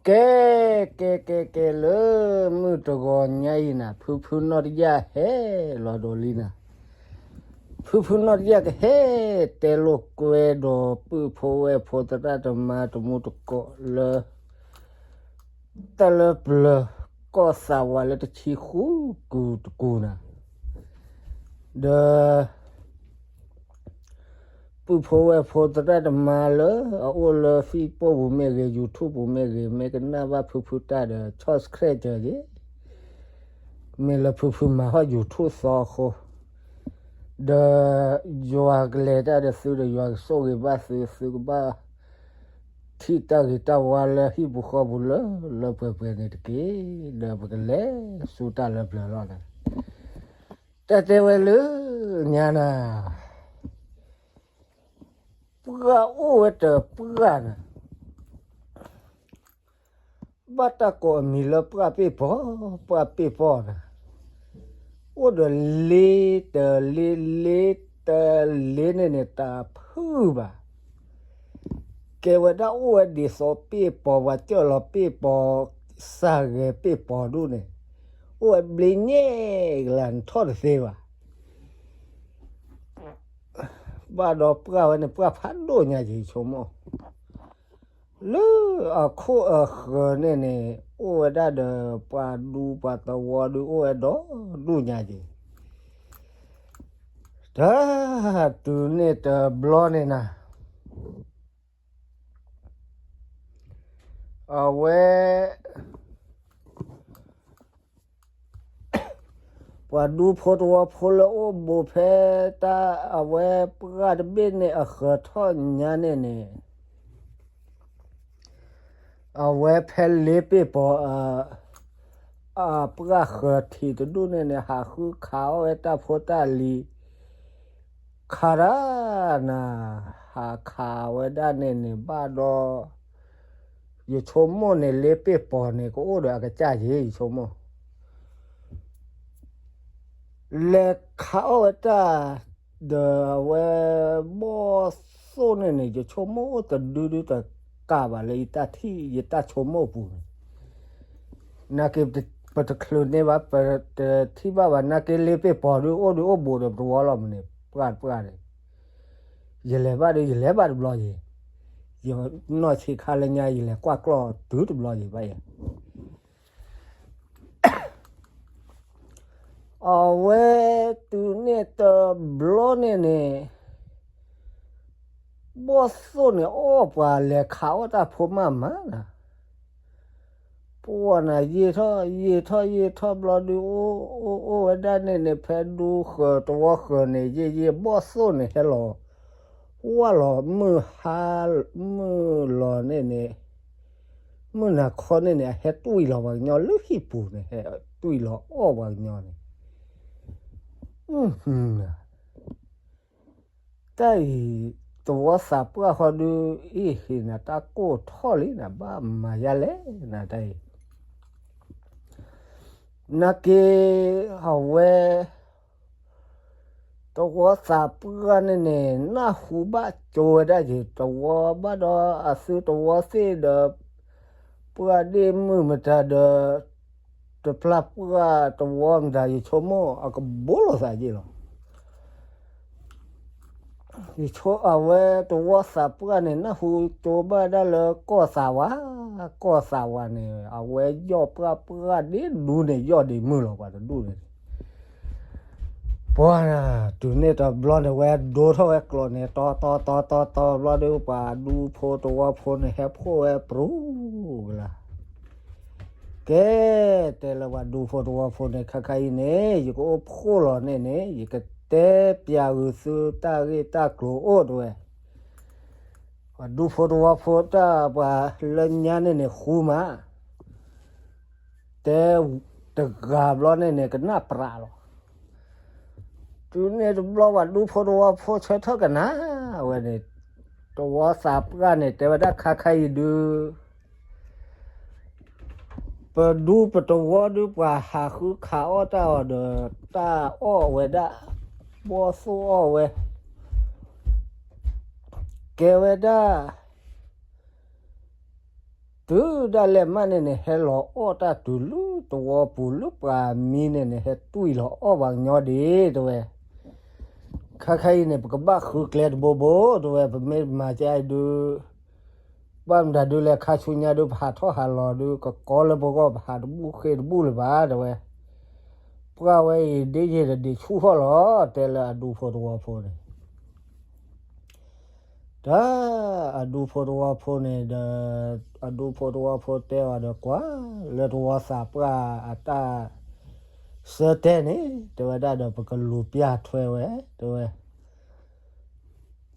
ကဲ, ကဲ ကဲ ကဲ လၢမုၢ်တဂီၤညါအံၤနၤ, ဖုဖုနီၢ်တယၢ်ဟဲလီၤဒိးလံနၤ, ဖုဖုနီၢ်တယၢ်ကဟဲတဲလိာ်ကွဲဒီး ပုၢ်ဖိဝဲၢ်ဖိသရၣ်သမါတမူတကိးလၢ တၢ်လၢပျၢၤ ကီၢ်သးဝးလၢတဆံဃုကူတကူနၤ, ဒီး ပုၢ်ဖိဝဲၢ်ဖိသရၣ်သမါလၢအအိၣ်လၢ Facebook ပူၤမ့ၢ်ဂ့ၤ, YouTube ပူၤမ့ၢ်ဂ့ၤ, မ့ၢ်ကနၣ်ဘၣ်ဖုဖုတၢ်ဒီး subscribe က့ၤ, မ့ၢ်လၢဖုဖုမၤဟီၣ် YouTube သီအဃိ, ဒီးယွၤကလဲၤတၢ်ဒီးသုဒီး ယွၤကဆိၣ်ဂ့ၤဘၣ်သု, သုကဘၣ် ထံၣ်တၢ်ဂ့ၤတၢ်ဝါလၢဟံၣ်ပူၤဃီပူၤလၢလၢပှဲၤပှဲၤန့ၣ်တက့ၢ်. ဒီးပကလဲၤဆူတၢ်လၢပျၢၤလီၤ. တၢ်တဲဝဲလၢညါနၤ, ပှၢ်အိၣ်ဝဲတပှၢ်နၤ, ဘၣ်တၢ်ကိးအမံၤလၢပှၢ်ပ့ၢ်ပီၤ, ပှၢ်ပ့ၢ်ပီၤနၤ, အိၣ်ဒီးလ့တလ့, လ့တလ့န့ၣ်န့ၣ် တၢ်ဖုၣ်ဘၣ်. ကဲဝဲဒၣ်အိၣ်ဝဲဒ်သိးပ့ၢ်ပီၤ, ပှၤစၢၢ်လီၤပ့ၢ်ပီၤ, စၢ်ဂဲၤပ့ၢ်ပီၤဒူၣ်န့ၣ်, အိၣ်ဝဲဘျ့ညဲၣ်ကလါ နထီၣ်တသ့ဘၣ်. ဘၣ်ဒီးပှၢ်ဝဲန့ၣ် ပှၢ်ဖးဒိၣ်ညါက့ၤ ယဆိကမိၣ်, လၢအခိၣ်အဃၢၤန့ၣ်န့ၣ် အိၣ်ဝဲဒၣ်ဒီးပှၤဒူပှၤသဝီဒုး အိၣ်ဝဲဒီဒူၣ်ညါက့ၤ, တၢ်တုၤန့ၣ်တဘျီန့ၣ်နၤ, အဝဲ ပှၤဒူဖိသဝီဖိလၢအိၣ်ဘူးဖဲတၢ်အဝဲပှၢ်တဘ့ၣ်န့ၣ်အဃၢၤထီၣ်ညါန့ၣ်န့ၣ်, အဝဲဖဲလ့ပ့ၢ်ပီၤ အပှၢ်ဃၢၤထံးတဒူၣ်န့ၣ်န့ၣ် ဟးဃုခးအီၣ်ဝဲတၢ်ဖိတၢ်လံၤ ခးဒၣ်နၤ, ဟးခးဝဲဒၣ်န့ၣ်န့ၣ်ဘၣ်ဒီး ယဆိကမိၣ်န့ၣ် လ့ပ့ၢ်ပီၤန့ၣ် ကအိၣ်ဒီးအကစၢ်က့ၤ ယဆိကမိၣ် လဲၤခးအီၣ်ဝဲတၢ် ဒီးအဝဲ ဘီၣ်သိၣ်န့ၣ်န့ၣ် ယဆိကမိၣ်အိၣ်တဒုဒုတကးဘၣ်လၢယတၢ်ထံၣ် ယတၢ်ဆိကမိၣ်အပူၤန့ၣ်, နာ်က့ ပတချုးန့ၢ်ဘၣ် ပတထံၣ်ဘၣ်ဘၣ် နာ်က့ လ့ပ့ၢ်ပီၤဒုးအိၣ်ဒုးအိၣ်ဘူးဒီးပတဝီလီၤမးန့ၣ် ပှၢ်တပှၢ်န့ၣ်, ယလဲၤဘၣ်ဒီး ယလဲၤဘၣ်တဘျီယဲၤ, ယနီၢ်ဆံးခါလၢညါ ယလဲၤကွၢ်ကျီၢ်တုၤတဘျီယဲၤဘၣ်ယဲၤ အဝဲတုၤန့ၣ်တဘျီန့ၣ်န့ၣ်, ဘီၣ်သိၣ်န့ၣ်အီၣ်ပှၤလဲၤခးအီၣ်တၢ်ဖိမးမးနၤ, ပှၢ်နၤယံာ်ထီၣ်ယံာ်ထီၣ်ယံာ်ထီၣ်ဘျီဒုး အိၣ်အိၣ်အိၣ်ဝဲဒၣ်န့ၣ်န့ၣ် ဖဲဒူဃၢၤတဝီဃၢၤန့ၣ် ယံာ်ယံာ်ဘီၣ်သိၣ်န့ၣ်ဟဲလီၤ ဝၢ်လီၤမုၢ်ဟါ မုၢ်လီၤန့ၣ်န့ၣ်, မုၢ်နၤခီန့ၣ်န့ၣ် အဟဲတွံၢ်လီၤပှၤကညီလၢဟံၣ်ပူၤန့ၣ် ဟဲတွံၢ်လီၤအီၣ်ပှၤကညီန့ၣ်, တၢ်အံၤ တဝီသးပှၢ်ဃီဒုး အ့ၣ်ဟ့ၣ်နၤတၢ်ကိၢ်ထီၣ်လံနၤ ဘၣ်မၤယါလဲၣ်နၤတၢ်အံၤ, နာ်က့ အဝဲ တဝီသးပှၢ်န့ၣ်န့ၣ် နၢ်ဟူဘၣ်ကၠိဝဲဒၣ်က့ၤ တဝီဘၣ်ဒီးအသုတဝီသ့ၣ်ဒီး ပှၢ်ဒ့ၣ်မုၣ်မတၤဒီး တပျၢ်ပှၢ်တဝီမတၤ ယဆိကမိၣ်အကဘိလိာ်သးက့ၤလီၤ. ယဆိ အဝဲတဝီသးပှၢ်န့ၣ် နၢ်ဟူကၠိဘၣ်ဒၣ်လၢကီၢ်သးဝး, ကီၢ်သးဝးန့ၣ် အဝဲယီၢ်ပှၢ်ပှၢ်ဒ့ၣ်ဒူန့ၣ် ယီၢ်ဒ့ၣ်မုၢ်လီၤ ပှၤတဒူၣ်န့ၣ် ပှၤ တုၤန့ၣ်တဘျီန့ၣ် ဝဲဒိထီၣ်ဝဲကျိာ်န့ၣ် တီတီတီတီတီဘျီဒီး ပှၤဒူဖိတဝီဖိန့ၣ် ဟဲဖှိၣ်ဝဲပြူၤကလာ်, ကဲ တဲလၢပှၤဒူဖိတဝီဖိန့ၣ် ခါခါအံၤန့ၣ် ယကအိၣ်ဖှိၣ်လီၤန့ၣ်န့ၣ် ယကတဲပျးဂုာ်သုတၢ်ဂ့ၢ်တၢ်ကျိၤအိၣ်တဝဲ ပှၤဒူဖိတဝီဖိတၢ်ပှၤလၢညါန့ၣ်န့ၣ် ဃူမး တဲတဂၤဘျီန့ၣ်န့ၣ် ကနၣ်ပြးလီၤ. တုၤန့ၣ်တဘျီ ပှၤဒူဖိတဝီဖိဆၢထၢၣ်ကနၣ်ဝဲန့ၣ်, တဝီသးပှၢ်န့ၣ် တဲဝဲဒၣ်ခါခါအံၤဒုး ပဒူပတဝီဒုး ပှၤဟးဃုခးအီၣ်တၢ်အီၤဒီး တၢ်အီၣ်ဝဲဒၣ် ဘီၣ်သိၣ်အီၣ်ဝဲ ကဲဝဲဒၣ် တုၤဒၣ်လဲာ်မးန့ၣ်န့ၣ် ဟဲလီၤအီၣ်တၢ်တုၤလၢသဝီပူၤလၢပှၤမံန့ၣ်န့ၣ် ဟဲတွံၢ်လီၤအီၣ်ပှၤကညီဒံး တဲဝဲ. ခါခါအံၤန့ၣ် ပကဘၣ်ဃုကျဲတဘိဘိ တဲဝဲ, ပမ့ၢ်မၤကအံၤဒုး ဘၣ်မတၤဒုးလဲၣ် ခါဆူညါဒုး ပဟးထီၣ်ဟးလီၤဒုး ကကီလၢပဂီၢ် ပဟးတဘူၣ်ဃ့တဘူၣ်လၢၤဘၣ် တဲဝဲ. ပှၢ်ဝဲအံၤ ဒ်ယဲၢ်ဒီးဒံးဆူၣ်ထီၣ်လီၤ တဲလၢအဒူဖိသဝီဖိန့ၣ်. တၢ်အဒူဖိသဝီဖိန့ၣ်ဒီး အဒူဖိသဝီဖိတဲအီၤဒီး ကွၢ်လၢသဝီသးပှၢ်အတၢ်ဆၢတဲာ်န့ၣ် တဲဝဲဒၣ်ဒီး ပကလူၤပျၢ်ထွဲဝဲ တဲဝဲ.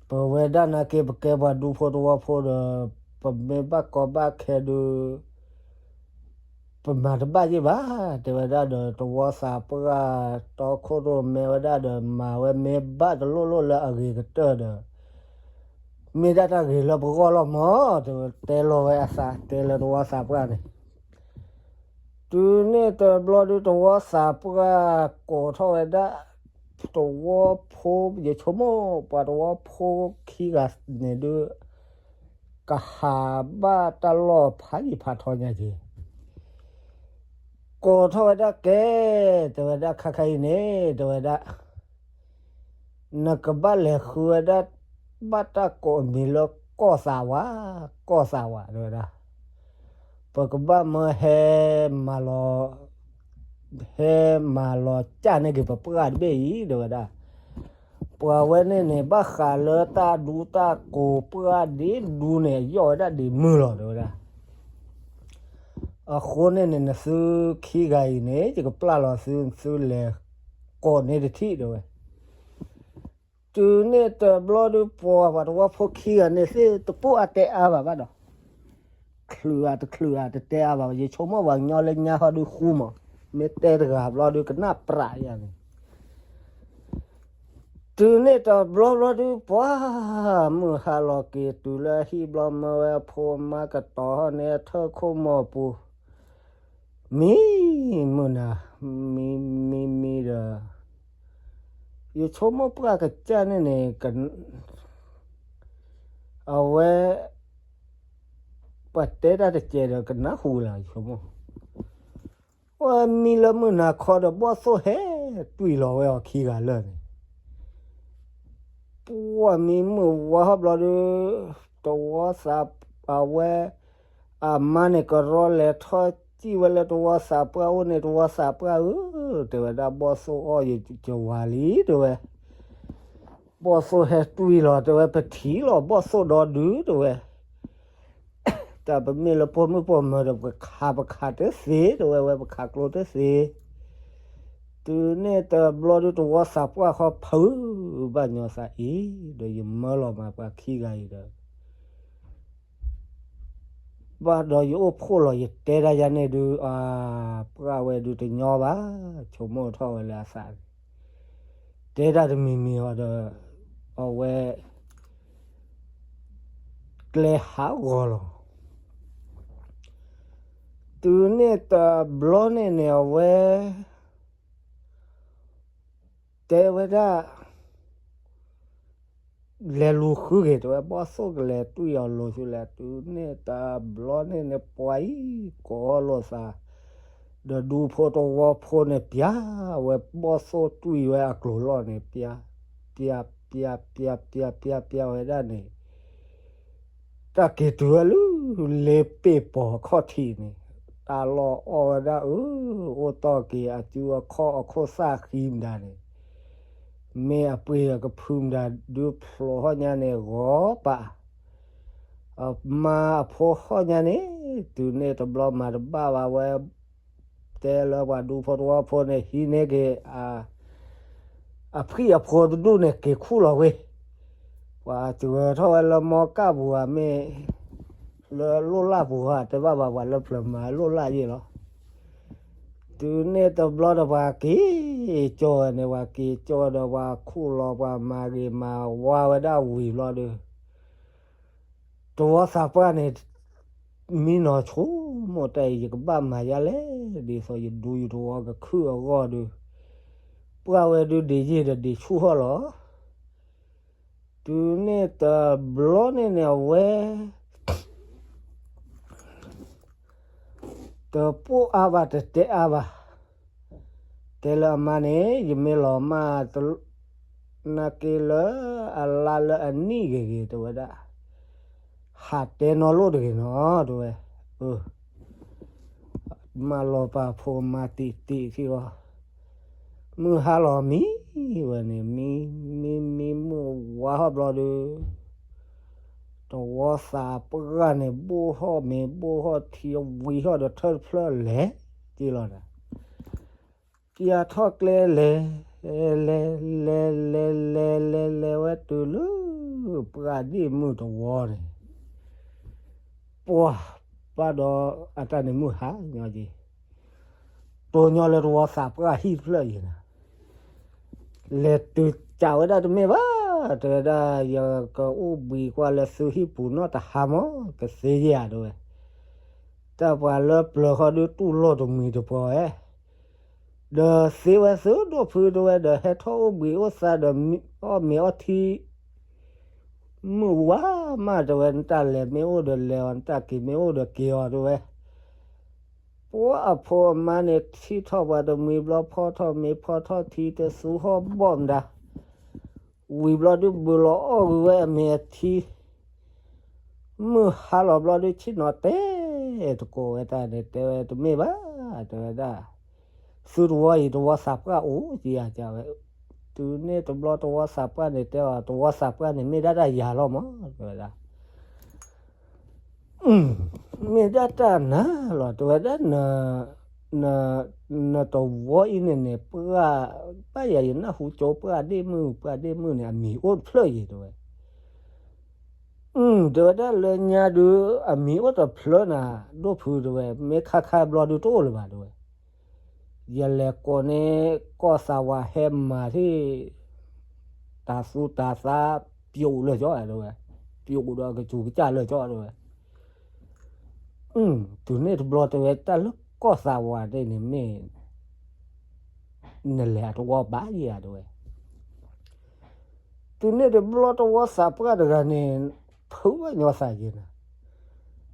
ပဝဲဒၣ်နာ်က့ ပကဲပှၤဒူဖိသဝီဖိဒီး ပမ့ၢ်ဘၣ်ကီဘၣ်ခဲဒုး ပမၤတဘၣ်ယ့ၢ်ဘၣ် တဲဝဲဒၣ်ဒီး သဝီသးပှၢ်တီခိၣ်ရိၣ်မဲဝဲဒၣ်ဒီး မၤဝဲမ့ၢ်ဘၣ်တလိၣ်လိၣ်လၢအဂ့ၤကတၢၢ်ဒီး မ့ၢ်ဒၣ်တၢ်ဂ့ၤလၢပဂီၢ်လီၤမး တဲဝဲ, တဲလီၤဝဲအသး တဲလၢသဝီသးပှၢ်န့ၣ်. တုၤန့ၣ်တဘျီဒုး သဝီသးပှၢ်ကိးထီၣ်ဝဲဒၣ် သဝီဖိ, ယဆိကမိၣ် ပှၤသဝီဖိခံဂၤန့ၣ်ဒုး ကဟးဘၣ်တၢ်လီၢ်ဖးယံာ်ဖးထီညါက့ၤ ကိးထီၣ်ဝဲဒၣ်ကဲ, တဲဝဲဒၣ် ခါခါအံၤန့ၣ် တဲဝဲဒၣ် နကဘၣ်လဲၤဃုဝဲဒၣ် ဘၣ်တၢ်ကိးအမံၤလၢကီၢ်သးဝး, ကီၢ်သးဝး တဲဝဲဒၣ်. ပကဘၣ်မၢဟဲမၤလီၤ, ဟဲမၤလီၤကၢ်န့ၢ်က့ၤပပှၢ်တဘ့ၣ်အံၤ တဲဝဲဒၣ်. ပှၤဝဲန့ၣ်န့ၣ် ဘၣ်ဃးလၢတၢ်ဒူတၢ်ကိးပှၢ်ဒ့ဒူန့ၣ် အယီၣ်ဝဲဒၣ်ဒ့မုၢ်လီၤ တဲဝဲဒၣ်. အဃိန့ၣ်န့ၣ် နသုခံဂၤအံၤန့ၣ် ယကပျၢ်လီၤသု သုလဲၤကိးန့ၢ်တထံၣ် တဲဝဲ. တုၤန့ၣ်တဘျီဒုး ပှၤပှၤသဝီဖိခံဂၤန့ၣ် သ့ၣ်တပိၢ်အတဲအါဘၣ်ဘၣ်ဒီး ချုးဧါတချုးဧါ တတဲအါဘၣ်, ယဆိကမိၣ်ပှၤကညီလၢညါဟီဒုးဃူမး, မ့ၢ်တဲတဂၤဘျီဒုး ကနၣ်ပြးယၤန့ၣ်. တုၤန့ၣ်တဘျီဘျီဒုး ပှၤမုၢ်ဟါလီၤက့ၤတုၤလၢဟံၣ်ဘျီ မၢဝဲအဖိအမါကတီၤဟီၣ်န့ၣ် အထၢၣ်ခိၣ်မီၤပူၤ မံမုၢ်နၤ, မံမံမံဒီး ယဆိကမိၣ်ပှၢ်ကစၢ်န့ၣ်န့ၣ် အဝဲ ပှၤတဲတၢ်တစဲးဒီးကနၢ်ဟူလၢ် ယဆိကမိၣ်. ပှၢ်မံလၢမုၢ်နၤခီဒီး ဘီၣ်သိၣ်ဟဲတွံၢ်လီၤဝဲအီၤခံဂၤလၢာ်န့ၣ်. ပှၢ်မံမုၢ်ဝါဟီၣ်ဘျီဒုး သဝီသး အဝဲ အမါန့ၣ် ကရီလဲၤထီၣ်စံၣ်ဝဲလၢသဝီသးပှၢ်အိၣ်န့ၣ်, သဝီသးပှၢ်ဧၢ, တဲဝဲဒၣ် ဘီၣ်သိၣ်အီၣ်ယကဝၤလံ တဲဝဲ. ဘီၣ်သိၣ်ဟဲတွံၢ်လီၤ တဲဝဲ, ပထံၣ်လီၤဘီၣ်သိၣ်ဒီဒု တဲဝဲ. တၢ်ပမ့ၢ်လၢပိာ်မုၣ်ပိာ်မၢၤဒီး ပခးပခးတသ့ တဲဝဲ, ဝဲပခးကျိတသ့. တုၤန့ၣ်တဘျီဒုး သဝီသးပှၢ်ဃီ ဖုးဘၣ်ညီသးအံၤ ဒီးယမၢလီၤမးပှၤခံဂၤအံၤဒီး ဘၣ်ဒီးယအိၣ်ဖှိၣ်လီၤ ယတဲဒၣ်ယၤန့ၣ်ဒုး အပှၢ်ဝဲဒုးတညီဘၣ်, ဆိကမိၣ်ထီၣ်ဝဲလၢအသးန့ၣ်, တဲတၢ်တမံၤမံၤအီၤဒီး အဝဲ ကျဲဟးဂီၤလီၤ. တုၤန့ၣ်တဘျီန့ၣ်န့ၣ် အဝဲ တဲဝဲဒၣ် လဲၤလူၤဃုက့ၤ တဲဝဲ, ဘီၣ်သိၣ်ကလဲၤတွံၢ်အီၤလိၤဆူလဲၣ်. တုၤန့ၣ်တဘျီန့ၣ်န့ၣ် ပှၤအံၤကိးလိာ်သး ဒီးဒူဖိသဝီဖိန့ၣ် ပျၢ်ဝဲ ဘီၣ်သိၣ်တွံၢ်ဝဲအကျိၤလီၢ်န့ၣ် ပျၢ် ပျၢ် ပျၢ် ပျၢ် ပျၢ် ပျၢ်ဝဲဒၣ်န့ၣ် တၢ်က့ၤတုၤဝဲလၢ လ့ပ့ၢ်ပီၤခီၣ်ထံးန့ၣ်, တၢ်လီၢ်အီၣ်ဝဲဒၣ်အၢ, အိၣ်တီၢ်က့ၤအစုအခီၣ်အခိၣ်သၣ်ဃံမတၤန့ၣ်, မ့ၢ်အပှ့ၤအကဖုမတၤဒုးဖျိးဟီၣ်ညါန့ၣ် ဂီၤပာ် အမါအဖိဟီၣ်ညါန့ၣ်, တုၤန့ၣ်တဘျီမၤတဘၣ်ဘၣ်ဝဲ တဲလၢပှၤဒူဖိသဝီဖိန့ၣ် ဟံးန့ၢ်က့ၤ အဖှံၣ်အဖိတဒူၣ်န့ၣ် က့ၤခူၣ်လီၤဝဲ, ပှၤစှၤထီၣ်ဝဲလၢမီကၣ်ပူၤဧါ မ့ၢ် လၢလိၣ်လၢ်ပူၤဧါ တဲဘၣ်ဘၣ် ပှၤလၢပျၢၤမၤလိၣ်လၢ်ယ့ၣ်လီၤ. တုၤန့ၣ်တဘျီဒီး ပှၤက့ၤကၠီဝဲန့ၣ် ပှၤက့ၤကၠီဒီး ပှၤခူၣ်လီၤပှၤမၤဂ့ၤမၤဝါဝဲဒၣ်ဝံၤဘျီဒီး သဝီသးပှၢ်န့ၣ် မံနီၤဆိကမိၣ်တၢ်အံၤ ယကဘၣ်မၤယါလဲၣ်, ဒ်သိးယဒူယသဝီကခုၣ်အဂီၢ်ဒီး ပှၢ်ဝဲဒုးဒံးယ့ၢ်ဒီးဒံးဆူၣ်ဟီၣ်လီၤ. တုၤန့ၣ်တဘျီန့ၣ်န့ၣ် အဝဲ တဲ တပိၢ်အါဘၣ် တတဲအါဘၣ်. တဲလၢအမါန့ၣ် ယမ့ၢ်လီၤမၢ် နာ်က့လၢအလါလၢအနံၣ်ဂ့ၤဂ့ၤ တဲဝဲဒၣ်, ဟးတဲနီၢ်လိၣ်တဂ့ၤနီၤ တဲဝဲ. မၢလီၤပာ်ဖိမါတံာ်တံာ်ခံလီၤ. မုၢ်ဟါလီၤမံဝဲန့ၣ် မံ မံ မံမုၢ်ဝါထီၣ်ဘျီဒီး တဝီသးပှၢ်န့ၣ် ဘိၣ်ထီၣ်မ့ၤ ဘိၣ်ထီၣ်ထံ ဝံၤထီၣ်ဒီးထၢၣ်တဖျၢၣ်လဲၤက့ၤလီၤဒီး က့ၤထီၣ်ကျဲလဲၤ လဲၤ လဲၤ လဲၤ လဲၤ လဲၤ လဲၤဝဲတုၤလၢ ပှၢ်ဒ့ၣ်မုၢ်တဝီန့ၣ် ပှၢ် ဘၣ်ဒီးအတၢ်န့ၣ်မုၢ်ဟါညီက့ၤ တိၢ်ညီလၢတဝီသးပှၢ်ဟံၣ်တဖျၢၣ်အံၤန့ၣ် လဲၤတုၤကးဝဲဒၣ်တမ့ၢ်ဘၣ်, တဲဝဲဒၣ် ယကအိၣ်ဘှံးကွၢ်လၢသုဟံၣ်ပူၤနီၢ်တဟါမး ကသ့ယဲၢ်ဧါ တဲဝဲ. တၢ်ပှၤလၢပျၢၤဃီဒုးတူၢ်လိာ်တမှံၤတပှီၤဝဲ, ဒီးသ့ဝဲသုဒိၣ်ဖု တဲဝဲ ဒီးဟဲထီၣ်အိၣ်ဘှံးအိၣ်သါဒီး အီၣ်မ့ၤအီထံ မုၢ်ဝါမး တဲဝဲ, နတၢ်လဲၤမ့ၢ်အိၣ်ဒီးလဲၤအီၤ နတၢ်က့ၤမ့ၢ်အိၣ်ဒီးက့ၤအီၤ တဲဝဲ. ပှၤအဖိအမါန့ၣ် ထံၣ်ထီၣ်ပှၤတမှံၤဘျီ ဖီထီၣ်မ့ၤဖီထီၣ်ထံတသူဟီၣ်ဘီၣ်မတၤ, ဝံၤဘျီဒုးဘုးလီၤအီၣ်ဂုာ်ဝဲအမ့ၤအထံ မုၢ်ဟါလီၤဘျီဒုးဆ့ၣ်နီၤတဲတကိးဝဲတၢ်န့ၣ် တဲဝဲတမ့ၢ်ဘၣ်, တဲဝဲဒၣ်, သုတဝီအံၤတဝီသးပှၢ်အိၣ်က့ၤယၤကဝဲ, တုၤန့ၣ်တဘျီတဝီသးပှၢ်န့ၣ် တဲအီၤ တဝီသးပှၢ်န့ၣ် မ့ၢ်ဒၣ်တၢ်ယၤလီၤမး တဲဝဲဒၣ်. မ့ၢ်ဒၣ်တၢ်နၤလီၤ တဲဝဲဒၣ်, နတဝီအံၤန့ၣ်န့ၣ် ပှၢ်, ဘၣ်ယၤယနၢ်ဟူကၠိပှၢ်ဒ့ၣ်မုၢ် ပှၢ်ဒ့ၣ်မုၢ်န့ၣ် အမံၤအိၣ်တဖျၢၣ်အံၤ တဲဝဲ. တဲဝဲဒၣ်လၢညါဒုး အမံၤအိၣ်တဖျၢၣ်နၤ ဒိၣ်ဖု တဲဝဲ, မ့ၢ်ခါခါဘျီဒုးတအိၣ်လၢၤဘၣ် တဲဝဲ. ယလဲၤကိးန့ၢ်ကီၢ်သးဝးဟဲမၤထံၣ် တၤသူတၤသး ပျိာ်လၢာ်ကၠီ တဲဝဲ, ပျိာ်ဒီးကစူၤကစၢ်လၢာ်ကၠီ တဲဝဲ. တုၤန့ၣ်တဘျီ တဲဝဲ တၢ်လၢကီၢ်သးဝးန့ၣ်န့ၣ်မ့ၢ် နလဲၤအတဝီဘၣ်ယၤ တဲဝဲ. တုၤန့ၣ်တဘျီတဝီသးပှၢ်တဂၤန့ၣ် ဖုးဘၣ်ညီသးယဲနၤ,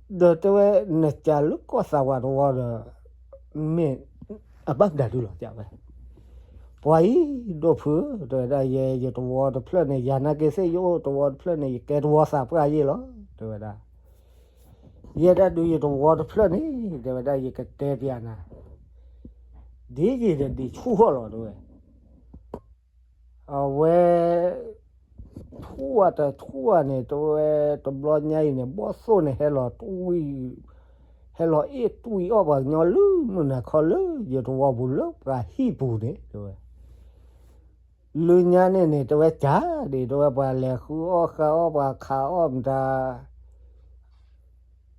ဒီးတဲဝဲ နကးလၢကီၢ်သးဝးတဝီဒီး မ့ၢ်အဘၣ်မတၤဒုလီၤ တဲဝဲ. ပှၤအံၤ ဒိၣ်ဖု တဲဝဲဒၣ် ယဲယတဝီတဖျၢၣ်န့ၣ် ယၤနာ်က့သ့ၣ်ယအိၣ်တဝီတဖျၢၣ်န့ၣ် ယကဲတဝီသးပှၢ်ယဲလီၤ တဲဝဲဒၣ်. ယဲဒၣ်ဒုးယတဝီတဖျၢၣ်န့ၣ် တဲဝဲဒၣ် ယကတဲပျးနၤ ဒ်ယံာ်ဒီးဒံးဆူၣ်ထီၣ်လီၤ တဲဝဲ. အဝဲ ထူၣ်ဝဲတထူၣ်ဝဲန့ၣ် တဲဝဲ တဘျီညါအံၤန့ၣ် ဘီၣ်သိၣ်န့ၣ် ဟဲလီၤတွံၢ်, ဟဲလီၤအ့ၣ်တွံၢ်အီၣ်ပှၤကညီလၢမုၢ်နၤခီလၢယတဝီပူၤလၢပှၤဟံၣ်ပူၤန့ၣ် တဲဝဲ. လၢညါန့ၣ်န့ၣ် တဲဝဲ ကးဒံး တဲဝဲ ပှၤလဲၤဃုအီၣ်ဃုအီၣ် ပှၤခးအီၣ်မတၤ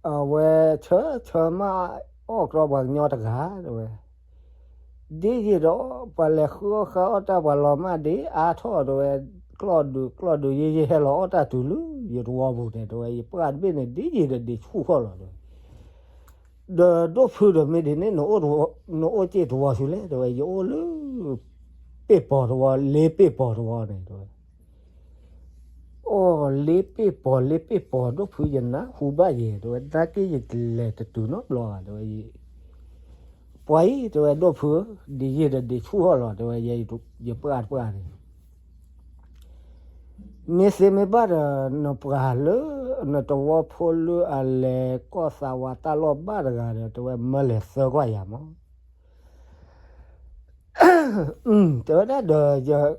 အဝဲဆၢဆၢမးအီၣ်ကြီပှၤကညီတဂၤ တဲဝဲ. ဒ်ယံာ်ဒီး ပှၤလဲၤဃုအီၣ်ဃုအီၣ်တၢ်ပှၤလီၤမၢ်ဒံးအါထီၣ် တဲဝဲ, ကျီၢ်ဒုးကျီၢ်ဒုးယဲယဲဟဲလီၤအီၣ်တၢ်တုၤလၢယတဝီပူၤန့ၣ် တဲဝဲ ယပှၢ်တဘ့ၣ်န့ၣ် ဒ်ယံာ်ဒီးဒံးဆူၣ်ထီၣ်လီၤ တဲဝဲ. ဒီးဒိၣ်ဖုဒီးမ့ၢ်ဒ်န့ၣ် နအိၣ်စ့ၢ်တဝီဆူလဲၣ် တဲဝဲ, ယအိၣ်လၢ ပ့ၣ်ပီၤတဝီ လ့ပ့ၣ်ပီၤတဝီန့ၣ် တဲဝဲ. အိၣ် လ့ပ့ၣ်ပီၤ လ့ပ့ၣ်ပီၤ ဒိၣ်ဖု ယနၢ်ဟူဘၣ်ယဲ တဲဝဲ နာ်က့ယလဲၤတတုၤနီတဘျီဘၣ် တဲဝဲ. ပှၤအံၤ တဲဝဲ ဒိၣ်ဖု ဒ်ယံာ်ဒီးဒံးဆူၣ်ထီၣ်လီၤ တဲဝဲ ယပှၢ်တပှၢ်န့ၣ် မ့ၢ်သ့မ့ၢ်ဘၣ်ဒီး နပှၤလၢ နတဝီဖိလၢအလဲၤကီၢ်သးဝးတၢ်လီၢ်ဘၣ်တဂၤဒီး တဲဝဲ မၢလဲၤသၢကွၢ်ယၤမး တဲဝဲဒၣ်ဒီး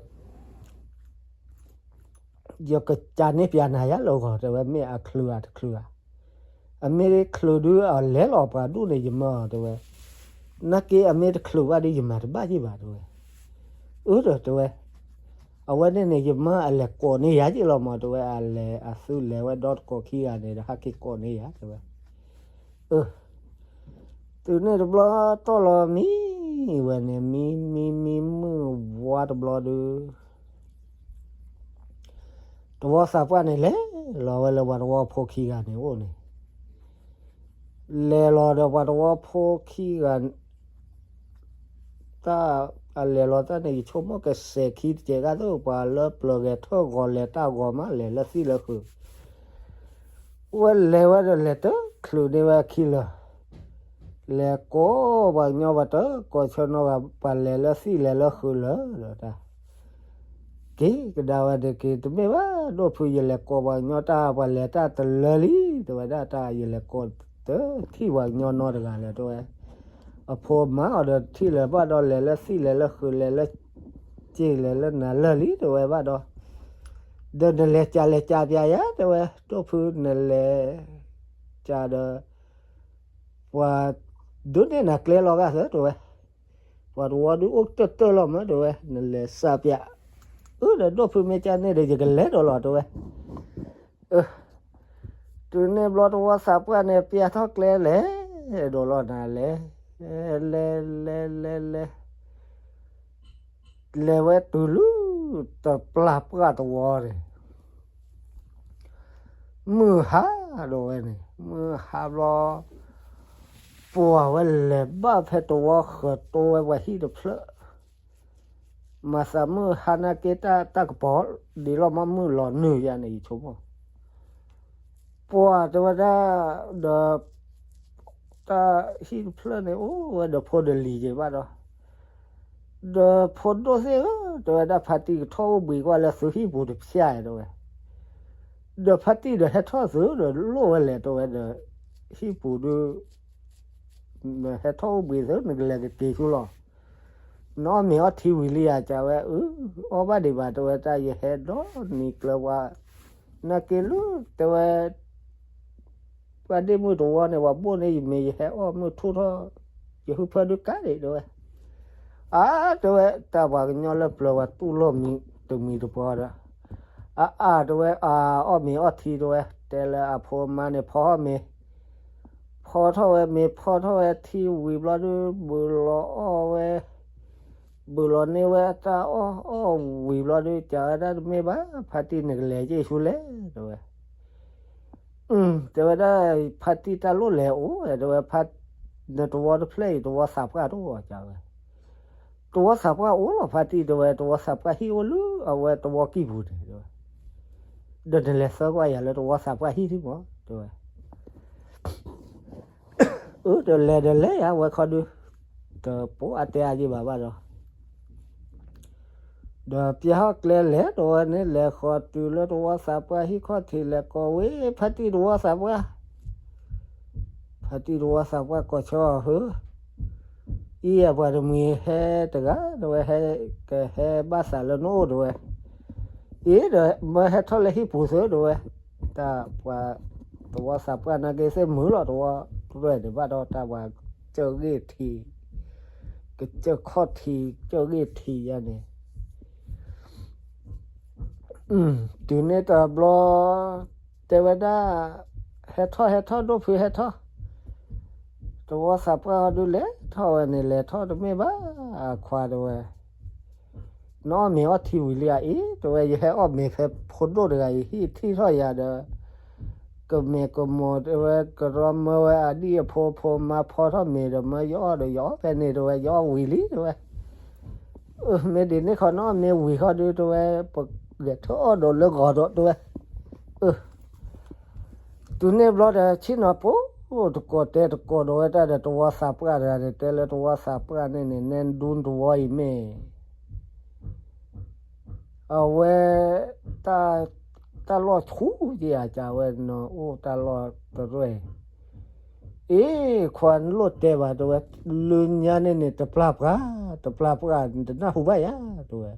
ယကစံးန့ၢ်ပျးနၤယါလၢဂီၤ တဲဝဲ မ့ၢ်အချုးဧါတချုးဧါ, အမ့ၢ်ချုးဒုးအလဲၤလီၤပှၤဒူၣ်န့ၣ် ယမၢအီၤ တဲဝဲ, နာ်က့အမ့ၢ်တချုးဘၣ်ဒီး ယမၤတဘၣ်ယံၣ်ဘၣ် တဲဝဲ. အၢဒီးတဲဝဲ, အဝဲန့ၣ်န့ၣ် ယမၢအလဲၤကိးန့ၢ်ယၤယံၣ်လီၤမး တဲဝဲ, အလဲၤအသုလဲၤဝဲဒီတကိးခံဂၤန့ၣ်ဒီး ဟဲက့ၤကိးန့ၢ်ယၤ တဲဝဲ. အၢ တုၤန့ၣ်တဘျီတီၢ်လီၤမံဝဲန့ၣ် မံ မံ မံမုၢ်ဝါတဘျီဒီး တဝီသးပှၢ်န့ၣ်လဲၤလီၤဝဲလၢပှၤတဝီဖိခံဂၤန့ၣ်အိၣ်န့ၣ်, လဲၤလီၤဒီးပှၤတဝီဖိခံဂၤ တၢ်အလဲၤလီၤတၢ်န့ၣ် ယဆိကမိၣ်ကစဲးခံတကဲးဂၤသိး ပှၤလၢပျၢၤဂဲၤထၢၣ်ဂီၤလဲၤတၢ်ဂီၤမး လဲၤလၢသံၣ်လၢဃုာ် ဝဲလဲၤဝဲဒီးလဲၤတချုးန့ၢ်ဝဲခံလၢာ်, လဲၤကိးပှၤကညီ ပှၤတကိးဆၢနီတဂၤ, ပှၤလဲၤလၢသံၣ်လဲၤလၢဃုာ်လၢာ်ဒီးတၢ် က့ၤကဒါဝဲတက့ၤ, တမ့ၢ်ဘၣ်ဒိၣ်ဖု, ယလဲၤကိးပှၤကညီတၢ် ပှၤလဲၤတၢ်တလၢလံ တဲဝဲဒၣ်, တၢ်ယလဲၤကိးတထံၣ်ပှၤကညီနီတဂၤလၢၤ တဲဝဲ. အဖိမါအီၤဒီးထံၣ်လၢၤဘၣ်ဒီး လဲၤလၢသံၣ်လဲၤလၢဃုာ် လဲၤလၢစ့ၣ်လဲၤလၢနၤလၢာ်လံ တဲဝဲဘၣ်ဒီး, ဒီးနလဲၤကးလဲၤကးပျးယၤ တဲဝဲ, ဒိၣ်ဖုနလဲၤကးဒီး ပှၤဒုးနဲၣ်နၤကျဲလီၤဂာ်သၢ တဲဝဲ. ပှၤတဝီဒုးအိၣ်တၢၢ်တၢၢ်လီၤမး တဲဝဲ, နလဲၤစးပျး. အၢ ဒီးဒိၣ်ဖုမ့ၢ်ကန့ၣ်ဒီး ယကလဲၤဒီးလီၤ တဲဝဲ. အၢ တုၤန့ၣ်ဘျီတဝီသးပှၢ်န့ၣ် ပျးထီၣ်ကျဲလဲၤဒီးလီၤနၤလဲၤ, လဲၤ လဲၤ လဲၤ လဲၤ လဲၤဝဲတုၤလၢ တပျၢ်ပှၢ်တဝီန့ၣ် မုၢ်ဟါဒီးဝဲန့ၣ် မုၢ်ဟါဘျီ ပှၤဝဲလဲၤဘၣ်ဖဲတဝီဃၢၤ တိဝဲပှၤဟံၣ်တဖျၢၣ်, မၤသးမုၢ်ဟါနာ်က့ တၢ်ကပီၤဒ်လီၤမး မုၢ်လီၤနုာ်ယၤန့ၣ် ယဆိကမိၣ်. ပှၤတဲဝဲဒၣ် ဒီး တၢ်ဟံၣ်တဖျၢၣ်န့ၣ် အိၣ်ဝဲဒီးဖိဒီးလံၤက့ၤဘၣ်ဒီး ဒီးဖိဒိၣ်သ့ၣ်ဧၢ, တဲဝဲဒၣ် ဖါတံၢ်ကထီၣ်အိၣ်ဘှံးကွၢ်လၢသုဟံၣ်ပူၤတဖျၢၣ် တဲဝဲ. ဒီးဖါတံၢ်ဒီးဟဲထီၣ်သုဒီးလိၣ်ဝဲလဲၣ် တဲဝဲဒီး ဟံၣ်ပူၤဒုး နဟဲထီၣ်အိၣ်ဘှံးသု နကလဲၤကက့ၤဆူလီၤ. နအီၣ်မ့ၤအီထံဝံၤလံဧါ ကးဝဲ. အၢ အီၣ်ဘၣ်ဒံးဘၣ် တဲဝဲ, တၢ်ယဟဲဒီနံၤကျၢၤပှၤ နာ်က့လၢ တဲဝဲ ပှၤဒ့ၣ်မုၣ်တဝီန့ၣ် ပှၤဘိၣ်န့ၢ်ယမ့ၤ ယဟဲအီၣ်မုၢ်ထူၣ်ထီၣ် ယဟုဖၢဒုးကါဒံး တဲဝဲ. အါ တဲဝဲ တၢ်ပှၤကညီလၢပျၢၤပှၤတူၢ်လိာ်မံၤတမံၤတပှီၤဒီး အါအါ တဲဝဲ အအီၣ်မ့ၤအီထံ တဲဝဲ, တဲလၢအဖိမါန့ၣ် ဖီထီၣ်မ့ၤ ဖီထီၣ်ဝဲမ့ၤ ဖီထီၣ်ဝဲထံဝံၤဘျီဒုး ဘုးလီၤအီၣ်ဝဲ ဘုးလီၤန့ၢ်ဝဲတၢ်အီၣ် အီၣ်ဝံၤဘျီဒုး ကးဝဲဒၣ် တမ့ၢ်ဘၣ် ဖါတံၢ် နကလဲၤက့ၤဆူလဲၣ် တဲဝဲ. တဲဝဲဒၣ် ဖါတံၢ် တၢ်လိၣ်လဲၤအိၣ်ဝဲ တဲဝဲ, နတဝီတဖျၢၣ်အံၤ တဝီသးပှၢ်တအိၣ် ကးဝဲ. တဝီသးပှၢ်အိၣ်လီၤ ဖါတံၢ် တဲဝဲ, တဝီသးပှၢ်ဟံၣ်အိၣ်လၢအဝဲတဝီကံၢ်ပူၤန့ၣ် တဲဝဲ. ဒီးနလဲၤသၢကွၢ်ယၤလၢတဝီသးပှၢ်ဟံၣ်ထံမး တဲဝဲ. အၢ ဒီးလဲၤဒီးလဲၤယၤ ဝဲခီဒုး တပိာ်အါတဲအါယံာ်ဘၣ်ဘၣ်ဒီး ဒီးပျၢ်ဟီၣ်ကျဲလဲၤဒီးဝဲန့ၣ် လဲၤဃီၤတုၤလၢတဝီသးပှၢ်ဟံၣ်ခီၣ်ထံး လဲၤကိးဝဲ ဖါတံၢ်တဝီသးပှၢ်, ဖါတံၢ်တဝီသးပှၢ် ကိးဆၢအီၤ ဟၢ အံၤ အပှၤတမှံၤဟဲတဂၤ တဲဝဲ, ဟဲ ကဟဲဘၣ်သးလၢနအိၣ် တဲဝဲ. အံၤ ဒီးမၢဟဲထီၣ်လၢဟံၣ်ပူၤသု တဲဝဲ. တၢ်ပှၤ တဝီသးပှၢ်နာ်က့ သ့ၣ်မုာ်လီၤ တဝီတဖျၢၣ်န့ၣ်ဘၣ်ဒီး တၢ်ပှၤကစၢၢ်ဂ့ၢ်ထံး ကစၢၢ်ခီၣ်ထံး ကစၢၢ်ဂ့ၢ်ထံးယါန့ၣ် တုၤန့ၣ်တဘျီ တဲဝဲဒၣ် ဟဲထီၣ် ဟဲထီၣ် ဒိၣ်ဖုဟဲထီၣ်, တဝီသးပှၢ်အီၤဒုး လဲၤထီၣ်ဝဲန့ၣ် လဲၤထီၣ်တမ့ၢ်ဘၣ် အခွါ တဲဝဲ, နအီၣ်မ့ၤအီထံဝံၤလံဧါ. အံၤ တဲဝဲ ယဟဲအီၣ်မ့ၤဖဲဖိဒိၣ်တဂၤအံၤ ဟံၣ်ထံၣ်ထီၣ်ယၤဒီး ကမဲာ်ကမိၢ် တဲဝဲ ကရီမၢဝဲအဒံၣ်အဖိ ဖိမါဖီထီၣ်မ့ၤဒီး မၢယအီၣ်ဒီး ယအီၣ်ဖဲန့ၣ် တဲဝဲ, ယအီၣ်ဝံၤလံ တဲဝဲ. မ့ၢ်ဒ်န့ၣ်ခီ နအီၣ်မ့ၤဝံၤခီဒုး တဲဝဲ ပဂဲၤထၢၣ်အီၣ်ဒီးလၢဂီၤဒီး တဲဝဲ. တုၤန့ၣ်ဘျီဒီး ဆ့ၣ်နီၤပိၢ်တကိး တဲတကိးဒီးဝဲတၢ်ဒီး တဝီသးပှၢ်တဂၤန့ၣ် တဲလၢတဝီသးပှၢ်န့ၣ်န့ၣ် နဲဒူတဝီအံၤမ့ၢ် အဝဲ တၢ် တၢ်လီၢ်ဆူယဲၢ်ဧါ ကးဝဲ နအိၣ်တၢ်လီၢ်တရဲၣ် အ့ ခွါနလိၣ်တဲဘၣ် တဲဝဲ, လၢညါန့ၣ်န့ၣ် တပျၢ်ပှၢ် တပျၢ်ပှၢ် နတနၢ်ဟူဘၣ်ယၤ တဲဝဲ,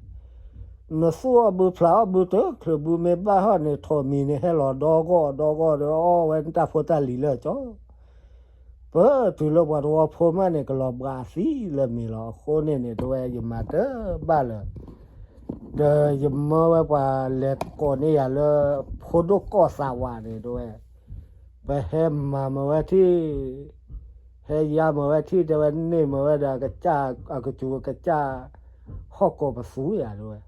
နသူၣ်အီၣ်ဘုဖျးအီၣ်ဘုတချုးဘုမ့ၢ်ဘၣ်ဟီၣ်န့ၣ် ထိးမံၤန့ၣ် ဟဲလီၤဒီဂီၢ်ဒီဂီၢ်ဒီး အီၣ်ဝဲနတၢ်ဖိတၢ်လံၤလၢကၠီ ပတုၤလၢပှၤတဝီဖိမးန့ၣ် ကလီၤဘှးသံလၢမ့ၤလီၤ. အဃိန့ၣ်န့ၣ် တဲဝဲ ယမၤတဘၣ်လၢၤ ဒီးယမၢဝဲပှၤလဲၤကိးန့ၢ်ယၤလၢ ဖိဒိၣ်ကီၢ်သးဝးန့ၣ် တဲဝဲ, ပဟဲမၤမၢဝဲထံၣ် ဟဲယါမၢဝဲထံၣ် တဲဝဲ န့ၢ်မၢဝဲဒီး အကစၢ် အကစူၤအကစၢ် ဟီၣ်ကိးပသူယၤ တဲဝဲ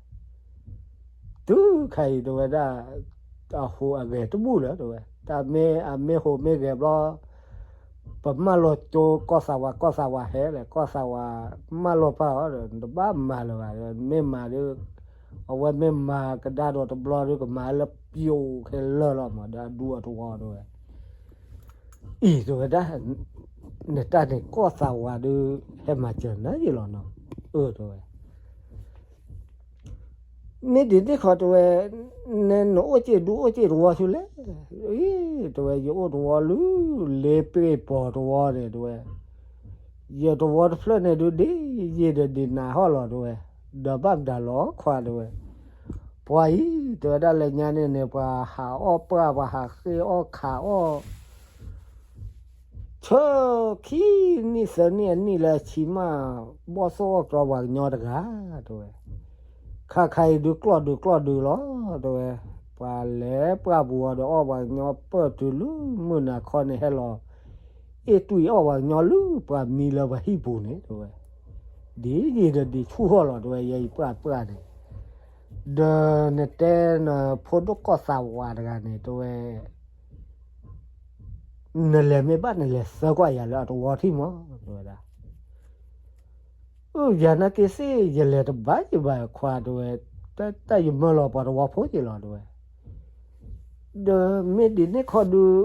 တုၤခါအံၤ တဲဝဲဒၣ် အဟူးအဂဲၤတဘူၣ်လၢၤ တဲဝဲ, တၢ်မ့ၢ်အမ့ၢ်ဟူးမ့ၢ်ဂဲၤဘျီ ပမၢလီၤကၠိကီၢ်သးဝး ကီၢ်သးဝးဟဲလဲၣ် ကီၢ်သးဝးမၢလီၤပာ်အီၤဒီး နတဘၣ်မၤလၢၤဘၣ် မ့ၢ်မၤဒီး အဝဲမ့ၢ်မၤကဒါဒီးတဘျီဒီး ကမၤလၢပျိာ်ခဲလၢာ်လီၤမး ဒီးအဒူအတဝီ တဲဝဲ အံၤ တဲဝဲဒၣ် နတၢ်န့ၣ်ကီၢ်သးဝးဒုး ဟဲမၤစၢၤနၤယ့ၢ်လီၤနီၤ. အၢ တဲဝဲ မ့ၢ်ဒ်န့ၣ်ခီတဲဝဲ, နနအိၣ်စ့ၢ်ဒုးအိၣ်စ့ၢ်တဝီဆူလဲၣ်. အံၤ တဲဝဲ ယအိၣ်တဝီလၢ လ့ပ့ၢ်ပီၤတဝီန့ၣ် တဲဝဲ, ယတဝီတဖျၢၣ်န့ၣ်ဒုးဒ့ယ့ၢ်ဒီးဒ့နးဟီၣ်လီၤ တဲဝဲ, ဒီးဘၣ်မတၤလီၤခွါတဲဝဲ, ပှၤအံၤ တဲဝဲဒၣ်လၢညါန့ၣ်န့ၣ် ပှၤဟးအီၣ်ပှၢ် ပှၤဟးဃ့အီၣ်ခးအီၣ် ဆၢခံနံၣ်သၢနံၣ်အနံၣ်လၢအဆံမး ဘီၣ်သိၣ်အီၣ်ကြီပှၤကညီတဂၤ တဲဝဲ, ခါခါအံၤဒုးကျီၢ်ဒုးကျီၢ်ဒုးလီၤ တဲဝဲ, ပှၤလဲၤပှၢ်ပူၤအီၤဒီးအီၣ်ပှၤကညီပၢၢ်တုၤလၢမုၢ်နၤခီန့ၣ်ဟဲလီၤ အ့ၣ်တွံၢ်အီၣ်ပှၤကညီလၢပှၤမံလၢပှၤဟံၣ်ပူၤန့ၣ် တဲဝဲ, ဒ်ယ့ၢ်ဒီးဒ့ဆူၣ်ဟီၣ်လီၤ တဲဝဲ, ယဲယပှၢ်ပှၢ်န့ၣ် ဒီးနတဲနဖိဒိၣ်ကီၢ်သးဝးတဂၤန့ၣ် တဲဝဲ နလဲၤမ့ၢ်ဘၣ်နလဲၤသၢကွၢ်ယၤလၢအတဝီထံၣ်မး တဲဝဲဒၣ်. အၢ ယၤနာ်က့သ့ၣ် ယလဲၤတဘၣ်ယဘၣ်ခွါ တဲဝဲ, တၢ်ယမၢလီၤပှၤတဝီဖိက့ၤလီၤ တဲဝဲ, ဒီးမ့ၢ်ဒ်န့ၣ်ခီဒုး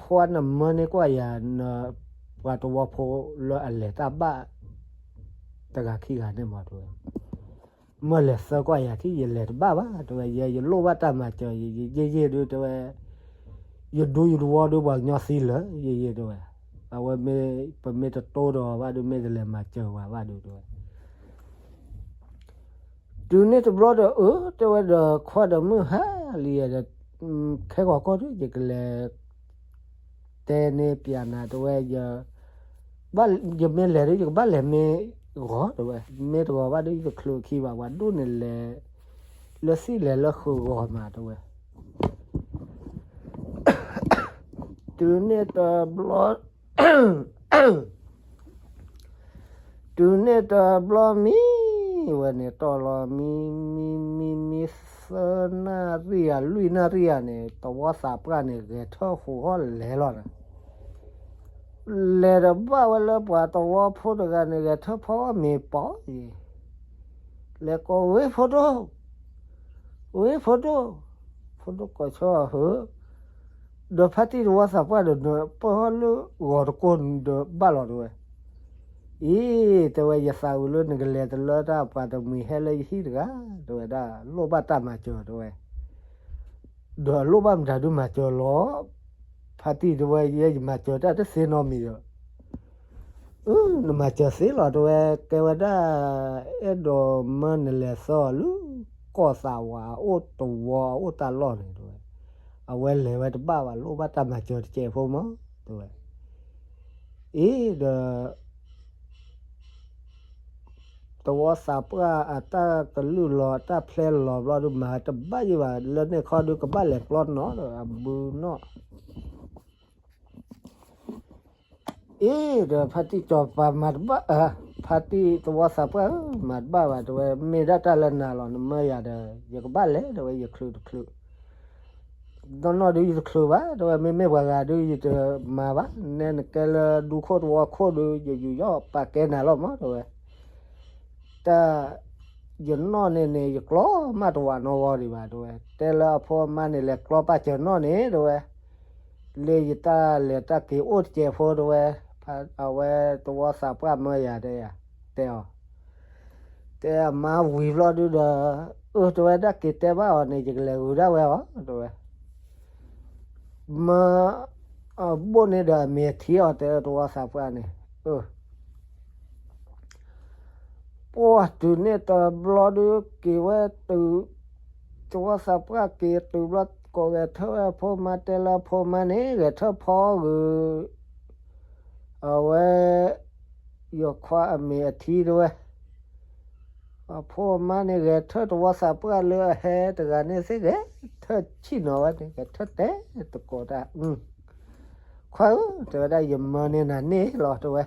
ခွါနမၢန့ၢ်ကွၢ်ယၤ ပှၤတဝီဖိလၢအလဲၤတၢ်ဘၣ် တဂၤခံဂၤန့ၣ်မး တဲဝဲ မၢလဲၤသၢကွၢ်ယၤထံၣ် ယလဲၤတဘၣ်ဘၣ် တဲဝဲ, ယဲယလိၣ်ဘၣ်တၢ်မၤစၢၤ ယယ့ၢ်ယ့ၢ်ဒုး တဲဝဲ, ယဒူယတဝီဒုးပှၤကညီသံလၢာ် ယယ့ၢ် တဲဝဲ, အဝဲမ့ၢ် ပမ့ၢ်တတိဒီးဘၣ်ဒုး မ့ၢ်တလဲၤမၤစၢၤဝဲဘၣ်ဒုး တဲဝဲ တုၤန့ၣ်တဘျီဒီး အၢ တဲဝဲဒီး ခွါဒီးမုၢ်ဟါလံဒီး ခဲဂီၤကီၢ်ဒုး ယကလဲၤ တဲန့ၢ်ပျးနၤ တဲဝဲ, ယမ့ၢ်လဲၤဒုး ယကဘၣ်လဲၤမ့ၢ်ဂီၤ တဲဝဲ, မ့ၢ်တဂီၤဘၣ်ဒုး ယတချုးခံဘၣ် ပှၤဒိၣ်န့ၣ်လဲၤ လၢသံၣ်လဲၤလၢဃုာ်ဂီၤမး တဲဝဲ, တုၤန့ၣ်တဘျီ တုၤန့ၣ်တဘျီမံဝဲန့ၣ် တီၢ်လီၤမံ မံ မံ မံ သၢနၣ်ရံၣ်ဧါ လွံၢ်နၣ်ရံၣ်ဧါန့ၣ် သဝီသးပှၢ်န့ၣ် ဂဲၤထၢၣ်ဟူးဟီၣ်လဲၤလီၤန့ၣ်, လဲၤဒီးဘၣ်ဝဲလၢပှၤသဝီဖိတဂၤန့ၣ် ဂဲၤထၢၣ်ဖီအီၣ်မ့ၤပီၤအံၤ, လဲၤကိးဝဲဖိဒိၣ် ဝဲဖိဒိၣ်, ဖိဒိၣ်ကိးဆၢဟၢ ဒီးဖါတံၢ်သဝီသးပှၢ်ဒီး နပၢၢ်ဟီၣ်လၢဂီၤတကိးဒီးဘၣ်လီၤ တဲဝဲ, အံၤ တဲဝဲ ယသးဝံၤလၢနကလဲၤတလၢတၢ် ပှၤတမှံၤဟဲလၢယဟံၣ်တဂၤ တဲဝဲဒၣ် လိၣ်ဘၣ်တၢ်မၤစၢၤ တဲဝဲ, ဒီးလိၣ်ဘၣ်မတၤဒုးမၤစၢၤလီၤ, ဖါတံၢ်တဲဝဲ ယဲယမၤစၢၤတၢ်တသ့နီတမံၤဒီး အၢ နမၤစၢၤသ့လီၤ တဲဝဲ, ကဲဝဲဒၣ် အဲၣ်ဒိးမၢနလဲၤသၢအီၤလၢ ကီၢ်သးဝးအအိၣ်တဝီအအိၣ်တၢ်လီၢ်န့ၣ် တဲဝဲ, အဝဲလဲၤဝဲတဘၣ်ဘၣ် လိၣ်ဘၣ်တၢ်မၤစၢၤတစဲးဖိမး တဲဝဲ, အံၤဒီး သဝီသးပှၢ်အတၢ်ကလုၢ်လီၤ တၢ်ဖျဲလီၤဘျီဒုး မၤတဘၣ်ယံၤဘၣ် လၢန့ၣ်ခီဒုး ကဘၣ်လဲၤကျီနီၤဒီး အဘုနီၣ် အံၤဒီး ဖါတံၢ်စီၤပၤမၤတဘၣ်, ဖါတံၢ်သဝီသးပှၢ်ဧၢ မၤတဘၣ်ဘၣ် တဲဝဲ, မ့ၢ်ဒၣ်တၢ်လၢနၤလီၤ နမၢယၤဒီး ယကဘၣ်လဲၤ တဲဝဲ, ယချုးတချုး နီၢ်နီၢ်ဒုးယတချုးဘၣ် တဲဝဲ, မ့မ့ၢ်ပှၤဂၤဒုးယတမၤဘၣ်, နဲနကဲလၢ ဒူခိၣ်သဝီခိၣ်ဒုး ယယူးယီၣ်ပာ်ကဲနၤလီၤမး တဲဝဲ, တၢ် ယနီၢ်န့ၣ်န့ၣ် ယကျီမးတဝးနီဝီဒံးဘၣ် တဲဝဲ, တဲလၢအဖိအမါန့ၣ် လဲၤကျီပာ်စၢၤနီၢ်န့ၣ် တဲဝဲ, လၢယတၢ်လဲၤတၢ်က့ၤအိၣ်တစဲးဖိ တဲဝဲ, အဝဲသဝီသးပှၢ်မၢယၤ တဲယၤ, တဲအီၤ တဲအမါဝံၤဘျီဒုးဒီး, အၢ တဲဝဲဒၣ် က့ၤတဲဘၣ်အီၤန့ၣ် ယကလဲၤဂုၤဒၣ်ဝဲအီၤ တဲဝဲ, မၢ အဘိၣ်န့ၣ်ဒီးအမ့ၢ်အထံအီၤ တဲသဝီသးပှၢ်န့ၣ်, အၢ ပှၢ်တုၤန့ၣ်တဘျီဒုးက့ၤဝဲတုၤ, သဝီသးပှၢ်က့ၤတုၤဘျီ ကိးဂဲၤထၢၣ်ဝဲအဖိအမါ တဲလၢအဖိအမါန့ၣ် ဂဲၤထၢၣ်ဖီဂုာ် အဝဲ ယခွါအမ့ၢ်အထံတဲဝဲ, အဖိအမါန့ၣ် ဂဲၤထၢၣ်သဝီသးပှၢ်လၢအဟဲတဂၤန့ၣ်သ့ၣ် ဂဲၤထၢၣ်ဆံၣ်နီၤဝဲန့ၣ် ဂဲၤထၢၣ်တဲသကိးတၢ်, ခွါဧၢ တဲဝဲဒၣ် ယမၢန့ၢ်နၤန့ၣ်လီၤတဲဝဲ,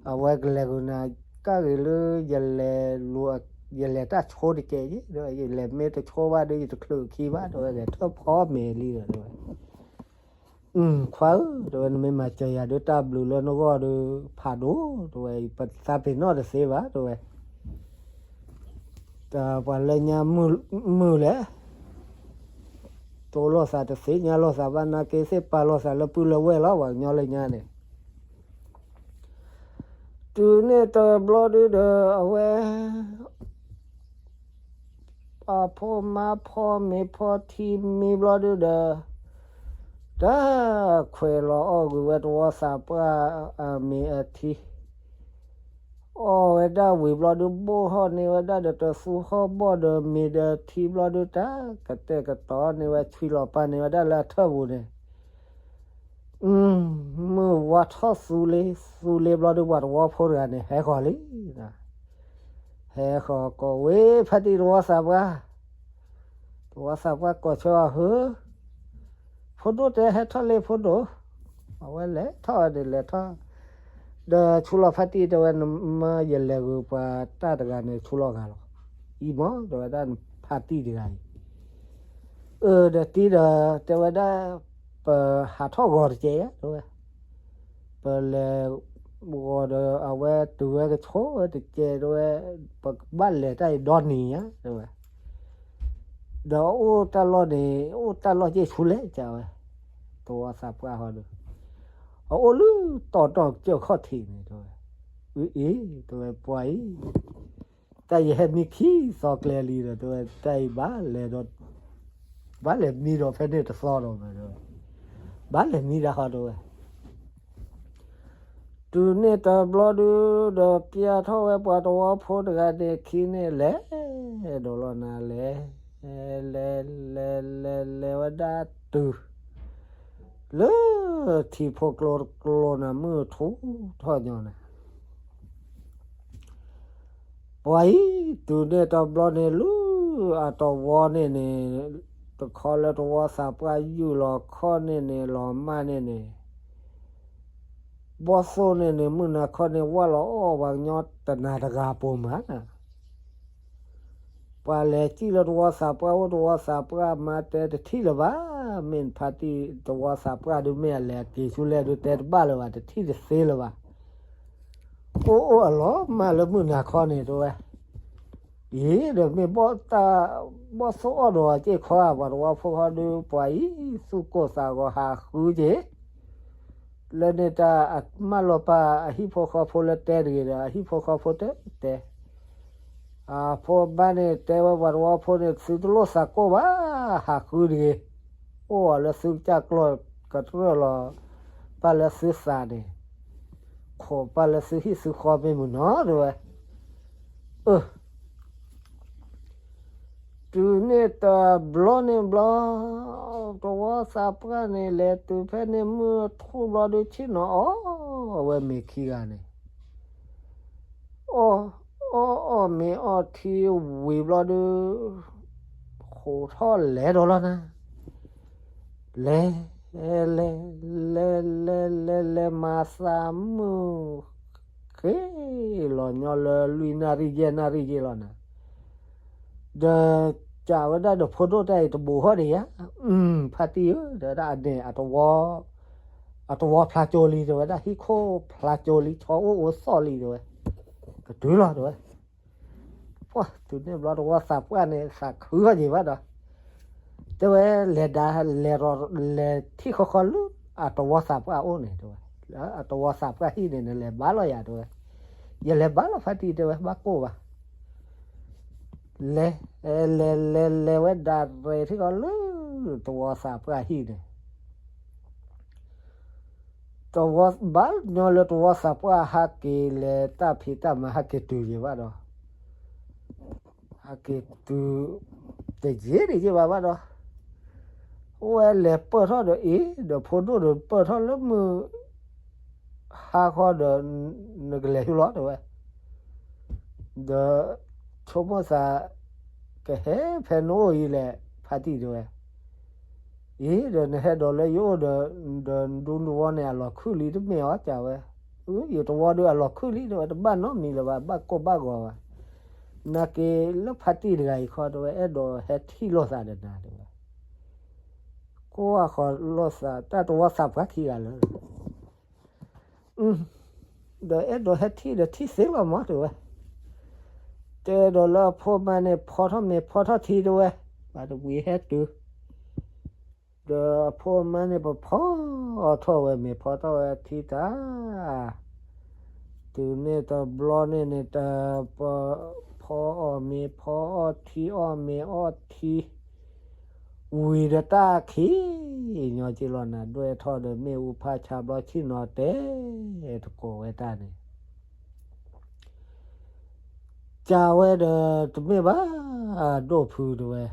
အဝဲကလဲၤဂုာ်နၤ ကၣ်ဂ့ၤလၢ ယလဲၤတၢ်ဆိတကဲးယံၤ ယလဲၤမ့ၢ်တဆိဘၣ်ဒီး ယတချုးခံဘၣ်တဲဝဲ ဂဲၤထၢၣ်ဖီမ့ၤလံဒီးတဲဝဲ ခွါဧၢ တဲဝဲ နမ့ၢ်မၤစၢၤယၤဒီး တၢ်ဘျုးလၢနဂီၢ်ဒီး ဖးဒိၣ်တဲဝဲ, ပသးပ့ၤနီၣ်တသ့ဘၣ်တဲဝဲ, တၢ်ပှၤလၢညါမုာ်လဲၣ်, တိလိာ်သးတသ့ ညါလိာ်သးဘၣ် နာ်က့သ့ၣ်ပာ်လိာ်သးလၢပုၢ်လၢဝဲၢ်လီၤ ပှၤကညီလၢညါန့ၣ် တုၤန့ၣ်တဘျီဒုဒီး အဝဲ အဖိမါဖီမ့ၤဖီထံမံဘျီဒုဒီး တၢ်ခွဲးလီၤအီၣ်ကွံာ်ဝဲတဝီသးပှၢ်အမ့ၤအထံ အီၣ်ဝဲဒၣ်ဝံၤဘျီဒု ဘိၣ်ထီၣ်န့ၢ်ဝဲဒၣ်ဒီးတသူဟီၣ်ဘီၣ်ဒီးမ့ၤဒီးထံဘျီဒု တၢ်ကတဲာ်ကတီၤန့ၢ်ဝဲ ဆွံလီၤပာ်န့ၢ်ဝဲဒၣ်လၢအထၢၣ်ပူၤန့ၣ် မုၢ်ဝါထီၣ်သူလ့ သူလ့ဘျီဒု ပှၤတဝီဖိတဂၤန့ၣ် ဟဲဃီၤလံ. ဟဲဃီၤကိးဝဲ ဖါတံၢ်တဝီသးပှၢ်, တဝီသးပှၢ်ကိးဆၢအီၤ ဟၢ ဖိဒိၣ်တဲ ဟဲထီၣ်လံဖိဒိၣ်, အဝဲလဲၤထီၣ်ဝဲန့ၣ်လဲၤထီၣ်, ဒီးဆူလီၤဖါတံၢ်တဲဝဲ နမ့ၢ်ယလဲၤဂုာ်ပှၤတၢ်တဂၤန့ၣ် ဆူလီၤဂၤလီၤ. အံၤမ့ၢ် တဲဝဲဒၣ် ဖါတံၢ်တဂၤအံၤ အၢ ဒီးတံၢ်ဒီး တဲဝဲဒၣ် ပဟးထီၣ်ဂီၤတကဲးယါ တဲဝဲ, ပလဲၤဂီၤဒီးအဝဲတုၤဝဲကဆိဝဲတကဲး တဲဝဲ, ပကဘၣ်လဲၤတၢ်အံၤဒီနံၤညါ တဲဝဲ, ဒီးအိၣ်တၢ်လီၢ်န့ၣ် အိၣ်တၢ်လီၢ်က့ၢ်ဆူလဲၣ် တဲဝဲ, တဝီသးပှၢ်ဟီဒီး အအိၣ်လၢတီတီကစၢၢ်ခီၣ်ထံးန့ၣ် တဲဝဲ, အအံၤ တဲဝဲ ပှၤအံၤ တၢ်ယဟဲမံခံသီကျဲလံဒီး တဲဝဲ တၢ်အံၤဘၣ်လဲၤဒီး ဘၣ်လဲၤမံဒီးဖဲန့ၣ်တသီဒီး တဲဝဲ, ဘၣ်လဲၤမံဒၣ်ဃီ တဲဝဲ, တုၤန့ၣ်တဘျီဒုဒီး ပျၢ်ထီၣ်ဝဲပှၤတဝီဖိတဂၤန့ၣ် ခံန့ၣ်လဲၤ ဒီးလီၤနၤလဲၤ လဲၤ လဲၤ လဲၤ လဲၤဝဲဒၣ်တုၤ လၢထံဖိကျိတကျိနၤ မုၢ်ထူထီၣ်ညီနၤ ပှၤအံၤ တုၤန့ၣ်တဘျီန့ၣ် လၢအတဝီန့ၣ်န့ၣ် တခီလၢတဝီသးပှၢ်ယုၢ်လီၤခီၣ်န့ၣ်န့ၣ် လီၤမၢ်န့ၣ်န့ၣ် ဘီၣ်သိၣ်န့ၣ်န့ၣ် မုၢ်နၤခီၣ်န့ၣ် ဝၢ်လီၤအီၣ်ပှၤကညီတနၤတဂၤပိာ်မးနၤ ပှၤလဲၤစံၣ်လၢတဝီသးပှၢ်အိၣ် တဝီသးပှၢ်မါတဲတထံၣ်လၢၤဘၣ်, မ့ၢ်ဖါတံၢ်တဝီသးပှၢ်ဒုး မ့ၢ်အလဲၤအက့ၤဆူလဲၣ်ဒုး တဲတဘၣ်လၢၤဘၣ်, တထံၣ်တသ့လၢၤဘၣ်. အိၣ်အိၣ်အလီၤမၢ်လၢမုၢ်နၤခီန့ၣ် တဲဝဲ, အံၤဒီးမ့ၢ်ဘီၣ် ဘီၣ်သိၣ်အီၣ်ဒီးအစ့ၢ်ခီဧါ, ပှၤတဝီဖိဃီဒုး ပှၤအံၤ သူၣ်ကိၢ်သးဂီၤဟးဃုက့ၤ လၢန့ၣ်တၢ်အမၢလီၤပာ်အဟံၣ်ဖိဃီဖိလၢတဲတဂ့ၤဒီး အဟံၣ်ဖိဃီဖိတဲတဲ, အဖိအမါန့ၣ် တဲဝဲပှၤတဝီဖိန့ၣ် သုတလိၣ်သးကိၢ်ဘၣ်, ဟးဃုတဂ့ၤ, အိၣ်အီၤလၢသုကစၢ်ကျီၢ်ကတြၢၢ်လီၤ, ပာ်လၢသုသးန့ၣ်, ခိးပာ်လၢသုဟံၣ်သုဃီမ့ၢ်မုၢ်နီၤ တဲဝဲ, အၢ တုၤန့ၣ်တဘျီန့ၣ်ဘျီ, တဝီသးပှၢ်န့ၣ် လဲၤတုၤဖဲန့ၣ်မုၢ်ထူၣ်ဘျီဒုး ဆ့ၣ်နီၤအီၣ်ဝဲမ့ၤခံဂၤန့ၣ်, အီၣ်အီၣ်အီၣ်မ့ၤအီၣ်ထံဝံၤဘျီဒုး ဃိးထီၣ်လဲၤဒီးလီၤနၤ, လဲၤ လဲၤ လဲၤ လဲၤ လဲၤ လဲၤမၤသးမုၢ် ဃ့လီၤညီလၢလွံၢ်နၣ်ရံၣ်ယဲၢ်နၣ်ရံၣ်ယဲၢ်လီၤနၤ, ဒီးကးဝဲဒၣ်ဒီးဖိဒိၣ်တၢ်အံၤတဘူးဃီဒံးယါ, ဖါတံၢ်ဧၢ တဲဝဲဒၣ်အန့ၣ် အတဝီဖျါကၠိလံ တဲဝဲဒၣ် ဟံၣ်ခိၣ်ဖျါကၠိလံ ဆီအိၣ်အိသီၣ်လံ တဲဝဲ, ကတုၤလီၤ တဲဝဲ ပှၤတုၤန့ၣ်ဘျီတဝီသးပှၢ်န့ၣ် သးခုဃီက့ၤဘၣ်ဒီး, တဲဝဲလဲၤဒၣ် လဲၤ လဲၤထံၣ်ဃီဃီလၢ အတဝီသးပှၢ်အိၣ်န့ၣ် တဲဝဲ, လၢအတဝီသးပှၢ်ဟံၣ်န့ၣ် နလဲၤဘါလီၤယၤ တဲဝဲ, ယလဲၤဘါလီၤဖါတံၢ် တဲဝဲ ဘၣ်ကိၢ်ဘၣ်, လဲၤ လဲၤ လဲၤ လဲၤဝဲဒၣ်ရဲၣ်ထံၣ်ဃီလၢ တဝီသးပှၢ်ဟံၣ်န့ၣ် တဝီ ဘၣ်ညီလၢတဝီသးပှၢ်ဟးက့ၤလဲၤတၢ်ဖံးတၢ်မၤဟးက့ၤတုၤယံၤဘၣ်ဒီး, ဟးက့ၤတုၤ တယံာ်ဒံးယံာ်ဘၣ်ဘၣ်ဒီး, အိၣ်ဝဲလဲၤပၢၢ်ထီၣ်ဒီးအံၤ ဒီးဖိဒိၣ်ဒီးပၢၢ်ထီၣ်လၢမုၢ် ဟါခီဒီး နကလဲၤဆူလီၤ တဲဝဲ, ဒီးဆိကမိၣ်သး ကဟဲဖဲနအိၣ်အံၤလဲၣ် ဖါတံၢ် တဲဝဲ အံၤဒီးနဟဲဒီးလၢယအိၣ်ဒီး ဒီးဒူတဝီန့ၣ် အလီၢ်ခုၣ်လံတမ့ၢ်အီၤ ကးဝဲ, ယတဝီဒီးအလီၢ်ခုၣ်လံ တဲဝဲ တဘၣ်နီတမံၤလၢၤဘၣ် ဘၣ်ကိၢ်ဘၣ်ဂီၤဘၣ်, နာ်က့လၢဖါတံၢ်တဂၤအံၤခီ တဲဝဲ အဲၣ်ဒိးဟဲထံၣ်လိာ်သးဒီးနၤ တဲဝဲ, ကိးဂၤဃီလိာ်သး တၢ်တဝီသးပှၢ်ခံဂၤလၢ ဒီးအဲၣ်ဒိးဟဲထံၣ်ဒီးထံၣ်သ့လီၤမး တဲဝဲ, တဲဒီးလၢအဖိမါန့ၣ် ဖီထီၣ်မ့ၤဖီထီၣ်ထံ တဲဝဲ, ဘၣ်တဝံၤဟဲတုၤ, ဒီးအဖိအမါန့ၣ် ပဖီထီၣ်ဝဲမ့ၤဖီထီၣ်ဝဲထံတၢ်, တုၤန့ၣ်တဘျီန့ၣ်န့ၣ် တၢ်ပဖီအီၣ်မ့ၤ ဖီအီၣ်ထံ အီၣ်မ့ၤအီထံ ဝံၤဒီးတၢ်ခံ ညီက့လီၤနၤ ဒွဲၣ်ထီၣ်ဒီးမ့ၣ်အူဖးဆါဘျီဆ့ၣ်နီၤတဲ တကိးဝဲတၢ်န့ၣ် ကးဝဲဒီး တမ့ၢ်ဘၣ် ဒိၣ်ဖုတဲဝဲ,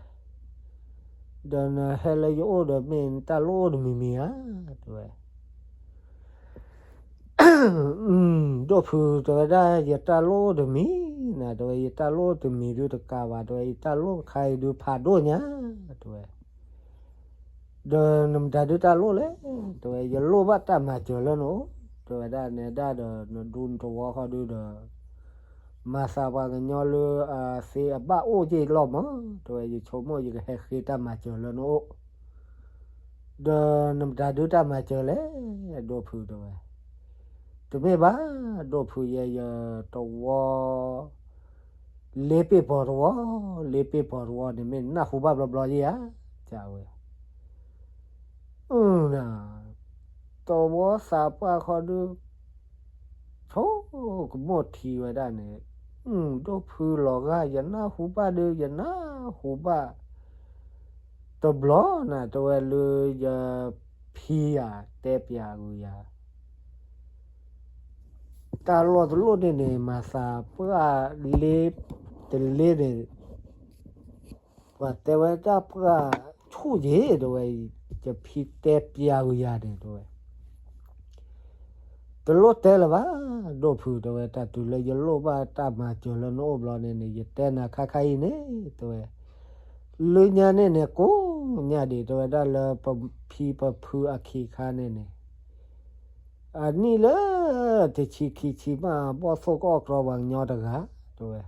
ဒီးနဟဲလၢယအိၣ်ဒီးမ့ၢ်နတၢ်လိၣ်အိၣ်တမံၤမံၤဧါ တဲဝဲ. ဒိၣ်ဖုတဲဝဲဒၣ် ယတၢ်လိၣ်အိၣ်တမံၤနၤ တဲဝဲ, ယတၢ်လိၣ်အိၣ်တမံၤဒုတကးဘၣ် တဲဝဲ, ယတၢ်လိၣ်ခါအံၤဒုဖးဒိၣ်ညါ တဲဝဲ. ဒီးနမတၤဒုတၢ်လိၣ်လဲၣ် တဲဝဲ, ယလိၣ်ဘၣ်တၢ်မၤစၢၤလၢနအိၣ် တဲဝဲဒၣ်, နဲဒၣ်ဒီးနဒူနသဝီဃီဒုဒီး မၤသးပှၤကညီလၢအသ့အဘၣ်အိၣ်က့ၢ်လီၤမး တဲဝဲ, ယဆိကမိၣ်ယကဟဲဃ့တၢ်မၤစၢၤလၢနအိၣ် ဒီးနမတၤဒုတၢ်မၤစၢၤလဲၣ် ဒိၣ်ဖုတဲဝဲ. တမ့ၢ်ဘၣ် ဒိၣ်ဖုယဲ ယသဝီ လ့ပ့ၢ်ပီၤသဝီ, လ့ပ့ၢ်ပီၤသဝီန့ၣ် မ့ၢ်နၢ်ဟူဘၣ်ဘျီဘျီယဲဧါ တဲဝဲ. အၢ သဝီသးပှၢ်ဃီဒု ဆိကမိၣ်ထံဝဲဒၣ်န့ၣ်, ဒိၣ်ဖုလီၤဂာ် ယနၢ်ဟူဘၣ်ဒု ယနၢ်ဟူဘၣ် တဘျီနၤ တဲဝဲ, လၢယဖံယၤတဲပျးကွံာ်ယၤ တၢ်လီၢ်တလီၢ်န့ၣ်န့ၣ် မၤသးပှၢ်လ့တလ့န့ၣ် ပှၤတဲဝဲတၢ်ပှၢ်ဆူၣ်ယ့ၤ တဲဝဲ, ယဖံတဲပျးကွံာ်ယၤန့ၣ် တဲဝဲ. တလိၣ်တဲလၢၤဘၣ် ဒိၣ်ဖုတဲဝဲ, တၢ်တုၤလၢယလိၣ်ဘၣ်တၢ်မၤစၢၤလၢနအိၣ်ဘျီန့ၣ်န့ၣ် ယတဲနၤခါခါအံၤန့ၣ် တဲဝဲ, လၢညါန့ၣ်န့ၣ် ကိးညါဒံး တဲဝဲဒၣ် လၢပဖံပဖုအခ့အခါန့ၣ်န့ၣ် အနံၣ်လၢ တဆံခံဆံမး ဘီၣ်သိၣ်ကအီၣ်ကြီပှၤကညီတဂၤ တဲဝဲ,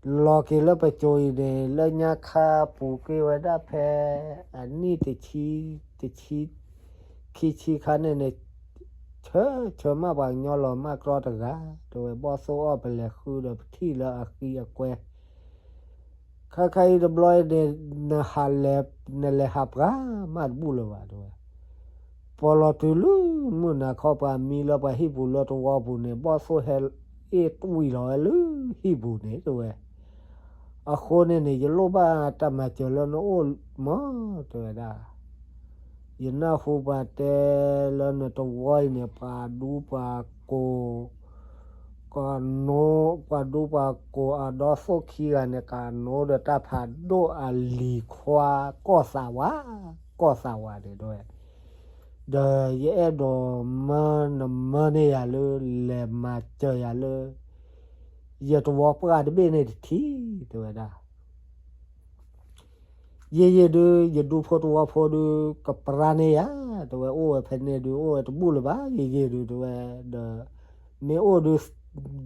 လီၤက့ၤလၢပစိၤအံၤန့ၣ် လၢညါခါပူၤကွံာ်ဝဲဒၣ်ဖဲ အနံၣ်တဆံ တဆံ ခံဆံခါန့ၣ်န့ၣ် ဆၢဆၢမးပှၤကညီလီၤမၢ်ကြီတဂၤ တဲဝဲ, ဘီၣ်သိၣ်အီၣ်ပလဲၤဃုဒီးပထံၣ်လၢအဃံအကွဲ ခါခါအံၤတဘျီအံၤန့ၣ် နဟးလဲၤ နလဲၤဟးပှၤမးတဘူၣ်လၢၤဘၣ် တဲဝဲ. ပီၢ်လီၤတုၤလၢမုၢ်နၤခီ ပှၤမံလၢပှၤဟံၣ်ပူၤလၢတဝီပူၤန့ၣ် ဘီၣ်သိၣ်ဟဲအ့ၣ်တွံၢ်လီၤဝဲလၢဟံၣ်ပူၤန့ၣ် တဲဝဲ. အဃိန့ၣ်န့ၣ် ယလိၣ်ဘၣ်တၢ်မၤစၢၤလၢနအိၣ်မး တဲဝဲဒၣ်. ယနၢ်ဟူပှၤတဲလၢနတဝီအံၤန့ၣ် ပှၤဒူပှၤကိၢ် ကနိ ပှၤဒူပှၤကိၢ်အဒီသိၣ်ခံဂၤန့ၣ် ကနိဒီးတၢ်ဖးဒိၣ်အလံၤခွါ ကီၢ်သးဝး ကီၢ်သးဝးန့ၣ် တဲဝဲ. ဒီးယအဲၣ်ဒိးမၢနမၢန့ၢ်ယၤလၢ လဲၤမၤစၢၤယၤလၢ ယတဝီပှၢ်တဘ့ၣ်န့ၣ်တထံၣ် တဲဝဲဒၣ်. ယ့ၢ်ယ့ၢ်ဒု ယဒူဖိတဝီဖိဒု ကပြါန့ၢ်ယၤ တဲဝဲ, အိၣ်ဝဲဖဲန့ၣ်ဒု အိၣ်ဝဲတဘူၣ်လၢၤဘၣ် ယ့ၢ်ယ့ၢ်ဒု တဲဝဲ, ဒီးမ့ၢ်အိၣ်ဒု ဒ်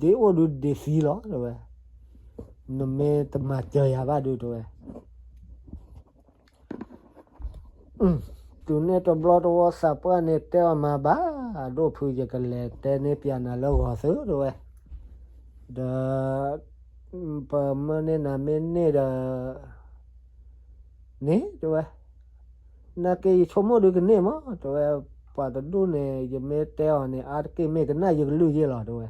အိၣ်ဒုဒ်သံလီၤ တဲဝဲ, နမ့ၢ်တမၤစၢၤယၤဘၣ်ဒု တဲဝဲ. တုၤန့ၣ်တဘျီတဝီသးပှၢ်န့ၣ် တဲအီၤမၤဘၣ် ဒိၣ်ဖု ယကလဲၤတဲန့ၢ်ပျးနၤလၢဂီၤသု တဲဝဲ, ဒီး ပမၢန့ၢ်နၤမ့ၢ်န့ၢ်ဒီး န့ၣ် တဲဝဲ, နာ်က့ယဆိကမိၣ်ဒုကန့ၢ်မး တဲဝဲ, ပှၤတဒူၣ်န့ၣ် ယမ့ၢ်တဲအီၤန့ၣ် အါတက့ၢ်မ့ၢ်ကနၣ်ယကလုၢ်ယ့ၢ်လီၤ တဲဝဲ.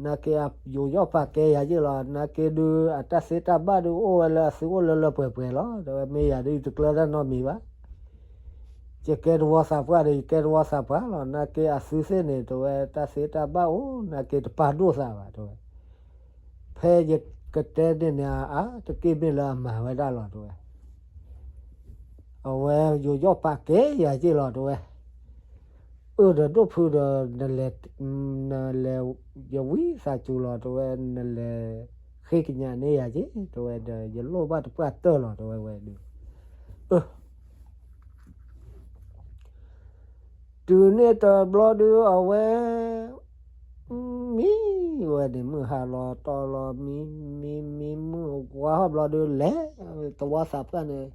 နာ်က့အယိၤယီၣ်ပာ်ကဲယၤယ့ၢ်လီၤ နာ်က့ဒု အတၢ်သ့တၢ်ဘၣ်ဒု အိၣ်ဝဲလၢအသုအိၣ်လၢလၢပှဲၤပှဲၤလီၤ တဲဝဲ, မ့ၢ်ယၤဒု ယတကျၢၤတၢ်နီတမံၤဘၣ် ယကဲတဝီသးပှၢ်ဒီး ယကဲတဝီသးပှၢ်လီၤ နာ်က့အသုသ့ၣ်န့ၣ် တဲဝဲ တၢ်သ့တၢ်ဘၣ်အိၣ် နာ်က့တပာ်ဒိၣ်သးဘၣ် တဲဝဲ. ဖဲယကတဲန့ၢ်န့ၣ် အါတက့ၢ်မ့ၢ်လၢအမၤဝဲဒၣ်လီၤ တဲဝဲ. အဝဲယိၤယီၣ်ပာ်ကဲယၤယ့ၢ်လီၤ တဲဝဲ. အၢ ဒီးဒိၣ်ဖုဒီး နလဲၤ နလဲၤ ယဝံသးစူၤလီၤ တဲဝဲ, နလဲၤဃ့ကညးန့ၢ်ယၤက့ၤ တဲဝဲ, ဒီးယလိၣ်ဘၣ်တပှၢ်တၢၢ်လီၤ တဲဝဲဝဲဒု အၢ တုၤန့ၣ်တဘျီဒု အဝဲ မံဝဲန့ၣ် မုၢ်ဟါလီၤတီလီၤ မံ မံ မံ မုၢ်ဝါထီၣ်ဘျီဒု လဲၤ တဝီသးပှၢ်န့ၣ်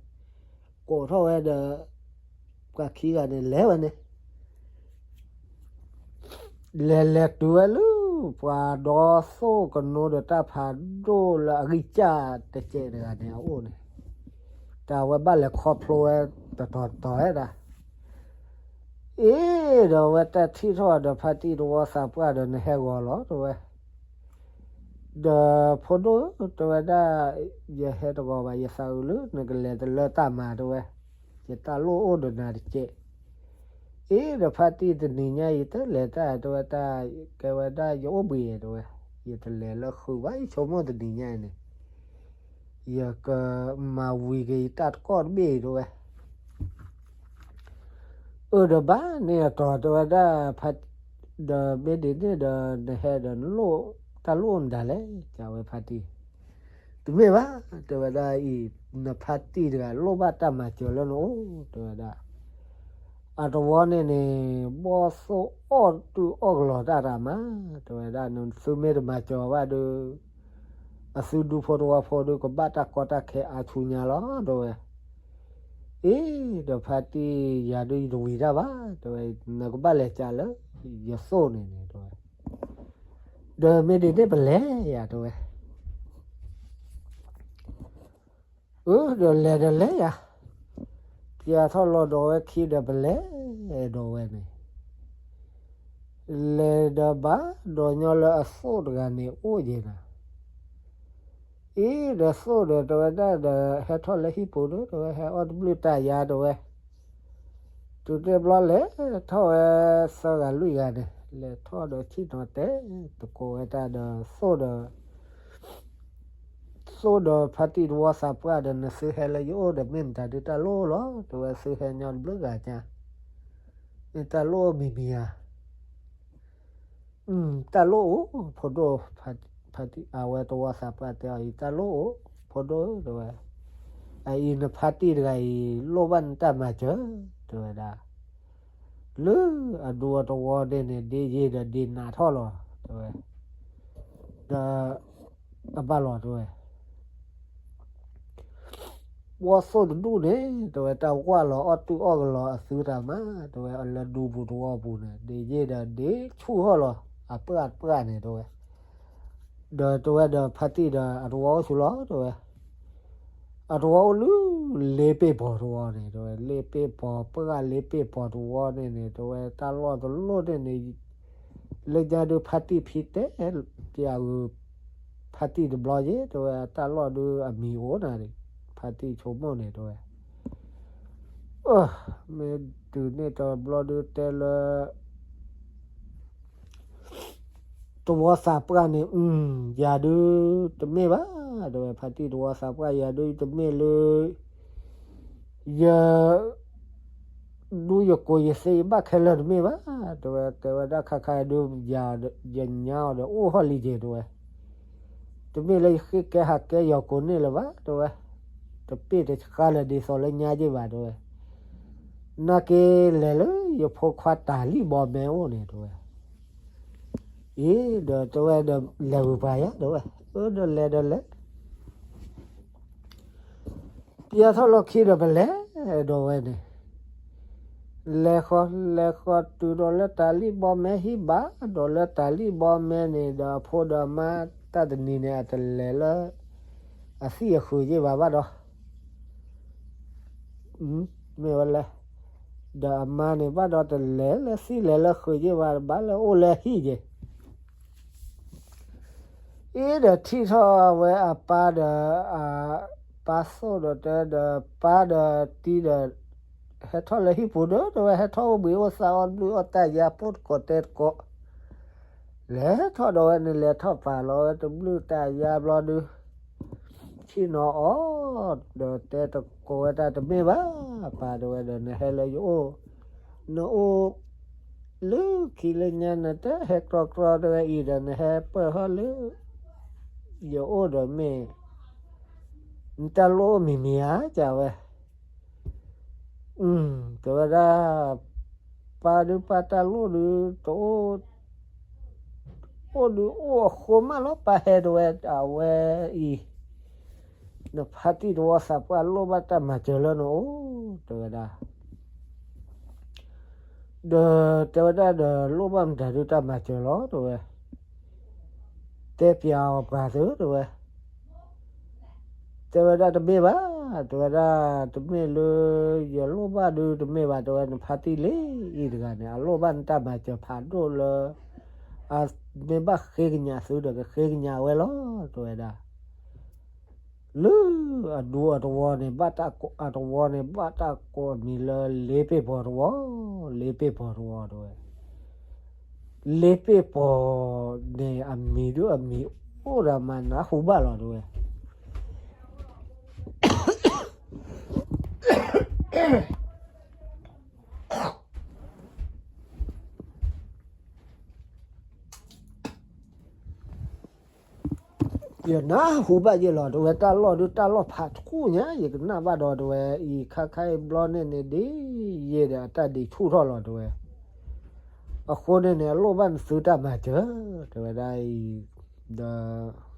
ကိးထီၣ်ဝဲဒီး ပှၤခံဂၤန့ၣ် လဲၤဝဲန့ၣ် လဲၤလဲၤတုၤဝဲလၢ ပှၤဒီသိၣ်ကနိဒီးတၢ်ဖးဒိၣ်လၢအဂံၢ်စၢ်တစဲးတဂၤန့ၣ် အအိၣ်န့ၣ်, တၢ်ဝဲဘၣ်လဲၤခီဖျိဝဲတတီၤတီၤဝဲဒၣ်, အ အ့ ဒီးအဝဲတၢ်ထံၣ်ထီၣ်ဒီးဖါတံၢ်တဝီသးပှၢ်ဒီး နဟဲဂီၤလီၤ တဲဝဲ. ဒီးဖိဒိၣ် တဲဝဲဒၣ်, ယဟဲတဂီၤဘၣ်, ယသးအုးလၢနကလဲၤတလၢတၢ်မၤ တဲဝဲ, ယတၢ်လိၣ်အိၣ်ဒီးနၤတကဲး. အ့ ဒီးဖါတံၢ်တနံၤညါအံၤတလဲၤတၢ် တဲဝဲ, တၢ်ကဲဝဲဒၣ်ယအိၣ်ဘှံး တဲဝဲ, ယတလဲၤလၢဃုာ်ဘၣ် ယဆိကမိၣ်တနံၤညါအံၤန့ၣ် ယကမၤဝံၤက့ၤယတၢ်တကီၢ်တဘ့ၣ်အံၤ တဲဝဲ. အၢၣ်ဒီးဘၣ်န့ၢ်အတီၤ တဲဝဲဒၣ်, ဒီးမ့ၢ်ဒ်န့ၣ်ဒီး နဟဲဒီးနလိၣ်တၢ်လိၣ်မတၤလဲၣ် တဲဝဲဖါတံၢ်. တမ့ၢ်ဘၣ် တဲဝဲဒၣ်အံၤ, နဖါတံၢ်တဂၤလိၣ်ဘၣ်တၢ်မၤစၢၤလၢနအိၣ် တဲဝဲဒၣ်. အတဝီန့ၣ်န့ၣ် ဘီၣ်သိၣ်အီၣ်တုၤအီၣ်ကလီၤတၢ်တၢ်မး တဲဝဲဒၣ်, နသုမ့ၢ်တမၤစၢၤဘၣ်ဒီး အသုဒူဖိတဝီဖိဒီး ကဘၣ်တၢ်ကီတၢ်ခဲအါဆူညါလီၤ တဲဝဲ. အ့ ဒီးဖါတံၢ် ယၤဒုးယတဝံၤတၢ်ဘၣ် တဲဝဲ, နကဘၣ်လဲၤကးလၢယသိၣ်န့ၣ်န့ၣ် တဲဝဲ. ဒီးမ့ၢ်ဒ်န့ၣ်ပလဲၤယၤ တဲဝဲ. အၢ ဒီးလဲၤဒီးလဲၤယၤ, ပျၢထီၣ်လီၤဒီးဝဲခံဒီးပလဲၤဒီးဝဲန့ၣ် လဲၤဒီးဘၣ်ဒီးညီလၢအသိၣ်တဂၤန့ၣ်အိၣ်ယဲၢ်နၤ. အ့ ဒီးသိၣ်ဒီးတဲဝဲဒၣ်ဒီး ဟဲထီၣ်လၢဟံၣ်ပူၤဒီး တဲဝဲ ဟဲအီၣ်တဘျုးတၢ်ယါ တဲဝဲ. တုၤတဘျီလဲၤထီၣ်ဝဲသၢဂၤလွံၢ်ဂၤန့ၣ် လဲၤထီၣ်ဒီးဆ့ၣ်နီၤတဲသကိးဝဲတၢ်ဒီးသိၣ်ဒီး သိၣ်ဒီးဖါတံၢ်တဝီသးပှၢ်ဒီး နသုဟဲလၢယအိၣ်ဒီးမ့ၢ်မတၤဒုးတၢ်လိၣ်လီၤ တဲဝဲ, သုဟဲညီတဘျုးဂၤညါ, မ့ၢ်တၢ်လိၣ်မံၤမံၤဧါ. တၢ်လိၣ်အိၣ် ဖိဒိၣ်, ဖါတံၢ် အဝဲတဝီသးပှၢ်တဲအီၤအံၤ တၢ်လိၣ်အိၣ် ဖိဒိၣ် တဲဝဲ. အအံၤနဖါတံၢ်တဂၤအံၤ လိၣ်ဘၣ်နတၢ်မၤစၢၤ တဲဝဲဒၣ်, လၢအဒူအတဝီန့ၣ်န့ၣ် ဒ့ယ့ၢ်ဒီးဒ့နးထီၣ်လီၤ တဲဝဲ. ဒီးအဘၣ်လီၤ တဲဝဲ. ဝီၢ်သိၣ်တဒူၣ်န့ၣ် တဲဝဲ တၢ်ဝၢ်လီၤအီၣ်တုၤအီၣ်ကလီၤအသုတၢ်မး တဲဝဲ, အလၢဒူပူၤတဝီပူၤန့ၣ် ဒ့ယ့ၢ်ဒီးဒ့ဆူၣ်ထီၣ်လီၤ အပှၢ်တပှၢ်န့ၣ် တဲဝဲ. ဒီးတဲဝဲဒီးဖါတံၢ်ဒီးအတဝီအိၣ်ဆူၣ်လီၤ တဲဝဲ. အတဝီအိၣ်လၢ လ့ပ့ၢ်ပီၤတဝီန့ၣ် တဲဝဲ, လ့ပ့ၢ်ပီၤ ပှၢ်လ့ပ့ၢ်ပီၤတဝီန့ၣ်န့ၣ် တဲဝဲ တၢ်လီၢ်တလီၢ်န့ၣ်န့ၣ် လၢညါဒုးဖါတံၢ်ဖံတဲ ပျၢဂုၤ ဖါတံၢ်တဘျီယ့ၢ် တဲဝဲ, တၢ်လီၢ်ဒုးအမံၤအိၣ်နၤန့ၣ် ဖါတံၢ်ဆိကမိၣ်န့ၣ် တဲဝဲ. အၢ မ့ၢ်တုၤန့ၣ်တဘျီဒုးတဲလၢ တဝီသးပှၢ်န့ၣ် အၢ ယၤဒုးတမ့ၢ်ဘၣ် တဲဝဲ, ဖါတံၢ်တဝီသးပှၢ် ယၤဒုးတမ့ၢ်လၢ ယ ဒူယကိးယသ့ဘၣ်ခဲလၢာ်တမ့ၢ်ဘၣ် တဲဝဲ, ကဲဝဲဒၣ်ခါခါဒုး ယညါအီၤဒီးအိၣ်ဟီၣ်လံက့ၤ တဲဝဲ, တမ့ၢ်လၢယဃ့ကဲဟးကဲယီၤကိးန့ၣ်လၢၤဘၣ် တဲဝဲ, တပ့ၢ်တဃါလၢာ်ဒ်သိးလၢညါက့ၤဘၣ် တဲဝဲ, နာ်က့လဲၤလၢယဖိခွါတၢ်လံၣ်ဘီမဲအိၣ်န့ၣ် တဲဝဲ. အံၤ ဒီးတဲဝဲဒီးလဲၤဝံၤပှၤယါ တဲဝဲ, အၢ ဒီးလဲၤဒီးလဲၤ ပျၢထီၣ်လီၢ်ခံဒီးပလဲၤဒီးဝဲန့ၣ်, လဲၤဃီ လဲၤဃီတုၤဒီးလၢတၢ်လံၣ်ဘီမဲဟံၣ်ဘၣ်, ဒီးလၢတၢ်လံၣ်ဘီမဲန့ၣ်ဒီးအဖိဒီးအမါ တၢ်တနံၤန့ၣ် အတလဲၤလၢ အသံၣ်အဃုာ်က့ၤဘၣ်ဘၣ်ဒီး မ့ၢ်ဝဲလဲၣ်, ဒီးအမါန့ၣ်ဘၣ်ဒီးတလဲၤလၢသံၣ်လဲၤလၢဃုာ်က့ၤဘၣ် ဘၣ်လၢအိၣ်လၢဟံၣ်က့ၤ အ့ဒီးထံၣ်ထီၣ်ဝဲအပၢ်ဒီး အပၢ်သိၣ်ဒီးတဲဒီး ပၢ်ဒီးတံၤဒီး ဟဲထီၣ်လၢဟံၣ်ပူၤဒီး တဲဝဲ ဟဲထီၣ်အိၣ်ဘှံးအိၣ်သါအီၣ်တဘျုးအီၣ်တၢ်ယါ ပိၢ်တကိးတဲတကိး လဲၤထီၣ်ဒီးဝဲန့ၣ် လဲၤထီၣ်ပာ်လီၤဝဲတဘျုးတၢ်ယါဘျီဒုး ဆ့ၣ်နီၤအီၤဒီးတဲတကိးဝဲတၢ် တမ့ၢ်ဘၣ် ပၢ် တဲဝဲဒီး နဟဲလၢယအိၣ် နအိၣ်လၢခံလၢညါ နတဟဲကြီကြီ တဲဝဲအံၤဒီး နဟဲပၢၢ်ထီၣ်လၢယအိၣ်ဒီးမ့ၢ် နတၢ်လိၣ်အိၣ်မံၤမံၤဧါ ကဝဲ တဲဝဲဒၣ် ပၢ်ဒုး ပၢ်တၢ်လိၣ်ဒုး တအိၣ် အိၣ်ဒုးအိၣ်အဃိမးလီၤ ပၢ်ဟဲ တဲဝဲ အဝဲအံၤ နဖါတံၢ်တဝီသးပှၢ်လိၣ်ဘၣ်တၢ်မၤစၢၤလၢနအိၣ် တဲဝဲဒၣ် ဒီးတဲဝဲဒၣ်ဒီး လိၣ်ဘၣ်မတၤဒုးတၢ်မၤစၢၤလီၤ တဲဝဲ တဲပျးအီၤပှၤသု တဲဝဲ တဲဝဲဒၣ်တမ့ၢ်ဘၣ်, တဲဝဲဒၣ်တမ့ၢ်လၢ ယလိၣ်ဘၣ်ဒုးတမ့ၢ်ဘၣ်, တဲဝဲနဖါတံၢ်လံအံၤတဂၤန့ၣ် အလိၣ်ဘၣ်နတၢ်မၤစၢၤဖးဒိၣ်လၢ အမ့ၢ်ဘၣ်ဃ့ကညးသုဒီးကဃ့ကညးဝဲလီၤ တဲဝဲဒၣ်. လၢအဒူအတဝီန့ၣ် ဘၣ်တၢ်ကိး အတဝီန့ၣ် ဘၣ်တၢ်ကိးအမံၤလၢလ့ပ့ၢ်ပီၤတဝီ, လ့ပ့ၢ်ပီၤတဝီတဲဝဲ. လ့ပ့ၢ်ပီၤန့ၣ် အမံၤဒုးအမံၤအိၣ်ဒီးမၤနၢ်ဟူဘၣ်လီၤတဲဝဲ. ယနၢ်ဟူဘၣ်ယဲလီၤတဲဝဲ, တၢ်လီၢ်ဒုးတၢ်လီၢ်ဖးထူၣ်ညါ ယကနၣ်ဘၣ်ဒီးတဲဝဲ, အံၤခါခါအံၤဘျီန့ၣ်န့ၣ် ဒ်ယဲဒီးအတၢ်ဒံးဆူၣ်ထီၣ်လီၤတဲဝဲ. အဃိန့ၣ်န့ၣ် အလိၣ်ဘၣ်နသုတၢ်မၤစၢၤ တဲဝဲဒၣ်အံၤ, ဒီး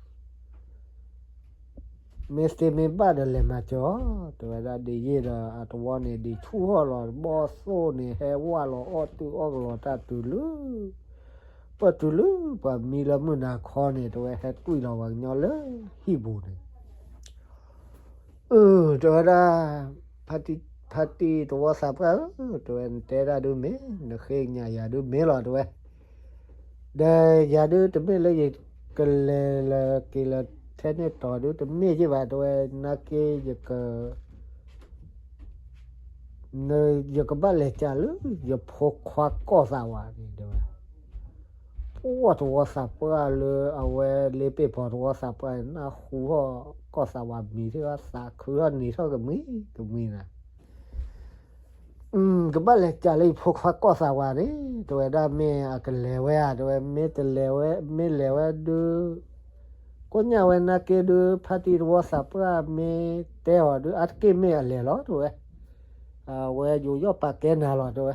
မ့ၢ်သ့မ့ၢ်ဘၣ်ဒီးလဲၤမၤစၢၤအီၤ တဲဝဲဒၣ်. ဒ်ယဲဒီးအတဝီန့ၣ် ဒံးဆူၣ်ထီၣ်လီၤ, ဘီၣ်သိၣ်န့ၣ် ဟဲဝၢ်လီၤအီၣ်တုၤအီၣ်ကလီၤတၢ်တုၤလၢ ပၢၢ်တုၤလၢပှၤမံလၢမုၢ်နၤခီန့ၣ် တဲဝဲ, ဟဲတွံၢ်လီၤပှၤကညီလၢဟံၣ်ပူၤန့ၣ် အၢ တဲဝဲဒၣ်, ဖါတံၢ်, ဖါတံၢ်သဝီသးပှၢ်ဧၢ, တဲဝဲ, နတဲဒၣ်ဒုးမ့ၢ်, နဃ့ကညးယၤဒုးမ့ၢ်လီၤ တဲဝဲ. ဒီးယၤဒုးတမ့ၢ်လၢယကလဲၤလၢက့ၤလၢ ထဲန့ၣ်တီၤဒုး တမ့ၢ်ယဘၣ် တဲဝဲ, နာ်က့ ယက ယကဘၣ်လဲၤကးလၢ ယဖိခွါကီၢ်သးဝးန့ၣ် တဲဝဲ. ပှၢ်သဝီသးပှၢ်လၢအဝဲလ့ပ့ၢ်ပီၤသဝီသးပှၢ်န့ၣ် နၢ်ဟူထီၣ်ကီၢ်သးဝးမံၤ ထံၣ်ဘၣ်သးခုထီၣ်နံၤထီၣ်ကမှံၤကမှံၤနၤ ကဘၣ်လဲၤကးလၢယဖိခွါကီၢ်သးဝးန့ၣ် တဲဝဲဒၣ် မ့ၢ်အကလဲၤဝဲဧါ တဲဝဲ, မ့ၢ်တလဲၤဝဲ, မ့ၢ်လဲၤဝဲဒုး ကိညၣ်ဝဲနာ်က့ဒုး ဖါတံၢ်သဝီသးပှၢ်မ့ၢ်တဲအီၤဒုး အါတက့ၢ်မ့ၢ်အလဲၤလီၤ တဲဝဲ. အဝဲယိၤယီၣ်ပာ်ကဲနၤလီၤ တဲဝဲ,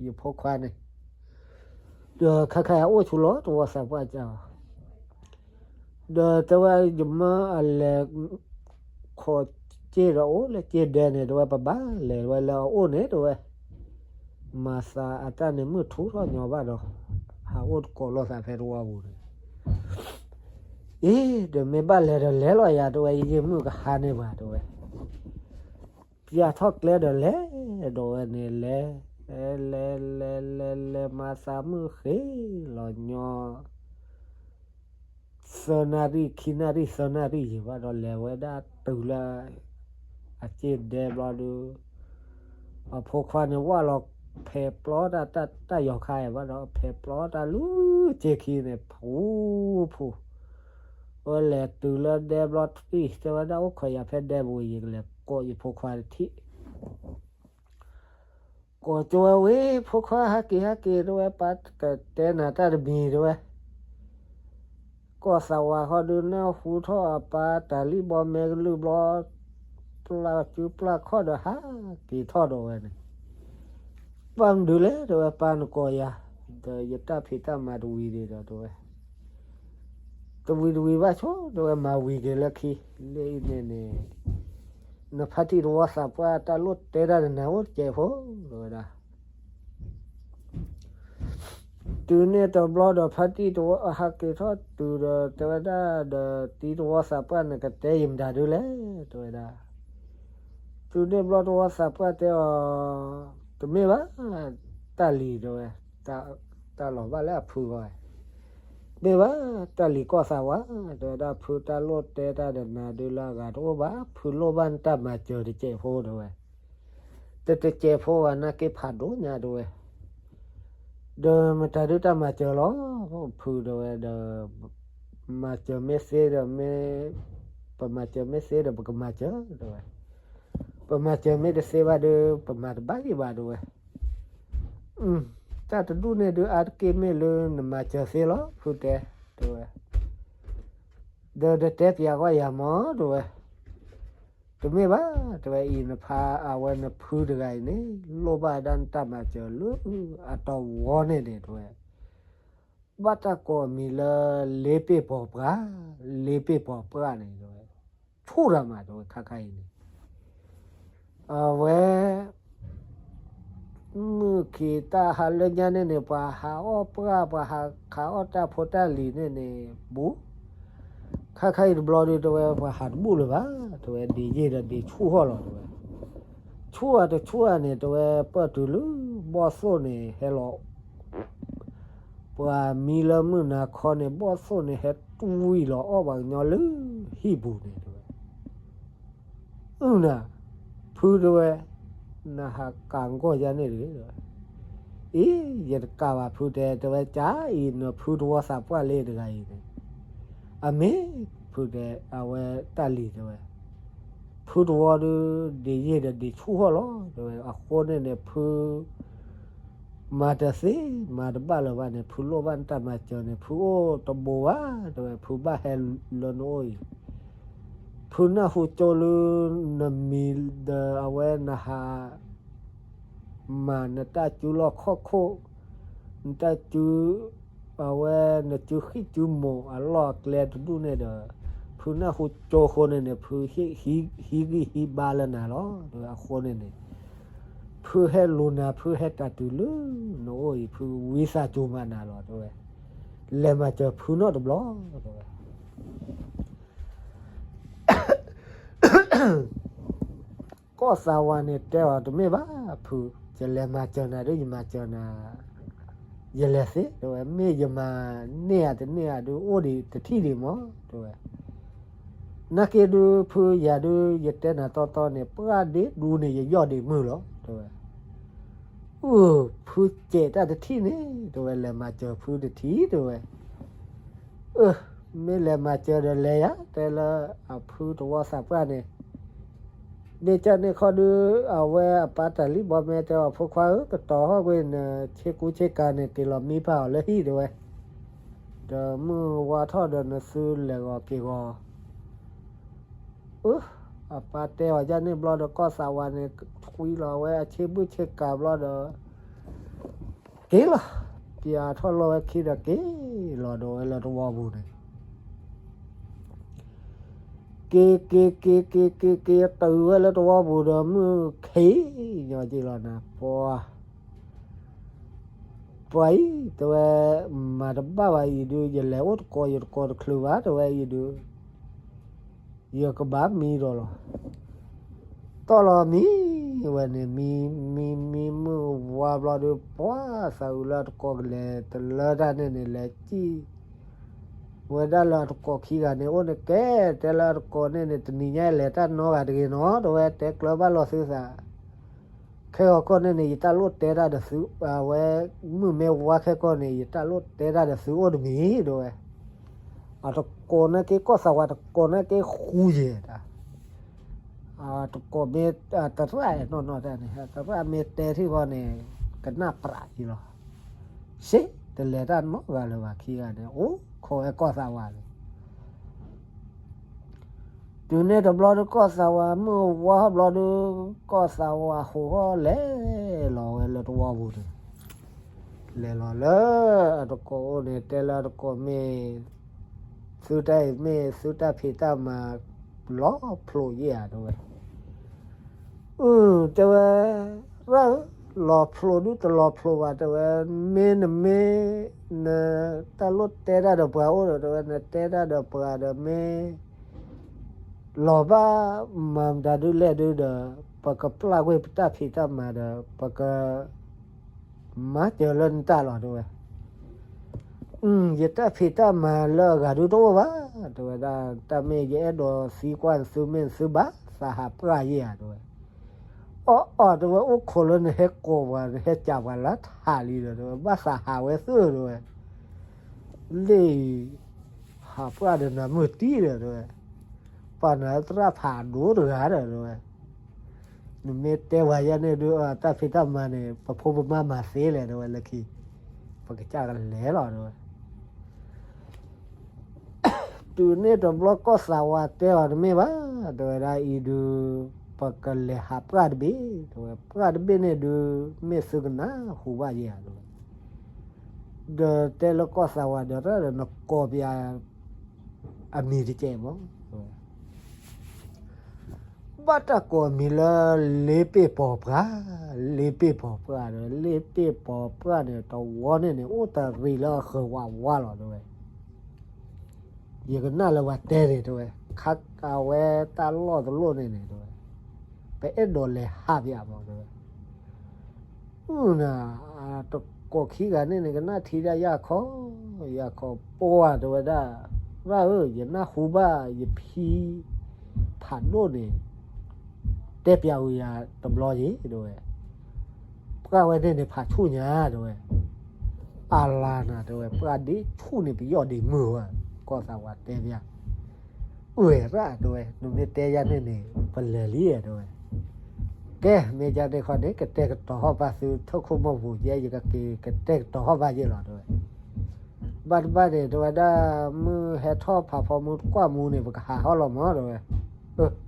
ယဖိခွါန့ၣ်. ဒီးခါခါအံၤအိၣ်ဆူလီၤ သဝီသးပှၢ်ကး ဒီးတဲဝဲ ယမၢအလဲၤ ခိးစ့ဒီးအိၣ်လၢစ့ဒဲန့ၣ် တဲဝဲ ပဘၣ်လဲၤဝဲလၢအအိၣ်န့ၣ် တဲဝဲ. မၤသးအတၢ်န့ၣ်မုၢ်ထူၣ်ထီၣ်ညီဘၣ်ဒီး ဟးအိၣ်တကိးလိာ်သးဖဲသဝီပူၤန့ၣ်. အ့ ဒီးမ့ၢ်ဘၣ်လဲၤဒီးလဲၤလီၤယၤ တဲဝဲ, ယမုၢ်ကဟါန့ၢ်ဘၣ် တဲဝဲ. ပျၢ်ထီၣ်ကျဲဒီးလဲၤ, ဒီးဝဲန့ၣ်လဲၤ, လဲၤလဲၤလဲၤလဲၤ မၤသးမုၢ်ဃ့လီၤညီ သၢနၣ်ရံၣ် ခံနၣ်ရံၣ် သၢနၣ်ရံၣ်ယံၤဘၣ်ဒီး လဲၤဝဲဒၣ်တုၤလၢ အစ့ဒဲဘျီဒုး အဖိခွါန့ၣ်ဝၣ်လီၤဖဲးပျီတၢ် တၢ်ယီၤခါအံၤဘၣ်ဒီး ဖဲးပျီတၢ်လၢစ့ခံန့ၣ် ဖူဖူ အဝဲလဲၤတုၤလၢဒဲဘျီတံၢ် တဲဝဲဒၣ် အိၣ်ခိးယၤဖဲဒဲပူၤ ယကလဲၤကိးယဖိခွါတထံၣ် ကိးကၠိဝဲဝံၤ ဖိခွါဟဲက့ၤဟဲက့ၤ တဲဝဲ ပၢ်ကတဲနၤတၢ်တမံၤ တဲဝဲ. ကီၢ်သးဝးဃီဒုး နၢ်ဟူထီၣ်အပၢ်တၢ်လံၣ်ဘီမဲကလုၢ်ဘျီ ပျၢ်စုပျၢ်ခီၣ်ဒီးဟးက့ၤထီၣ်ဒီးဝဲန့ၣ် ဘၣ်မနုၤလဲၣ် တဲဝဲ ပၢ်နကိးယၤ ဒီးယတၢ်ဖံးတၢ်မၤတဝံၤဒံးဒီး တဲဝဲ တဝံၤတဝံၤဘၣ်ဆိ တဲဝဲ မၤဝံၤက့ၤလၢခံ လၢအံၤန့ၣ်န့ၣ် နဖါတံၢ်သဝီသးပှၢ်တၢ်လိၣ်တဲတၢ်ဒီးနၤအိၣ်တစဲးဖိ တဲဝဲဒၣ်. တုၤန့ၣ်တဘျီဒီး ဖါတံၢ်သဝီဟးက့ၤထီၣ်တုၤဒီး တဲဝဲဒၣ်ဒီး တံၢ်သဝီသးပှၢ်န့ၣ် ကတဲယမတၤဒုလဲၣ် တဲဝဲဒၣ်. တုၤန့ၣ်ဘျီသဝီသးပှၢ်တဲအီၤ တမ့ၢ်ဘၣ် တၢ်လံၤ တဲဝဲ တၢ်လီၤဘၣ်လၢအဖုဂီၢ် မ့ၢ်ဘၣ် တၢ်လံၤကီၢ်သးဝး တဲဝဲဒၣ် ဖုတၢ်လိၣ်တဲတၢ်ဒီးနၤဒုလၢအဂၤတအိၣ်ဘၣ် ဖုလိၣ်ဘၣ်နတၢ်မၤစၢၤတစဲးဖိ တဲဝဲ. တတစဲးဖိဘၣ် နာ်က့ဖးဒိၣ်ညါ တဲဝဲ. ဒီးမတၤဒုတၢ်မၤစၢၤလီၤ ဖု တဲဝဲဒီး မၤစၢၤမ့ၢ်သ့ဒီး မ့ၢ် ပမၤစၢၤမ့ၢ်သ့ဒီး ပကမၤစၢၤ တဲဝဲ. ပမၤစၢၤမ့ၢ်တသ့ဘၣ်ဒီး ပမၤတဘၣ်ဂ့ၤဘၣ် တဲဝဲ. တၢ်တဒူၣ်န့ၣ်ဒုး အါတက့ၢ်မ့ၢ်လၢနမၤစၢၤသ့လီၤ ဖုတဲ တဲဝဲ. ဒီးတတဲပျးကွၢ်ယၤမး တဲဝဲ. တမ့ၢ်ဘၣ် တဲဝဲ အံၤနဖါအဝဲနဖုတဂၤအံၤန့ၣ် လိၣ်ဘၣ်ဒၣ်နတၢ်မၤစၢၤလၢအတဝီန့ၣ်န့ၣ် တဲဝဲ. ဘၣ်တၢ်ကိးအမံၤလၢ လ့ပ့ၢ်ပီၤပှၢ်, လ့ပ့ၢ်ပီၤပှၢ်န့ၣ် တဲဝဲ, ဆူၣ်တၢ်မး တဲဝဲ ခါခါအံၤန့ၣ် အဝဲ မုၢ်ခံးတၢ်ဟါလၢညါန့ၣ်န့ၣ် ပှၤဟးအီၣ်ပှၢ် ပှၤဟးခးအီၣ်တၢ်ဖိတၢ်လံၤန့ၣ်န့ၣ် ဘူး ခါခါအံၤတဘျီဒုး တဲဝဲ ပှၤဟးတဘူၣ်လၢၤဘၣ်, တဲဝဲ ဒ့ၣ်ယ့ၢ်ဒီးဒ့ၣ်ဆူၣ်ဟီၣ်လီၤ တဲဝဲ. ဆူၣ်ဧါတဆူၣ်ဧါန့ၣ် တဲဝဲ ပၢၢ်တုၤလၢဘီၣ်သိၣ်န့ၣ် ဟဲလီၤ ပှၤမံလၢမုၢ်နၤခီန့ၣ် ဘီၣ်သိၣ်န့ၣ် ဟဲတွံၢ်လီၤအီၣ်ပှၤကညီလၢဟံၣ်ပူၤန့ၣ် တဲဝဲ. အုၣ်နၤ, ဖု တဲဝဲ, နဟးကးကီၢ်ယါန့ၣ်တဂ့ၤ တဲဝဲ. အံၤ ယတကးဘၣ်ဖု တဲ, တဲဝဲ ကၢ်အံၤ နဖုတဝီသးပှၢ်လၢတဂၤအံၤန့ၣ်, အမ့ၢ် ဖု တဲ အဝဲတၢ်လံၤ တဲဝဲ, ဖုတဝီဒုး ဒ့ၣ်ယ့ၢ်ဒီးဒ့ၣ်ဆူၣ်ဟီၣ်လီၤ တဲဝဲ. အဃိန့ၣ်န့ၣ် ဖု မၤတသ့ မၤတဘၣ်လၢၤဘၣ်န့ၣ် ဖုလိၣ်ဘၣ်နတၢ်မၤစၢၤန့ၣ် ဖုအိၣ်တဘိဘၣ် တဲဝဲ, ဖုဘၣ်ဟဲလၢနအိၣ်အံၤ, ဖုနၢ်ဟူကၠိလၢ နမံၤဒီးအဝဲနဟး မၤနတၢ်စုလီၢ်ခီၣ်ခိၣ်, နတၢ်စု, အဝဲ နစုဃံၣ်စုမိၢ်အလီၢ်အကျဲတဒူၣ်န့ၣ်ဒီး, ဖုနၢ်ဟူကၠိအဃိန့ၣ်န့ၣ် ဖုဟံးဂံၢ်ဟံးဘါလၢနၤလီၤ တဲဝဲ. အဃိန့ၣ်န့ၣ် ဖုဟဲလူၤနၤ ဖုဟဲတၢ်တုၤလၢနအိၣ်အံၤ ဖုဝံသးစူၤမၤနၤလီၤ တဲဝဲ, လဲၤမၤစၢၤဖုနီတဘျီ တဲဝဲ. ကီၢ်သးဝးန့ၣ်တဲအီၤ တမ့ၢ်ဘၣ်ဖု, ယလဲၤမၤစၢၤနၤဒုး ယမၤစၢၤနၤ, ယလဲၤသ့ တဲဝဲ, မ့ၢ်ယမၤန့ၢ်ဧါတန့ၢ်ဧါဒုး အိၣ်ဒံးတထံၣ်ဒံးမး တဲဝဲ. နာ်က့ဒုး ဖုယၤဒုး ယတဲနၤတီတီန့ၣ် ပှၢ်ဒ့ဒူန့ၣ် ယယီၢ်ဒံးမုၢ်လီၤ တဲဝဲ. အုၣ် ဖုစဲးတၢ်တထံၣ်န့ၣ် တဲဝဲ, လဲၤမၤစၢၤဖုတထံၣ် တဲဝဲ. အၢ မ့ၢ်လဲၤမၤစၢၤဒီးလဲၤယၤ တဲလၢအဖုတဝီသးပှၢ်န့ၣ်, န့ၢ်ကၢ်န့ၢ်ခီဒုး အဝဲအပၢ်တၢ်လံၣ်ဘီမဲ တဲအီၤ ဖိခွါဧၢ ကတီၤဟီၣ်ကွံာ်နဆ့ကူဆ့ကၤန့ၣ် က့ၤလီၤမံဖးအီၤလၢဟံၣ် တဲဝဲ, ဒီးမုၢ်ဝါထီၣ်ဒီးနသုလဲၤဂီၤက့ၤဂီၤ အၢ အပၢ်တဲအီၤဒ်န့ၣ်ဘျီဒီး ကီၢ်သးဝးန့ၣ် ထွံလီၤဝဲအဆ့ဘူၣ်ဆ့ကၤဘျီဒီး က့ၤလီၤ, ပျးထီၣ်လီၢ်ဝဲခံဒီးက့ၤလီၤဒီးဝဲလၢတဝီပူၤန့ၣ်, က့ၤက့ၤက့ၤက့ၤက့ၤက့ၤ တုၤဝဲလၢတဝီပူၤဒီး မုၢ်ခံညီက့ၤလီၤနၤ ပှၤ ပှၤအံၤ တဲဝဲ, မၤတဘၣ်ဘၣ်အံၤဒုး ယလဲၤအိၣ်တကိးယတကိးတချုးဘၣ် တဲဝဲအံၤဒုး ယကဘၣ်မံဒီးလီၤ. တီၢ်လီၤမံဝဲန့ၣ် မံမံမံမုၢ်ဝါဘျီဒီး ပှၤသးအုးလၢအတကိးကလဲၤတလၢတၢ်န့ၣ်န့ၣ် လဲၤစံၣ်ဝဲဒၣ်လၢအတကိးခံဂၤန့ၣ် အိၣ်န့ၣ်ကဲ တဲလၢအတကိးန့ၣ်န့ၣ် တနံၤညါလဲၤတၢ်နီဂၤတဂ့ၤနီၤ တဲဝဲ, တဲကျၢၤဘၣ်လီၤသုသး ခဲဂီၤကီၢ်န့ၣ်န့ၣ် ယတၢ်လိၣ်တဲတၢ်ဒီးသု အဝဲ မုၢ်မ့ၢ်ဝါခဲကီၢ်န့ၣ် ယတၢ်လိၣ်တဲတၢ်ဒီးသုအိၣ်တမံၤ တဲဝဲ. အတကိးနာ်က့ ကီၢ်သးဝးတကိးနာ်က့ဃူယဲၢ်တၢ်, တကိးမ့ၢ် တရၣ်အဲၣ်နီၢ်နီၢ်တၢ်န့ၣ် တရၣ်မ့ၢ်တဲထံၣ်ဃီန့ၣ် ကနၣ်ပြးက့ၤလီၤ. စ့ တလဲၤတၢ်နီတဂၤလၢၤဘၣ် ခံဂၤန့ၣ် အိၣ်ခိးဝဲကီၢ်သးဝးန့ၣ် တုၤန့ၣ်တဘျီဒီး ကီၢ်သးဝးမုၢ်ဝါဘျီဒီး ကီၢ်သးဝးဟူးဂီၤလဲၤလီၤဝဲလၢတဝီပူၤန့ၣ်, လဲၤလီၤလၢအတကိးအိၣ်န့ၣ် တဲလၢအတကိးမ့ၢ် သုတၢ်အံၤမ့ၢ်သုတၢ်ဖံးတၢ်မၤလီၤဖျိးယဲၢ်ဧါ တဲဝဲ. အု တဲဝဲ, ရၣ်ဧၢ, လီၤဖျိးဒုတလီၤဖျိးဘၣ် တဲဝဲ, မ့ၢ်နမ့ၢ် နတၢ်လိၣ်တဲတၢ်ဒီးပှၤအိၣ်ဒီး တဲဝဲ, နတဲတၢ်ဒီးပှၤဒီးမ့ၢ် လီၤဘၣ်မၤမတၤဒုလဲၣ်ဒုဒီး ပကပျၢ်ကွံာ်ပတၢ်ဖံးတၢ်မၤဒီး ပက မၤစၢၤလၢနတၢ်လီၤ တဲဝဲ. အု ယတၢ်ဖံးတၢ်မၤလၢအဂၤဒုတအိၣ်ဘၣ် တဲဝဲဒၣ်, တၢ်မ့ၢ်ယအဲၣ်ဒိးသံကွၢ်နသုမ့ၢ်နသုဘၣ်သးဟးပှၢ်ယဲၢ်ဧါ တဲဝဲ. အီၣ်အီၣ် တဲဝဲ, အိၣ်ခိးလၢနဟဲကိးပှၤ နဟဲကးပှၤလၢထးလံဒီး တဲဝဲ, ဘၣ်သးဟးဝဲသၢ တဲဝဲ, လၢ ဟးပှၢ်ဒီးနၤမုၢ်တံၢ်ဒီး တဲဝဲ, ပှၤနၤသရၣ်ဖးဒိၣ်တဂၤဒီး တဲဝဲ, နမ့ၢ်တဲပှၤယဲန့ၣ်ဒု တၢ်ဖံးတၢ်မၤန့ၣ် ပဖိပမါမၤသ့လဲၣ် တဲဝဲ, လၢခံ ပကစၢ်ကလဲၤလီၤ တဲဝဲ. တုၤန့ၣ်တဘျီကီၢ်သးဝးတဲအီၤတမ့ၢ်ဘၣ် တဲဝဲဒၣ်အံၤဒု ပကလဲၤဟးပှၢ်တဘ့ၣ် တဲဝဲ, ပှၢ်တဘ့ၣ်န့ၣ်ဒု မ့ၢ်သုကနၢ်ဟူဘၣ်ယဲဧါ တဲဝဲ. ဒီးတဲလၢကီၢ်သးဝးဒီး တၢ်ဒီးနကိးပှၤအမံၤတကဲးမး ဘၣ်တၢ်ကိးအမံၤလၢ လ့ပ့ၢ်ပိာ်ပှၢ်, လ့ပ့ၢ်ပိာ်ပှၢ်ဒီး လ့ပ့ၢ်ပိာ်ပှၢ်န့ၣ် တဝီန့ၣ်န့ၣ် အိၣ်တရံးလၢအဃၢၤဝးဝါလီၤ တဲဝဲ. ယကနၣ်လၢပှၤတဲန့ၣ် တဲဝဲ, ခါအဝဲတၢ်လီၢ်တလီၢ်န့ၣ်န့ၣ် တဲဝဲ, ပအဲၣ်ဒိးလဲၤဟးပၠးမး တဲဝဲ, အၢ နၤ, တကိးခံဂၤန့ၣ်န့ၣ် ကနၣ်ထံဒၣ်ယၢ်ခီ, ယၢ်ခီပှၢ် တဲဝဲဒၣ်, ဘၣ်ဧၢ ယနၢ်ဟူဘၣ်ယဖံဖးဒိၣ်န့ၣ် တဲပၠးဝံၤယၤတဘျီယ့ၣ် တဲဝဲ, ပှၢ်ဝဲန့ၣ်န့ၣ် ဖးဆူၣ်ညါ တဲဝဲ, အလါနၤ တဲဝဲ, ပှၢ်ဒ့ဆူၣ်န့ၣ် ပယီၢ်ဒ့မုၢ်ဝဲ, ကီၢ်သးဝးတဲပၠး, အၢ ရၣ် တဲဝဲ, နမ့ၢ်တဲယၤန့ၣ်န့ၣ် ပလဲၤလံ တဲဝဲ, ကဲ မ့ၢ်ကန့ၣ်ခီန့ၣ် ကတဲာ်ကတီၤဟီၣ်ဘၣ်သုထၢၣ်ခိၣ်မီၢ်ပူၤ ယဲယကက့ၤကတဲာ်ကတီၤဟီၣ်ဘၣ်ယ့ၣ်လီၤ တဲဝဲ, ဘၣ်တဘၣ်န့ၣ် တဲဝဲဒၣ် မုၢ်ဟဲထီၣ်ဖးဖီမုၢ်တကွၢ်မူန့ၣ် ပကဟးဟီၣ်လီၤမး တဲဝဲ, အၢ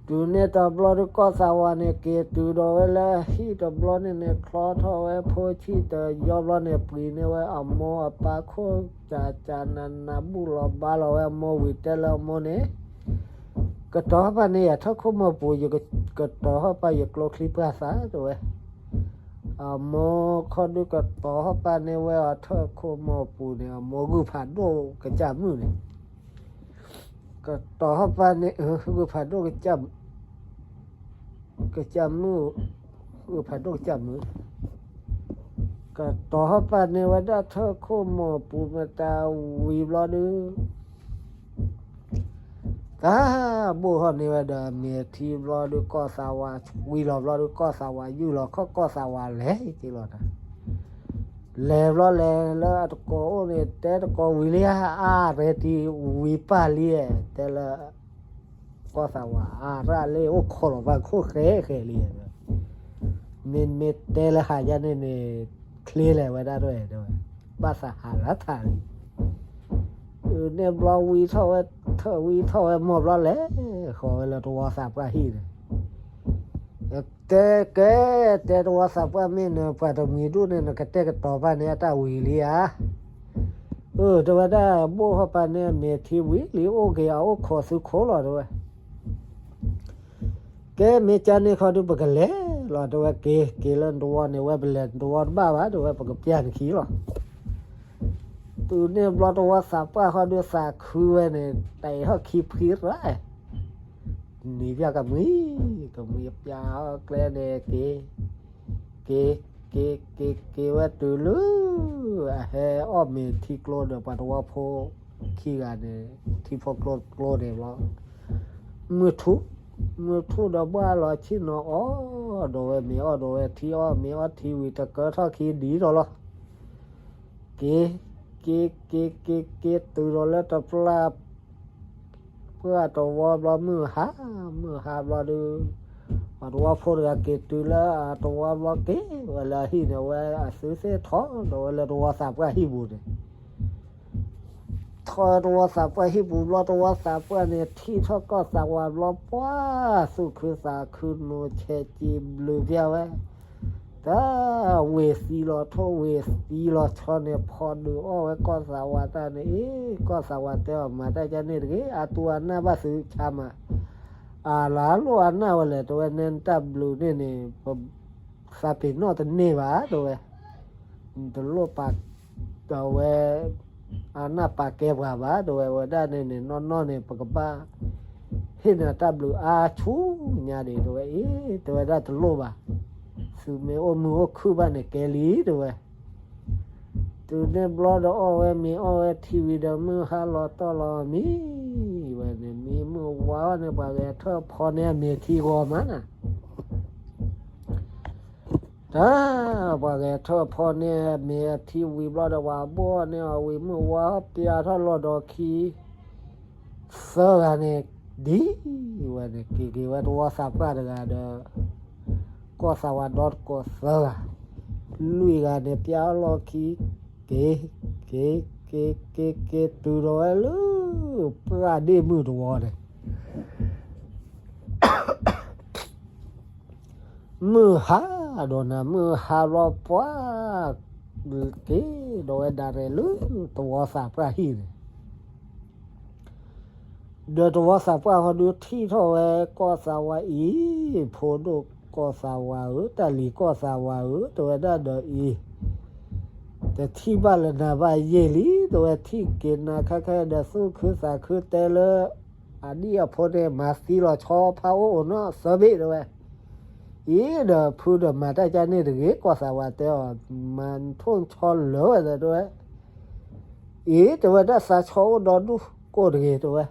တုၤန့ၣ်တဘျီဒုး ကီၢ်သးဝးန့ၣ် က့ၤတုၤဒီးဝဲလၢဟံၣ်တဘျီန့ၣ်န့ၣ် ချီထီၣ်ဝဲဖိဆံးတယီဘျီန့ၣ် ပှ့ၤန့ၢ်ဝဲအမိၢ်အပၢ်ခိၣ် ကၠးကၠးနးနး ဘူၣ်လီၤဘါလီၤဝဲအမိၢ်ဝံၤ တဲလၢအမိၢ်န့ၣ်, ကတီၤဟီၣ်ပာ်န့ၢ်ယၤထၢၣ်ခိၣ်မီၢ်ပူၤ, ယကတီၤဟီၣ်ပာ်ယကျိချံပှၢ်သး တဲဝဲ, အမိၢ်ခီဒုးကတီၤဟီၣ်ပာ်န့ၢ်ဝဲအထၢၣ်ခိၣ်မီၢ်ပူၤန့ၣ် အမိၢ်ဂုၢ်ဖးဒိၣ်ကစၢ်မုၣ်န့ၣ် ကတီၤဟီၣ်ပာ်န့ၢ် ဂုၢ်ဖးဒိၣ်ကစၢ်မုၣ်, ဂုၢ်ဖးဒိၣ်ကစၢ်မုၣ်, ကတီၤဟီၣ်ပာ်န့ၢ်ဝဲဒၣ်ထၢၣ်ခိၣ်မီၢ်ပူၤမတၤဝံၤဘျီဒုး တၢ်ဘိၣ်ထီၣ်န့ၢ်ဝဲဒီးအမဲာ်ထံဘျီဒုး ကီၢ်သးဝးဝံၤလီၤဘျီဒုး ကီၢ်သးဝးယုၢ်လီၤ ခီၣ်ကီၢ်သးဝးလဲၤက့ၤလီၤတၢ်, လဲၤဘျီလဲၤလၢအတကိးအိၣ်န့ၣ် တဲတကိးဝံၤလံဧါ အါရဲတံၤဝံၤပၢ်လံဧါ တဲလၢ ကီၢ်သးဝးအါရၣ်လၢအိၣ်ခိးလီၤဘၣ်ခိၣ်ဃဲဃဲလံ, မ့မ့ၢ်တဲလၢဟးယါန့ၣ်န့ၣ် ချ့လဲၤဝဲဒၣ်တဝဲ တဲဝဲ, ဘၣ်သးဟးလၢထးလံ, န့ၣ်ဘျီဝံထီၣ်ဝဲ, ထၢၣ်ဝံထီၣ်ဝဲမီၢ်ဘျီလဲၤဃီၤဝဲလၢတဝီသးပှၢ်ဟံၣ်န့ၣ်, တဲကဲ, တဲတဝီသးပှၢ်မ့ၢ်နပှၤတမှံၤဒိၣ်န့ၣ် နကတဲာ်ကတီၤပာ်န့ၢ်အတၢ်ဝံၤလံဧါ အၢ တဲဝဲဒၣ် ဘိၣ်ဟီၣ်ပာ်န့ၢ်အမဲာ်ထံဝံၤလံ အိၣ်က့ၤအအိၣ်ခိးသုခိၣ်လီၤ တဲဝဲ, ကဲမ့ၢ်ကန့ၣ်ခီဒုး ပကလဲၤလီၤ တဲဝဲ, က့ၤ က့ၤလၢနတဝီန့ၣ် ဝဲပလဲၤနတဝီတဘၣ်ဘၣ် တဲဝဲ, ပကပျၢ်နခံလီၤ. တုၤန့ၣ်ဘျီတဝီသးပှၢ်ဃီဒုးသးခုဝဲန့ၣ် တဲာ်ထီၣ်ခံဖှံရၣ် နံၤပျၢ်ကမှံ, ကမှံပျၢ်အီၤကျဲန့ၣ် က့ၤ, က့ၤ, က့ၤ, က့ၤ, က့ၤဝဲတုၤလၢ အဟဲအီၣ်မ့ၤထံကျိဒီးပှၤတဝီဖိခံဂၤန့ၣ် ထံဖိကျိကျိန့ၣ်ဘျီ, မုၢ်ထူၣ်, မုၢ်ထူၣ်ဒီးဘၣ်လီၤဆ့ၣ်နီၤအီၣ်ဒီးဝဲမ့ၤအီၣ်ဒီးဝဲထံအီၣ်မ့ၤအီၣ်ထံဝံၤတကၢထီၣ်ခံဒ်သိးလီၤ. က့ၤ, က့ၤ, က့ၤ, က့ၤ, က့ၤတုၤဒီးလၢတပျၢ် ပှၢ်တဝီဘျီမုၢ်ဟါ, မုၢ်ဟါဘျီဒုး ပှၤတဝီဖိတဂၤက့ၤတုၤလၢအတဝီဘျီက့ၤဝဲလၢအဟံၣ်န့ၣ် ဝဲအသုသ့ၣ်ထီၣ်ဒီးဝဲလၢတဝီသးပှၢ်ဟံၣ်ပူၤန့ၣ် ထီၣ်တဝီသးပှၢ်ဟံၣ်ပူၤဘျီ တဝီသးပှၢ်န့ၣ် ထံၣ်ထီၣ်ကီၢ်သးဝးဘျီ ပှၤသူၣ်ခုသးခု နိဆဲးက့ၤဘျုးပျၢ်ဝဲ, တၢ်ဝ့ၤသံလီၤထိၣ်ဝ့ၤသံလီၤဆီန့ၣ် ဖီဒုးအီၣ်ဝဲကီၢ်သးဝးတၢ်န့ၣ် အ့ ကီၢ်သးဝးတဲအီၤ မၤတၢ်ကန့ၣ်တဂ့ၤ အသူအနၢ်ဘၣ်သုဆါမး, အလၢလိၣ်အနၢ်ဝဲလဲၣ် တဲဝဲ နဲနတၢ်ဘျုးန့ၣ်န့ၣ် ပ သးပ့ၤနီၣ်တန့ၢ်ဘၣ် တဲဝဲ, တလိၣ်ပာ် တဲဝဲ အနၢ်ပာ်ကဲပှၤဘၣ် တဲဝဲ ဝဲဒၣ်န့ၣ်န့ၣ် နီၢ်နီၢ်န့ၣ် ပကဘၣ် ဟ့ၣ်နၤတၢ်ဘျုးအါဆူညါဒံး တဲဝဲ အ့ တဲဝဲဒၣ်တလိၣ်ဘၣ်, သုမ့ၢ်အိၣ်မုာ်အိၣ်ခုၣ်ဘၣ်န့ၣ်ကဲလံ တဲဝဲ တုၤန့ၣ်ဘျီဒီးအီၣ်ဝဲမ့ၤအီၣ်ဝဲထံဝံၤဒီး မုၢ်ဟါလီၤတီၢ်လီၤမံဝဲန့ၣ် မံမုၢ်ဝါအီၤန့ၣ် ပှၤဂဲၤထၢၣ်ဖီန့ၢ်အမဲာ်ထံဂီၤမးနၤ တၢ် ပှၤဂဲၤထၢၣ်ဖီန့ၢ်အမဲာ်အထံဝံၤဘျီဒီး ပှၤဘိၣ်န့ၢ်အီၤဝံၤ မုၢ်ဝါပျၢ်ထီၣ်လီၤဒီးခံ သၢဂၤန့ၣ် ဒ်ဝဲန့ၣ် က့ၤက့ၤဝဲတဝီသးပှၢ်တဂၤဒီး ကီၢ်သးဝးဒီတကိးသၢဂၤ, လွံၢ်ဂၤန့ၣ် ပျၢ်အီၣ်လီၢ်ခံ က့ၤ က့ၤ က့ၤ က့ၤ က့ၤတုၤဒီးဝဲလၢ ပှၢ်ဒ့ၣ်မုၢ်တဝီန့ၣ် မုၢ်ဟါဒီးနၤ မုၢ်ဟါဘျီပှၢ် က့ၤဒီးဝဲဒၣ်ရဲၣ်လၢ တဝီသးပှၢ်ဟံၣ်န့ၣ် ဒီးတဝီသးပှၢ်ဃီဒုးထံၣ်ထီၣ်ဝဲကီၢ်သးဝးအံၤ, ဖိဒိၣ်ကီၢ်သးဝးဧၢ, တၢ်လံၤကီၢ်သးဝးဧၢ, တဲဝဲဒၣ်ဒီးအံၤ, ထံၣ်ဘၣ်လၢနၤဘၣ်ယဲၢ်လံ တဲဝဲ, ထံၣ်က့ၤနၤခဲခဲဒီး သူၣ်ခုသးခုတဲလၢ အဒံၣ်အဖိန့ၣ် မၤသံလီၤဆီဖးအိၣ်အိၣ်နီၣ်သၢဘ့ၣ် တဲဝဲ. အံၤဒီးဖုဒီးမၤတၢ်ကန့ၣ်တဂ့ၤ, ကီၢ်သးဝးတဲအီၤ, မၤထိၣ်ဆီလၢာ်ဝဲဒီး တဲဝဲ. အံၤ တဲဝဲ, တၢ်သးဆီအိၣ်ဒီဒူၣ်ကိၢ်တဂ့ၤ တဲဝဲ.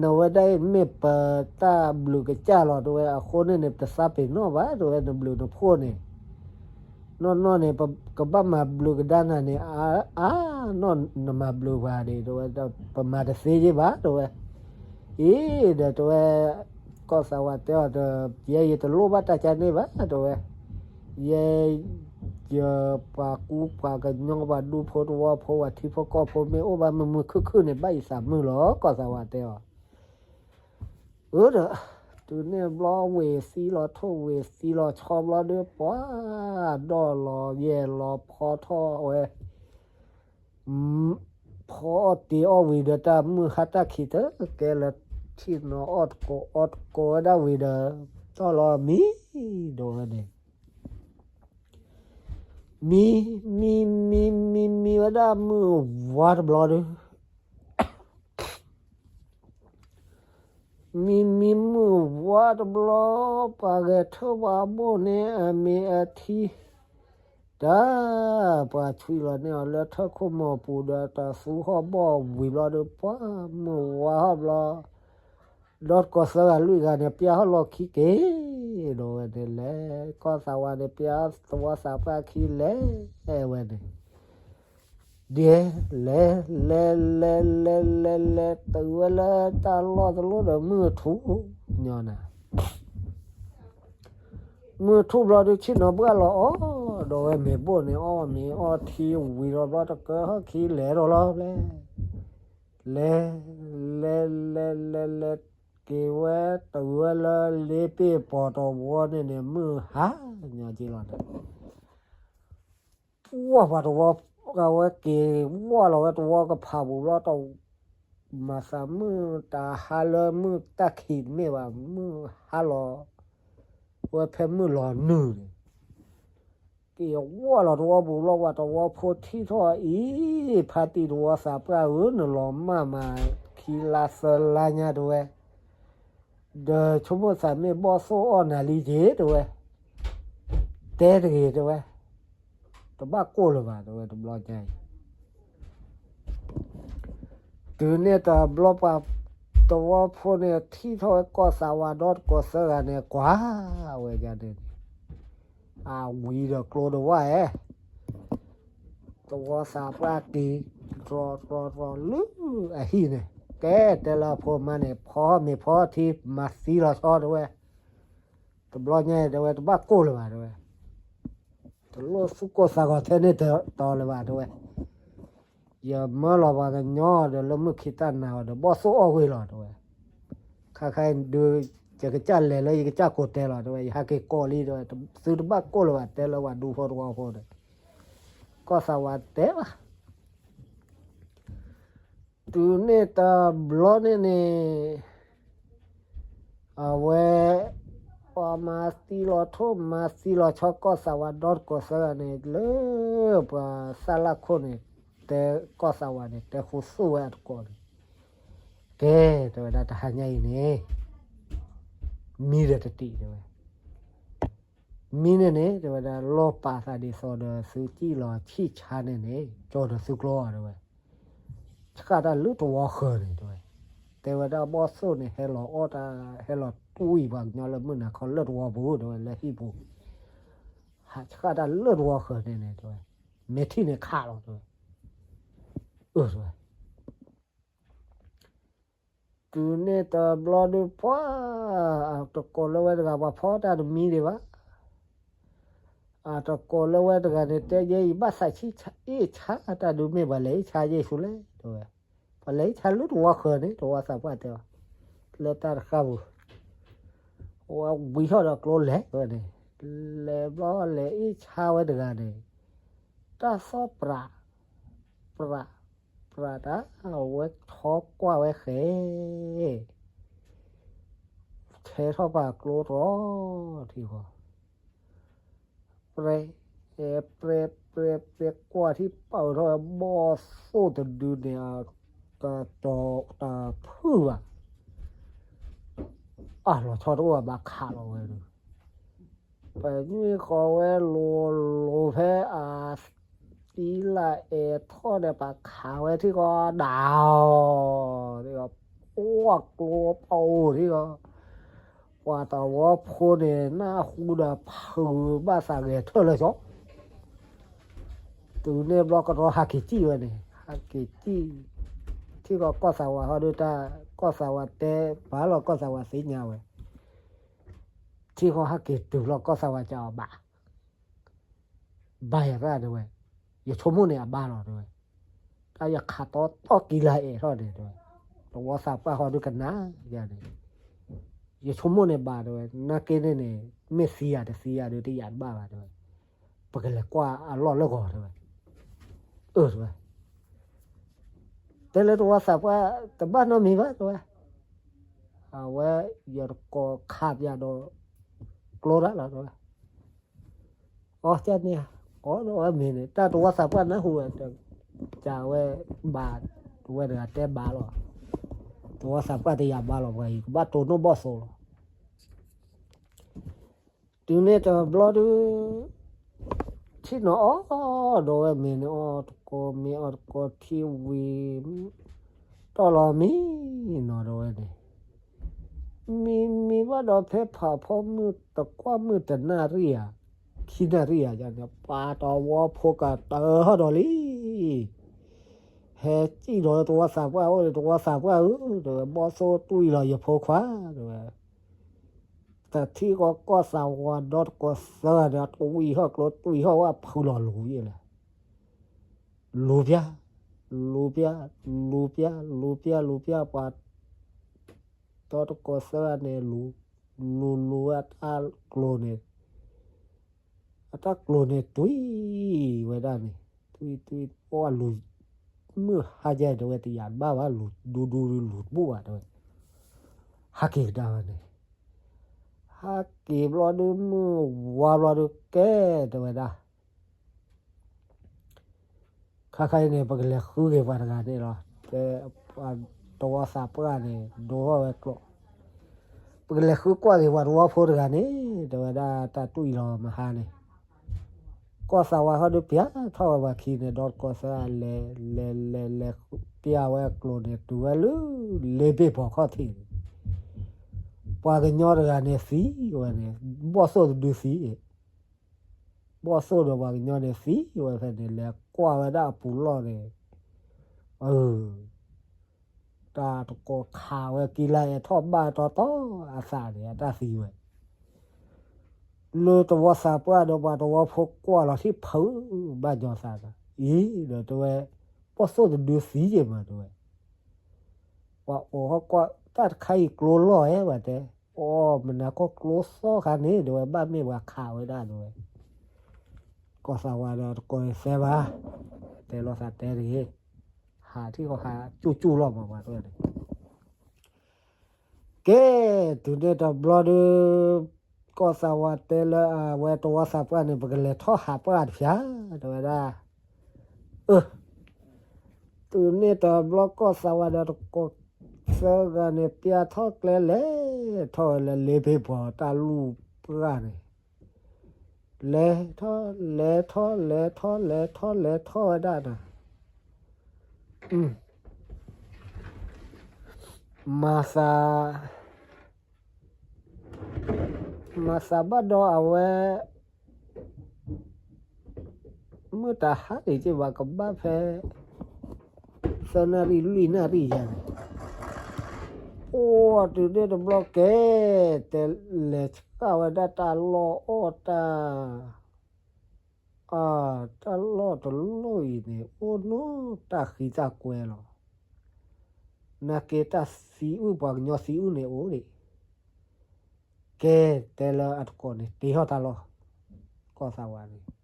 နဝဲဒၣ်အံၤမ့ၢ်ပတၢ်ဘျုးကစၢ်လီၤ တဲဝဲ, အဃိန့ၣ်န့ၣ် ပသးပ့ၤနီၣ်ဘၣ် တဲဝဲ, နဘျုးနဖှိၣ်န့ၣ် နီၢ်နီၢ်န့ၣ် ပကဘၣ်မၤဘျုးကဒါနၤန့ၣ် အါ အါ နီၢ်နမၤဘျုးပှၤဒံး တဲဝဲ, ပမၤတသ့ယ့ၢ်ဘၣ် တဲဝဲ. အံၤဒီးတဲဝဲ, ကီၢ်သးဝးတဲအီၤဒီး, ယဲယတလိၣ်ဘၣ်တၢ်ကန့ၣ်ဘၣ် တဲဝဲ. ယဲ ယပှၤကူပှၤကညီ ပှၤဒူဖိတဝီဖိ ပှၤထံဖိကီၢ်ဖိ မ့ၢ်အိၣ်ဘၣ်မုာ်မုာ်ခုၣ်ခုၣ်န့ၣ် ဘၣ်ယသးမုာ်လီၤ ကီၢ်သးဝးတဲအီၤ. အၢဒီး တုၤန့ၣ်ဘျီဝ့ၤသံလီၤထိၣ် ဝ့ၤသံလီၤဆီဘျီဒီး ပှၤဒီၣ်လီၤယဲၢ်လီၤဖီထီၣ်ဝဲ, ဖီအီၣ်တ့ၤအီၣ်ဝံၤဒီး တၢ်မုၢ်ဟါတၢ်ခံးတကဲလၢၤ, ထံၣ်နီၤအီၣ်တကိးအီတကိးဝဲဒၣ်ဝံၤဒီး တီၢ်လီၤမံ ဒီးဝဲန့ၣ် မံ မံ မံ မံ မံဝဲဒၣ်မုၢ်ဝါတဘျီဒီး မံ မံမုၢ်ဝါတဘျီ ပှၤဂဲၤထၢၣ်ပှၤဘိၣ်န့ၣ် အမ့ၢ်အထံ တၢ် ပှၤဆွံလီၤန့ၢ်အီၤလၢထၢၣ်ခိၣ်မီၤပူၤဒီး တၢ်သူဟီၣ်ဘီၣ်ဝံၤဘျီဒီး ပှၤမုၢ်ဝါဟီၣ်ဘျီ ဒီတကိးသၢဂၤလွံၢ်ဂၤန့ၣ် ပျၢ်ဟီၣ်လီၢ်ခံက့ၤ ဒီးဝဲန့ၣ်လဲၤ ကီၢ်သးဝးန့ၣ် ပျၢ်သဝီသးပှၢ်ခံလဲၤဝဲန့ၣ် ဒဲ လဲၤ လဲၤ လဲၤ လဲၤ လဲၤ လဲၤ တုၤဝဲလၢတၢ်လီၢ်တလီၢ်ဒီး မုၢ်ထူၣ်ညီနၤ မုၢ်ထူၣ်ဘျီဒီး ဆ့ၣ်နီၤဘှၣ်လီၤအီၣ် ဒီးဝဲမ့ၤဘိၣ်န့ၣ် အီၣ်မ့ၤအီထံဝံၤဒီးဘျီ တကၢဟီၣ်ခံလဲၤဒီးလီၤဖဲ လဲၤ လဲၤ လဲၤ လဲၤ လဲၤ က့ၤဝဲတုၤဝဲလၢလ့ပ့ၢ်ပီၤတဝီန့ၣ်န့ၣ် မုၢ်ဟါညီက့ၤလီၤန့ၣ် ပှၢ်ပှၤတဝီ အဝဲက့ၤဝီၢ်လီၤဝဲတဝီကဖးပူၤဘျီ တမၤသးမုၢ်တဟါလၢမုၢ်တၢ်ခံးတမ့ၢ်ဘၣ် မုၢ်ဟါလီၤ ဝဲဖဲမုၢ်လီၤနုာ်န့ၣ် က့ၤဝီၢ်လီၤတဝီပူၤဘျီ ပှၤတဝီဖိထံၣ်ထီၣ်အံၤ ဖါတံၢ်တဝီသးပှၢ်ဧၢ နလီၤမၢ်မးခံလါသၢလါညါ တဲဝဲ ဒီးဆိကမိၣ်သးမ့ၢ်ဘီၣ်သိၣ်အီၣ်နၤလံက့ၤ တဲဝဲ, တဲတဂ့ၤ တဲဝဲ, တဘၣ်ကိၢ်လၢၤဘၣ် တဲဝဲ တဘျီညါအံၤ တုၤန့ၣ်တဘျီပှၤတဝီဖိန့ၣ် ထံၣ်ထီၣ်ဝဲကီၢ်သးဝးဒီတကိးသၢဂၤန့ၣ် ကွၢ်ဝဲဒၣ်န့ၣ် အဝံၤဒီးကျိတဝၢ်ဧဲ တဝီသးပှၢ်က့ၤ တြီတြီတြီလၢအဟံၣ်န့ၣ် ကဲတဲလၢအဖိမါန့ၣ် ဖီမ့ၤဖီထံ မၤသံလီၤဆီ တဲဝဲ, တဘျီညါအံၤ တဲဝဲ တဘၣ်ကိၢ်လၢၤဘၣ် တဲဝဲ, တလိၣ်သူၣ်ကိၢ်သးဂီၤထဲန့ၣ်တီလၢၤဘၣ် တဲဝဲ, ယမၢလီၤပှၤကညီဒီးလၢမုၢ်ခံတၢ်နၤအီၤဒီး ဘီၣ်သိၣ်အီၣ်ဝ့ၤလီၤ တဲဝဲ, ခါခါအံၤဒုး ယကစၢ်လဲၤလၢယကစၢ်ကိးတဲလီၤ တဲဝဲ, ယဟးက့ၤကိးလံ တဲဝဲ, သုတဘၣ်ကိၢ်လၢၤဘၣ် တဲလၢပှၤဒူဖိတဝီဖိဒီး ကီၢ်သးဝးတဲဘၣ် တုၤန့ၣ်တဘျီန့ၣ်န့ၣ် အဝဲ ပှၤမၤသံလီၤထိၣ်မၤသံလီၤဆီ ကီၢ်သးဝးဒီတကိးသၢဂၤန့ၣ် လၢပှၤသၣ်လၢ်ခိၣ်န့ၣ် တဲကီၢ်သးဝးန့ၣ် တဲဃူသူၣ်ဝဲအတကိးန့ၣ်, ကဲ တဲဝဲဒၣ် တဟါညါအံၤန့ၣ် မံဒီးတတံး တဲဝဲ မံန့ၣ်န့ၣ် တဲဝဲဒၣ် လီၤပာ်သးဒ်သိးဒီးသုစံၣ်လီၤဆံၣ်ဆါန့ၣ်န့ၣ် ကၠီဒီးသုကျိအီၤ တဲဝဲ, ဆှၣ်တၢ်လၢတဝီဃၢၤန့ၣ် တဲဝဲ, တဲဝဲဒၣ်ဘီၣ်သိၣ်န့ၣ် ဟဲလီၤအီၣ်တၢ် ဟဲလီၤတူၢ်အံၤပှၤကညီလၢမုၢ်နၤခီလၢတဝီပူၤ တဲဝဲ လၢဟံၣ်ပူၤ, ဟးဆှၣ်တၢ်လၢတဝီဃၢၤန့ၣ်န့ၣ် တဲဝဲ, မဲာ်ထံၣ်န့ၣ်ခးလီၤ တဲဝဲ, အၢ တဲဝဲ တုၤန့ၣ်တဘျီဒုးပှၢ်, အတကိးလၢဝဲတဂၤ ပှၤဖီတၢ်တမံဒံးဘၣ်. အတကိးလၢဝဲတဂၤန့ၣ် တဲယဲ ယဘၣ်သးဆံၣ်အ့ၣ်ဆါတၢ်ဒုး မ့ၢ်ပှၤလဲၤအ့ၣ်ဆါယဲၢ်ဆူလဲၣ် တဲဝဲ. ပှၤလဲၤအ့ၣ်ဆါလၢတဝီဃၢၤန့ၣ် တဝီသးပှၢ်တဲအီၤ လၢတၢ်တဃၣ်ပူၤ ဝဲဝံၤထီၣ်ဒီးကျိလဲၤဝဲန့ၣ်, လဲၤဘျီလဲၤအ့ၣ်ဆါဝဲတဂၤန့ၣ် တၢ်သီၣ်ပြး ပြး ပြးတၢ် အဝဲဆီကွၢ်ဝဲဃဲ ထဲထီၣ်ပာ်ကျိတြီထံဃီ ပြဲ ပြဲ ပြဲ ပြဲ ကွၢ် ထံၣ်ပာ်အၢထီၣ်ဝဲဘီၣ်သိၣ်တဒုန့ၣ် တၢ်ဖုၣ်ဘၣ်, အလီၤဆီတအိၣ်ဘၣ်ခးလီၤဝဲဒၣ်, ပညွံဃီၤဝဲလိၤလိၤဖဲအ သံလၢအဲၣ်ထီၣ်ဒီး ပှၤခးဝဲထံဃီဒၣ်အီၤ, အိၣ်ကျိပအိၣ်ထံဃီ, ပှၤသဝီဖိန့ၣ် နၢ်ဟူဒီးဖုးဘၣ်သးဂဲၤထၢၣ်လၢာ်စီ, တုၤန့ၣ်ဘျီကရီဟးက့ၤစံၣ်ဝဲန့ၣ် ဟးက့ၤစံၣ်, ထံဃီကီၢ်သးဝးဟီဒုတၢ်, ကီၢ်သးဝးတဲဘၣ်လီၤ ကီၢ်သးဝးသ့ၣ်ညါဝဲ ထံဃီဟဲက့ၤတုၤလီၤ ကီၢ်သးဝးကးအီၤဘၣ်, ဘၣ်ယၤတၢ်တဲဝဲ, ယဆိကမိၣ်န့ၣ်အဘၣ်လီၤတဲဝဲ, တၢ်ယခးတီတီကံလၢအဲၣ်ထီၣ်န့ၣ်တဲဝဲ, သဝီသးပှၢ်ဃီဒုကနၣ်ယၤန့ၣ်, ယဆိကမိၣ်န့ၣ်ဘၣ်တဲဝဲ, နာ်က့န့ၣ်န့ၣ် မ့ၢ်သံယၤတသံယၤဒုတယၤတဘၣ်ဘၣ်တဲဝဲ, ပကလဲၤကွၢ်အလီၢ်လၢဂီၤတဲဝဲ, အၢတဲဝဲ တဲလၢသဝီသးပှၢ် တဘၣ်နီတမံၤဘၣ်တဲဝဲ, အဝဲ ယတကိးခးပၠးဒီး ကျိတၢ်လီၤတဲဝဲ, အီကန့ၣ်ဧါ, အီဒီးဝဲမ့ၢ်န့ၣ် တၢ်သဝီသးပှၢ်နၢ်ဟူဝဲ, ကဝဲဘၣ်, ဝဲတဂၤတဲဘၣ်လီၤ, သဝီသးပှၢ်တယၤဘၣ်လီၤ ပှၤအံၤကဘၣ်တိၢ်နီၣ်ဘီၣ်သိၣ်လီၤ တုၤန့ၣ်တဘျီဒုး ထံၣ်နီၤအီၣ်ဒီးဝဲမ့ၢ်န့ၣ် အီၣ်တကိးမ့ၢ်အီၣ်တကိးထံဝံၤ တီၢ်လီၤမံနီၤဒီးဝဲန့ၣ်, မံမံဘၣ်ဒီးဖဲဖးဖီမုၢ်တကွၢ်မုၢ်တနၣ်ရံၣ်ဧါ, ခံနၣ်ရံၣ်ဧါန့ၣ် ပှၤသဝီဖိကတၢၢ်ထီၣ်ဒီးလံ ဟဲစံၣ်ဒီးသဝီသးပှၢ်အိၣ်န့ၣ် သဝီသးပှၢ်ဧၢ, တဲဝဲ ဘီၣ်သိၣ်တွံၢ်လီၤယဖိခွါ, တဲဝဲ, တထံၣ်ဃီကီၢ်သးဝးဒီတကိးသၢဂၤန့ၣ် တွံၢ်ဟီၣ်ကျိတွံၢ်ဟီၣ်ဝဲဖုလီၤလူၤယဲလဲၣ်, လူၤပျၢ်, လူၤပျၢ်, လူၤပျၢ်, လူၤပျၢ်, လူၤပျၢ်, ပှၤ ဒီတကိးသၢဂၤန့ၣ် လူၤ, လူၤလူၤဝဲအတၢ်ကျိၤန့ၣ် အတၢ်ကျိၤန့ၣ်တွံၢ်ဝဲဒၣ်န့ၣ်, တွံၢ်တွံၢ်အီၣ်လူၤ, မုၢ်ဟါယဲတဲဝဲတယၤတဘၣ်ဘၣ် လူၤဒူဒူဒုလူၤတဘူၣ်ဘၣ်တဲဝဲ, ဟးက့ၤကဒါဝဲန့ၣ်, ဟးက့ၤဘျီဒုမုၢ်ဝါဘျီဒုကဲတဲဝဲဒၣ် ခါခါအံၤန့ၣ် ပကလဲၤဃုက့ၤပှၤတဂၤန့ၣ်လီၤ, တဲ, သဝီသးပှၢ်န့ၣ် ဒိထီၣ်ဝဲကျိး, ပကလဲၤဃုကွၢ်က့ၤပှၤသဝီဖိတဂၤန့ၣ် တဲဝဲဒၣ်တၢ်တွံၢ်လီၤမဟါန့ၣ်, ကီၢ်သးဝးဟီဒုပျၢ်ထီၣ်ဝဲပှၤခံန့ၣ် ဒီတကိးသၢဂၤလဲၤ, လဲၤလဲၤလဲၤပျၢ်ဝဲအကျိၤန့ၣ် တုၤဝဲလၢ လ့ဘ့ၣ်ပီၤခီၣ်ထံးန့ၣ်, ပှၤကညီတဂၤန့ၣ်သံဝဲန့ၣ်, ဘီၣ်သိၣ်တဒုသံ ဘီၣ်သိၣ်ဒီးပှၤကညီန့ၣ်သံဝဲဖဲန့ၣ် လဲၤကွၢ်ဝဲဒၣ်အပူၤလီၢ်န့ၣ်, အၢ, တၢ်တကိးခးဝဲကံလၢအဲၣ်ထီၣ်ဘၣ်တီတီအသးန့ၣ် အတၢ်သံဝဲ, လၢသဝီသးပှၢ်ဒီးပှၤသဝီဖိကွၢ်လီၤထံၣ်ဖုးဘၣ်ညီသးဒီး အံၤဒီးတဲဝဲ, ဘီၣ်သိၣ်တဒုသံယဲၢ်မးတဲဝဲ, ပှၤအိးဟီၣ်ကွၢ်တၢ်တခါအံၤကျိလီၢ်ဧဲဝဲတဲ, အိ, မနၤကီၢ်ကျိသီခါန့ၣ် တဲဝဲ ဘၣ်မ့ၢ်ပှၤခးဝဲဒၣ်တဲဝဲ, ကီၢ်သးဝးဒီးတကိးသၢဘၣ်, တဲလိာ်သးတဲတဂ့ၤ, ဟးထံၣ်ဃီဟးကၠူၣ်ကၠူၣ်လီၤမးပှၤတဲဝဲန့ၣ် ကဲ, တုၤန့ၣ်တဘျီဒီး ကီၢ်သးဝးတဲလၢအဝဲသဝီသးပှၢ်န့ၣ် ပကလဲၤထီၣ်ဟးပှၢ်တဖၠၣ် တဲဝဲဒၣ်, အၢ, တုၤန့ၣ်တဘျီကီၢ်သးဝးဒီးတကိး သၢဂၤန့ၣ် ပျၢ်ထီၣ်ကျဲလဲၤထီၣ်ဝဲလၢလ့ဘ့ၣ်ပီၤတၢ်လူၢ်ပှၢ်န့ၣ်, လဲၤထီၣ် လဲၤထီၣ် လဲၤထီၣ် လဲၤထီၣ် လဲၤထီၣ်ဝဲဒၣ်ဒီး မၤသး, မၤသးဘၣ်ဒီးအဝဲ မုၢ်တဟါန့ၣ်က့ဘၣ်ကဘၣ်ဖဲ သၢနၣ်ရံၣ်လွံၢ်နၣ်ရံၣ်ယၤန့ၣ်, အိၣ်တုၤန့ၣ်တဘျီကဲ, တဲလဲၤဆှၣ်ဝဲဒၣ်တၢ်လီၢ်အီၣ်တၢ် အ, တၢ်လီၢ်တလီၢ်အံၤန့ၣ် အိၣ်နီတၢ်ဃံတၢ်ကွဲလီၤ. နာ်က့တၢ်သံအုၣ် ပှၤကညီသံအုၣ်န့ၣ်အိၣ်ဒံး. ကဲ, တဲလၢအတကိးန့ၣ် တ့ထီၣ်တၢ်လီၢ်, ကီၢ်သးဝးန့ၣ် တ့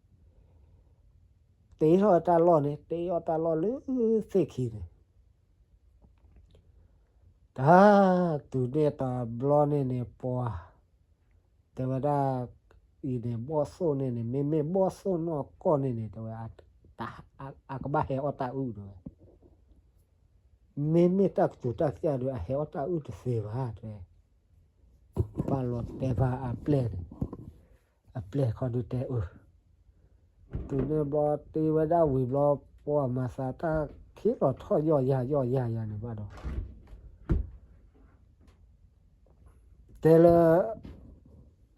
ထီၣ်တၢ်လီၢ်န့ၣ် တ့ထီၣ်တၢ်လီၢ်လၢသ့ၣ်ခံန့ၣ် တၢ်, တုၤန့ၣ်တဘျီန့ၣ်န့ၣ် ပှၤ တဲဝဲဒၣ်အံၤန့ၣ် ဘီၣ်သိၣ်န့ၣ်န့ၣ် မ့မ့ၢ်ဘီၣ်သိၣ်နီၢ်ကီၢ်န့ၣ်န့ၣ် တဲဝဲ အကဘၣ်ဟဲအီၣ်တၢ်အုၣ်တဲဝဲ, မ့မ့ၢ်တၢ်ကစူၤတၢ်ကစၢ်ဒီး အဟဲအီၣ်တၢ်အုၣ်တသ့ဘၣ်တဲဝဲ, ပာ်လီၤတဲဘၣ်အပျဲၢ်န့ၣ်, အပျဲၢ်ခီဒုးတဲအၢ တုၤန့ၣ်ဘျီတ့ဝဲဒၣ်ဝံၤဘျီ ပှၤမၤသးတၢ်ခံလီၤထီၣ်ယီၢ်ယၤယီၢ်ယၤယၤန့ၣ်ဘၣ်ဒီး တဲလၢ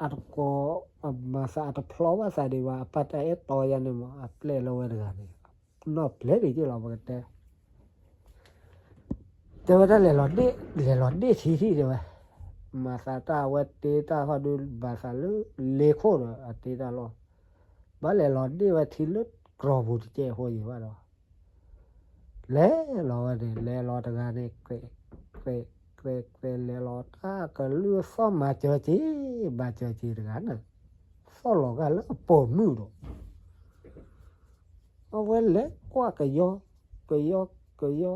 အတကိး အမၤသးအတဖျီဘၣ်သးဒံးဘၣ် အပၢ်တၢ်အဲၣ်တီယၤန့ၣ်မး အပျဲၢ်လၢဝဲတဂၤန့ၣ် နီၢ်ပျဲၢ်ဒံးက့လီၤ ပကတဲ တဲဝဲဒၣ်လဲၤလီၤဒ့ၣ် လဲၤလီၤဒ့ၣ်ထံထံၣ်တဲဝဲ, မၤသးတၢ်အဝဲတ့တၢ်ဃီဒုး ဘၣ်သးလၢလ့ခိၣ်ဒီး အတ့တၢ်လီၢ်, ဘၣ်လဲၤလီၤဒ့ၣ်ဝဲထံလၢတြီၤပူၤတကဲးအဃိယံၤဘၣ်ဒီး လဲၤလီၤဝဲန့ၣ် လဲၤလီၤတဂၤန့ၣ် ကြဲး ကြဲး ကြဲး ကြဲး လဲၤလီၤတၢ်ကလုၢ်သီၣ်မၤစၢၤက့ၤ မၤစၢၤက့ၤတဂၤန့ၣ် သီၣ်လီၤဂာ်လၢအပိာ်မုၣ်ဒီး အဝဲလဲၤကွၢ်ကယီ ကယီ ကယီ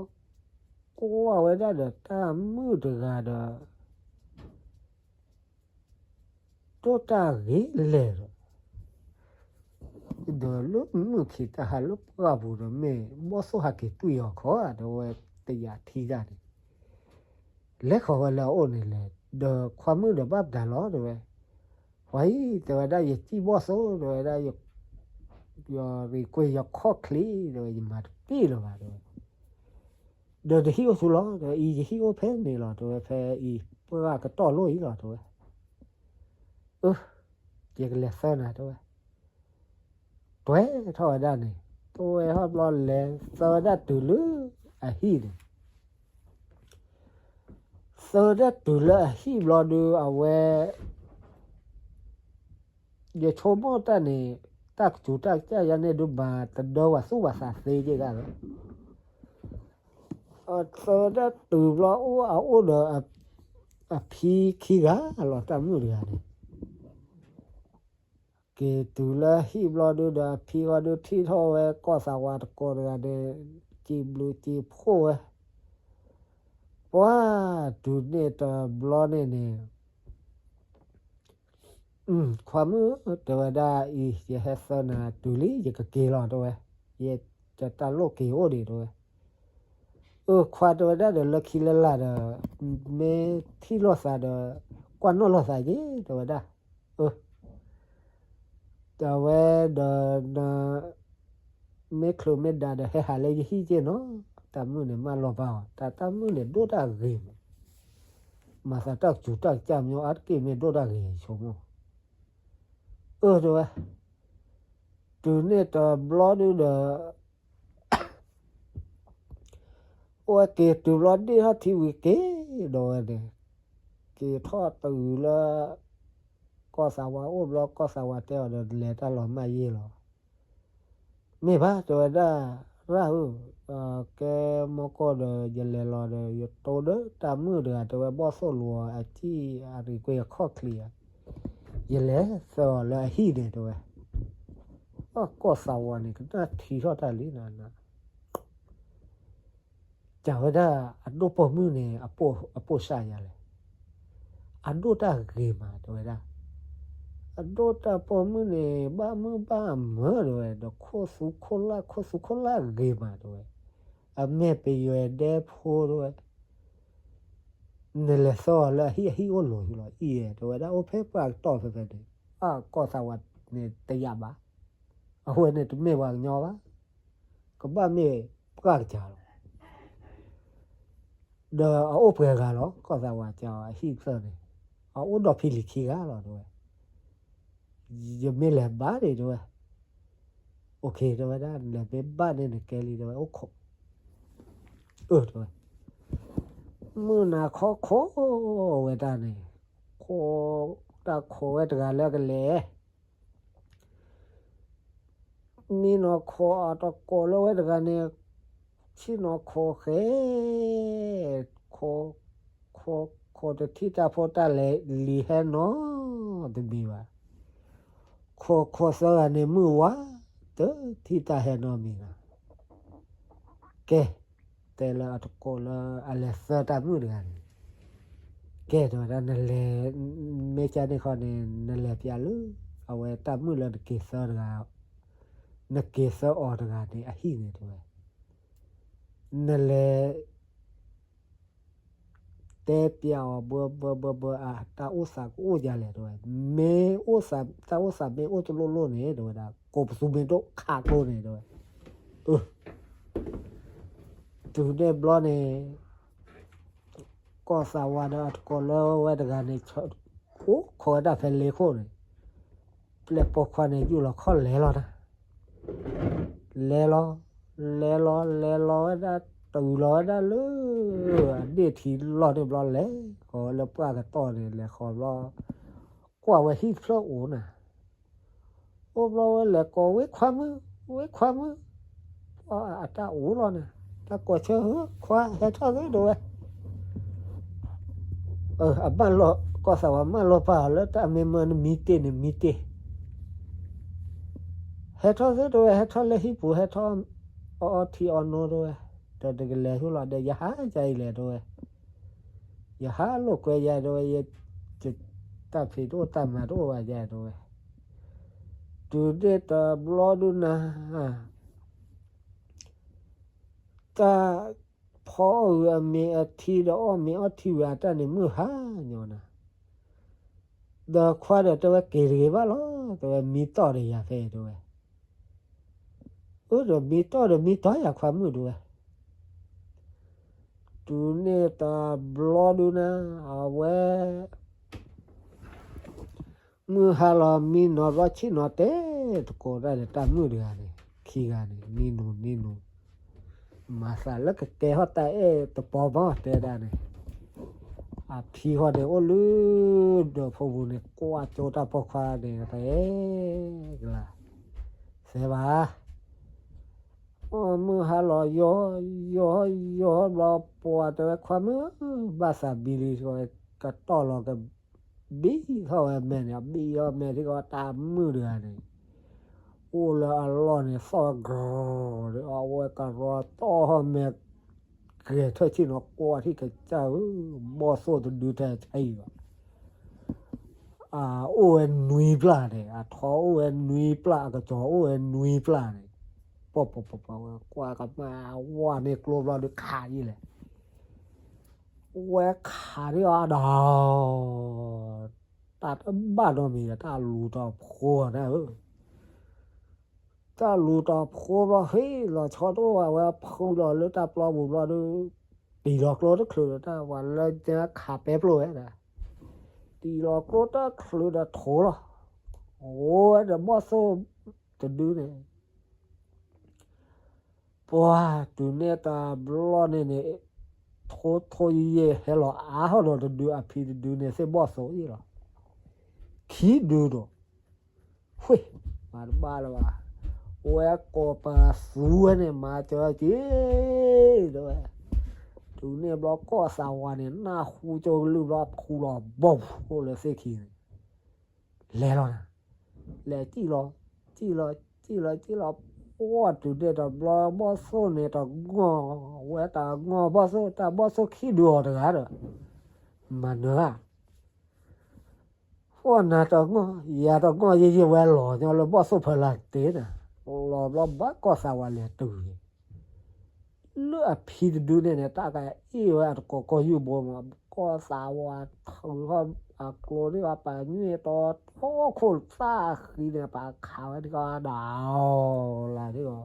ကွၢ်ဝဲဒၣ်ဒီးတၢ်မုၣ်တဂၤဒီး ဒိၣ်တၢ်ဂ့ၤလဲၣ်ဒီး ဒီးလၢမုၢ်ခံးတၢ်ဟးလၢပှၢ်ပူၤဒီး မ့ၢ်ဘီၣ်သိၣ်ဟးက့ၤတွံၢ်အီၤခီ တဲဝဲတယာ်ထံတၢ်န့ၣ် လဲၤဃီၤဝဲလၢအအိၣ်န့ၣ်လဲၣ် ဒီးခွါမုၣ်ဒီးဘၣ်ပတၢ်လီၤတဲဝဲ, ပှၤအံၤ တဲဝဲဒၣ် ယစံၣ်ဘီၣ်သိၣ် တဲဝဲဒၣ် ယရံၣ်ကွ့ၢ်ယခီၣ်ချံ တဲဝဲ ယမၤတပ့ၢ်လၢၤဘၣ်တဲဝဲ, ဒီးတဟံၣ်အိၣ်ဆူလီၤ တဲဝဲ အံၤ ယဟံၣ်အိၣ်ဖဲန့ၣ်လီၤ တဲဝဲ ဖဲအံၤ ပှၢ်ကတီၢ်လိၣ်အံၤလီၤ တဲဝဲ, အၢ ယကလဲၤသၢနၤ တဲဝဲ, တွဲထီၣ်ဝဲဒၣ်န့ၣ် တွဲထီၣ်ဘျီလဲၤသၢဝဲဒၣ်တုၤလၢအဟံၣ်န့ၣ် သၢဝဲဒၣ်တုၤလၢအဟံၣ်ဘျီဒုး အဝဲ ယဆိကမိၣ်တၢ်န့ၣ် တၢ်ကစူၤတၢ်ကစၢ်ယၤန့ၣ်ဒုး မၤတဒၢဝဲသူၣ်ဝဲသးသ့က့ၤဒၣ်လီၤ, သၢဝဲဒၣ်တုၤဘျီအိၣ်အအိၣ်ဒီး အဖံခံဂၤလီၤ တၢ်မုၣ်တဂၤန့ၣ် က့ၤတုၤလၢဟံၣ်ဘျီဒုးဒီး အဖံဃီဒုးထံၣ်ထီၣ်ဝဲ ကီၢ်သးဝးတကိးတဂၤန့ၣ် စံးဘျုးစံးဖှိၣ်ဝဲ, ပှၤတုၤန့ၣ်တဘျီန့ၣ်န့ၣ် ခွါမုၣ် တဲဝဲဒၣ်အံၤ ယဟဲသၢနၤတုၤလံ ယကက့ၤလီၤ တဲဝဲ, ယတၢ်လိၣ်က့ၤအိၣ်ဒံး တဲဝဲ, အၢ ခွါ တဲဝဲဒၣ်ဒီး လၢခံလၢလာ်ဒီး မ့ၢ်ထံၣ်လိာ်သးဒီး ကွၢ်နီၣ်လိာ်သးက့ၤ တဲဝဲဒၣ်, အၢ တဲဝဲဒီး မ့ၢ်ချုးမ့ၢ်ဒါဒီး ဟဲဟးလၢယဟံၣ်က့ၤနီၤ, တၢ်မုၣ်န့ၣ် မၢလီၤပာ်အီၤ တၢ်တၢ်မုၣ်န့ၣ် ဒိၣ်တၢ်ဂ့ၤမး, မၤသးတၢ်ကစူၤတၢ်ကစၢ်မညီအါတက့ၢ် မ့ၢ်ဒိၣ်တၢ်ဂ့ၤဆိကမိၣ်, အၢ တဲဝဲ, တုၤန့ၣ်တဘျီဒုးဒီး အိၣ်ဝဲက့ၤတုၤဘျီဒ့ၣ်ထီၣ်ထံဝံၤက့ၤဒီးဝဲန့ၣ်, က့ၤထီၣ်တုၤလၢ ကီၢ်သးဝးအိၣ်ဘျီ ကီၢ်သးဝးတဲအီၤဒီး လဲၤတၢ်လီၤမၢ်ယ့ၢ်လီၤ. မ့ၢ်ဘၣ် တဲဝဲဒၣ်, ရၣ်ဧၢ, ကဲမီၢ်ကီၢ်ဒီး ယလဲၤလီၤဒီး ယတိဒီးတၢ်မုၣ်တဂၤ တဲဝဲ ဘီၣ်သိၣ်လိၤအစံၣ်အရံၣ်ကွ့ၢ်အခီၣ်ချံဧါ, ယလဲၤသၢအီၤလၢအဟံၣ်န့ၣ် တဲဝဲ အကီၢ်သးဝးန့ၣ် ကနၣ်ထံထီၣ်တၢ်လံနၤနၤ, ကးဝဲဒၣ် အဒိၣ်ပိာ်မုၣ်န့ၣ် အပိာ်ဆၣ်ယၤလဲၣ်, အဒိၣ်တၢ်ဂ့ၤမး တဲဝဲဒၣ်, အဒိၣ်တၢ်ပိာ်မုၣ်န့ၣ် ဘၣ်မုၢ်ဘၣ်မၢ တဲဝဲ, ဒီးခိၣ်သူခိၣ်လၢ် ခိၣ်သူခိၣ်လၢ်ဂ့ၤမး တဲဝဲ, အမဲာ်ပယွဲဒဲဖိ တဲဝဲ နလဲၤသၢအီၤလၢအဟံၣ် အဟံၣ်အိၣ်လိၤလီၤအံၤ တဲဝဲဒၣ်, အိၣ်ဖဲပှၢ်ကတီၢ်ဖဲဖဲန့ၣ်, အကီၢ်သးဝးန့ၣ်တယာ်ဘၣ်, အဝဲန့ၣ်တမ့ၢ်ပှၤကညီဘၣ်, ကဘၣ်မ့ၢ်ပှၢ်ကစၢ်လီၤ. ဒီးအအိၣ်ပှဲၤဂၤလီၤ ကီၢ်သးဝးကးအီၤ အဟံၣ်ဖျၢၣ်န့ၣ်, အအိၣ်ဒီးဖံလံၤခံဂၤလီၤ တဲဝဲ, ယမ့ၢ်လဲၤဘၣ်န့ၣ် တဲဝဲ, အိၣ်ခ့ တဲဝဲဒၣ် လဲၤမ့ၢ်ဘၣ်န့ၣ်နကဲလံ တဲဝဲ, အိၣ်ခိး, အၢ တဲဝဲ, မုၢ်နၤခီခိးဝဲတၢ်န့ၣ်, ခိး, တၢ်ခိးဝဲတဂၤလၢကလဲၤ မံနီၤခိးအတကိးလၢဝဲတဂၤန့ၣ်, ဆံၣ်နီၤခိးဃဲ, ခိး, ခိး, ခိးတထံၣ်တၢ်ဖိတၢ်လဲၤလံၤဟဲနီတမံၤဘၣ်, ခိးခိးသၢဂၤန့ၣ်မုၢ်ဝါ, တထံၣ်တၢ်ဟဲနီတမံၤဘၣ်, ကဲ, တဲလၢအတကိးလၢအလဲၤသၢတၢ်မုၣ်တဂၤန့ၣ်, ကဲ တဲဝဲဒၣ် နလဲၤ, မ့ၢ်ကန့ၣ်ခီန့ၣ် နလဲၤပျးလၢ အဝဲတၢ်မုၣ်လၢနက့ၤသၢတဂၤ, နက့ၤသၢအီၤတဂၤန့ၣ်အဟံၣ်န့ၣ် တဲဝဲ, နလဲၤ တဲပျးအီၤ ဘၢဘၢဘၢဘၢ အ တၢ်အိၣ်သးကအိၣ်ဒ်လဲၣ် တဲဝဲ, မ့ၢ်အိၣ်သး တၢ်အိၣ်သးမ့ၢ်အိၣ်တလိၣ်လိၣ်န့ၣ် တဲဝဲဒၣ် ကိးပသူမ့ၢ်ဒိၣ်ခးကျိန့ၣ် တဲဝဲ, အ တုၤန့ၣ်ဘျီန့ၣ် ကီၢ်သးဝးဒီးအတကိးလၢဝဲတဂၤန့ၣ် အိၣ်ခိးဝဲဒၣ်ဖဲလ့ခိၣ်န့ၣ်, ပျဲၢ်ပိာ်ခွါန့ၣ် ယူၢ်လီၤခီၣ်လဲၤလီၤတၢ်, လဲၤလီၤ, လဲၤလီၤ လဲၤလီၤဝဲဒၣ် တုၤလီၤဝဲဒၣ်လၢ အဒ့ၣ်ထံလီၢ်န့ၣ်ဘျီ လဲၤဃီၤဝဲလၢပှၢ်ကတီၢ်န့ၣ် လဲၤဃီၤဘျီ ကွၢ်ဝဲဟံၣ်တဖျၢၣ်အိၣ်နၤ, အိၣ်ဘျီဝဲလဲၤကိး ဝ့ၢ်ခွါမုၣ်, ဝ့ၢ်ခွါမုၣ်, အတၢ်အိၣ်လီၤနၤ, တၢ်ကိးဆၢ ခွါ ဟဲထီၣ်သ့ တဲဝဲ, အဘၣ်လီၤ ကီၢ်သးဝးမၢလီၤပာ်အီၤလၢတၢ်မ့ၢ်မၢနမံတ့ၢ်န့ၣ်မံတ့ၢ်, ဟဲထီၣ်သ့ တဲဝဲ, ဟဲထီၣ်လၢဟံၣ်ပူၤ ဟဲထီၣ်အီအီထံအီနိ တဲဝဲ, ဒီးတကလဲၤဟိၣ်လီၤဒီး ယဟးယၤအံၤလဲၣ် တဲဝဲ, ယဟးလိာ်ကွဲယၤ တဲဝဲ, ယ တၢ်ဖံးတအိၣ်တၢ်မၤတအိၣ်ဘၣ်ယၤ တဲဝဲ, တုၤဒ့ၣ်တဘျီဒုနၤ တၢ်ဖီအီၣ်ဂုာ်အမ့ၤအထံဒီးအီၣ်မ့ၤအီထံဝံၤအတၢ်န့ၣ် မုၢ်ဟါညီနၤ, ဒီးခွါဒီးတဲဝဲ က့ၤတဂ့ၤဘၣ်လီၤ တဲဝဲ, မံတီၢ်ဒီးယၤဖဲအံၤ တဲဝဲ, အၢ ဒီးမံတီၢ်ဒီးမံတီၢ်ယၤခွါမုၣ် တဲဝဲ, တုၤန့ၣ်တဘျီဒုနၤ အဝဲ မုၢ်ဟါလီၤ မံနီၤဘျီဆ့ၣ်နီၤတဲ တကိးဒၣ်ဒီးတၢ်မုၣ်တဂၤန့ၣ် ခံဂၤန့ၣ် နံၤနူၤနံၤနူၤ မၤသးလၢကကဲထီၣ်တၢ်အဲၣ်တပီၤဘၣ်တဲဒၣ်န့ၣ်, အဖံဃီန့ၣ်အိၣ်လၢ ဒီးဖိပူၤန့ၣ် ကွၢ်ကၠိတၢ်ပိာ်ခွါန့ၣ် တဲကလၤ သဲဘၣ် မုၢ်ဟါလီၤ ယီၤ ယီၤ ယီၤဘျီ ပှၤတဲဝဲ ခွါမုၣ် ဘၣ်သးဘံလံ ကတီၢ်လီၤကဘံထီၣ်ဝဲမဲာ်န့ၣ် ဘံထီၣ်မဲာ်ထံကီး တၢ်မုၣ်တဂၤန့ၣ် အိၣ်လၢအလီၢ်န့ၣ် သီၣ်ကရီၤဒီး အဝဲကရီၤတီၢ်ထီၣ်မဲာ် ဂဲၤထၢၣ်ဆ့ၣ်နီၤ ကွၢ်ထံၣ်ကစၢ်ဧၢ ဘီၣ်သိၣ်တဒုထဲထဲအံၤဘၣ် အအိၣ်ဝဲနွံပျၢ်န့ၣ် အထီအိၣ်ဝဲနွံပျၢ် အကစီၤအိၣ်ဝဲနွံပျၢ်န့ၣ် ပီၢ်ပီၢ်ပီၢ်ပီၢ်ဝဲ ကွၢ်ကမၣ်ဝဲန့ၣ်ကျိဘျီဒုးခးယံာ်လဲၣ် ဝဲခးဒံးအီၤဒီး တၢ်တဘၣ်နီတမံၤဒီး တၢ်လူၤတီၤဖိနၤဧၢ တၢ်လူၤတီၤဖိဘျီ ဟ့ၣ်လီၤဆီတအိၣ်ဘၣ်ဝဲ ဖုလီၤလၢတၢ်ပျီပူၤဘျီဒုး တံၢ်လီၤကျိတချုးဒီးတၢ် ပှၤလၢညါခးပဲပျိဝဲဒၣ် တံၢ်လီၤကျိတချုးဒီးထိးလီၤ အိၣ်ဝဲဒီးဘီၣ်သိၣ်တဒုန့ၣ် ပှၤတုၤန့ၣ်တဘျီန့ၣ်န့ၣ် ထိထိယဲၢ်ဟဲလီၤအါထီၣ်ဒီးတဒု အဖံတဒုန့ၣ် သ့ၣ်ဘီၣ်သိၣ်အံၤလီၤ ခံဒုဒီး ဃ့ၢ် မၤတဘၣ်လၢၤဘၣ် ဝဲကိးပသူဝဲန့ၣ် မၤစၢၤက့ၤ တဲဝဲ တုၤန့ၣ်ဘျီကီၢ်သးဝးန့ၣ် နၢ်ဟူကၠိကလုၢ်ဘျီ ဖူလီၤဘီၣ်ဖူလၢသ့ၣ်ခံန့ၣ် လဲၤလီၤနၤ လဲၤစံၣ်လီၤ စံၣ်လီၤ စံၣ်လီၤ စံၣ်လီၤ ပှၢ်တုၤန့ၣ်တဘျီဘီၣ်သိၣ်န့ၣ်တဂီၢ် ဝဲတဂီၢ်ဘီၣ်သိၣ် တၢ်ဘီၣ်သိၣ်ခံဒုအီၤတဂၤဒီး မၤနၢၤဧါ ပှၢ်နၤတဂီၢ် ယၤတဂီၢ် ယဲယဲဝဲလီၤညီလၢဘီၣ်သိၣ်ဖၢလၢ်တ့ၢ်နၤ လီၤဘျီဘၣ်ကီၢ်သးဝးလဲၤတုၤန့ၣ် လၢအဖံတဒုန့ၣ်န့ၣ် တၢ်ကအ့ၣ်ဝဲအတကိးကီၢ်ယူၢ်ဘိမး ကီၢ်သးဝးထုးထီၣ်အကျိန့ၣ် ပှၤပာ်ညွၢ်တီထီ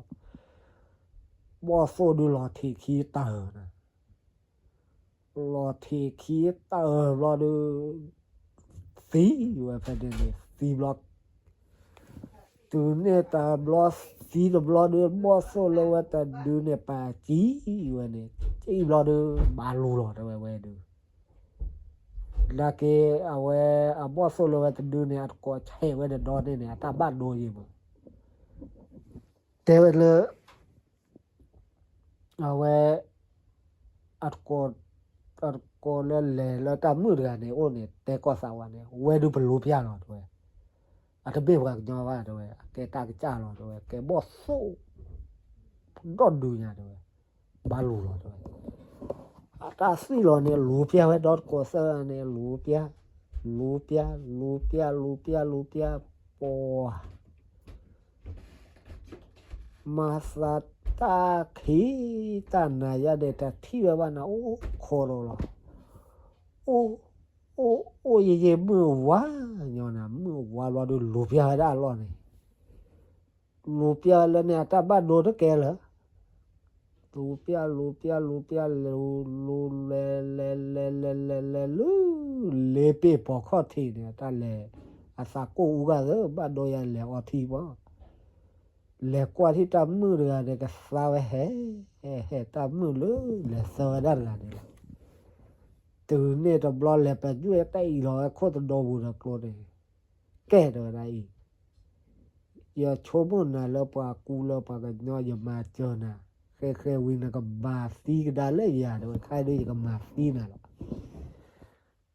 ခိၣ်သၣ်ဃံန့ၣ် ပှၤခးဝဲဒၣ်ကဒီး လၢဒ်အီၤ ဘီၣ်သိၣ်ဒုးလီၤထံးခံတၢၢ်နၤ လီၤထံးခံတၢၢ်ဘျီဒုး သံဝဲဖဲန့ၣ်န့ၣ် သံဘျီ တုၤန့ၣ်တဘျီ သံတဘျီဒုး ဘီၣ်သိၣ်လၢဝဲတဒုန့ၣ် ပာ်စံၣ်ဝဲန့ၣ် စံၣ်ဘျီဒုး ဘၣ်လူၤလီၤတဲဝဲဝဲဒုး နာ်က့ အဝဲအဘီၣ်သိၣ်လၢဝဲတဒုန့ၣ် အတကိးဆဲးဝဲဒီးဒီန့ၣ်န့ၣ် အတၢ်ဘၣ်ဒိယံၤမး တဲဝဲလၢ အဝဲ အတကိး အတကိးလၢလဲၤလၢတၢ်မုာ်တဂၤန့ၣ် အိၣ်န့ၣ် တဲကီၢ်သးဝးန့ၣ် ဝဲဒုးပလူၤပျၢ်လီၤတဲဝဲ အတမ့ၢ်ပှၤကညီဘၣ်တဲဝဲ အကဲတၢ်ကစၢ်လီၤတဲဝဲ ကဲဘီၣ်သိၣ် ဒီဒုညါတဲဝဲ ဘၣ်လူၤလီၤတဲဝဲ အတၢ်သွံၣ်လီၤန့ၣ် လူၤပျၢ်ဝဲဒီတကိးသၢဂၤန့ၣ် လူၤပျၢ် လူၤပျၢ် လူၤပျၢ် လူၤပျၢ် လူၤပျၢ် ပှၤ တ မၤသးတၢ်ခံးတၢ်နၤယါဒီး တၢ်ထံၣ်ဝဲဘၣ်နၤအိၣ်ခိးဒီးလီၤ. အိၣ် အိၣ် အိၣ်ယယဲၢ်မုၢ်ဝါညီနၤ မုၢ်ဝါဘျီဒီး လူၤပျၢ်ဝဲဒၣ်အလီၢ်န့ၣ်, လူၤပျၢ်ဝဲလၢန့ၣ် အတၢ်ဘၣ်ဒိတကဲလၢၤ လူၤပျၢ် လူၤပျၢ် လူၤပျၢ် လူၤ လဲၤ လဲၤ လဲၤ လဲၤ လဲၤ လဲၤ လၢ လ့ပ့ၢ်ပိာ်ခီၣ်ထံးန့ၣ် အတၢ်လဲၤ အသးကိၢ်အူဂၤသၢ ဘၣ်ဒိယၤလဲၤအီထံဘီ လဲၤကွၢ်ထံၣ်တၢ်မုၣ်တဂၤန့ၣ် ကသါဝဲဟဲ ဟဲ ဟဲတၢ်မုၣ်လၢ လဲၤသၢဝဲဒၣ်တဂၤန့ၣ်လီၤ. တုၤန့ၣ်တဘျီလဲၤပာ်ကွံာ် တၢ်အံၤလီၤဝဲခိၣ်တဒီပူၤဒီးကျိန့ၣ် ကဲတဲဝဲဒၣ်အံၤ ယဆိကမိၣ်နၤလၢပှၤကူလၢပှၤကညီ ယမၤစၢၤနၤ, ဃဲဃဲဝံၤနကမၤသံကဒါလၢယၤ တဲဝဲ, ခဲဒုးယကမၤသံနၤလီၤ.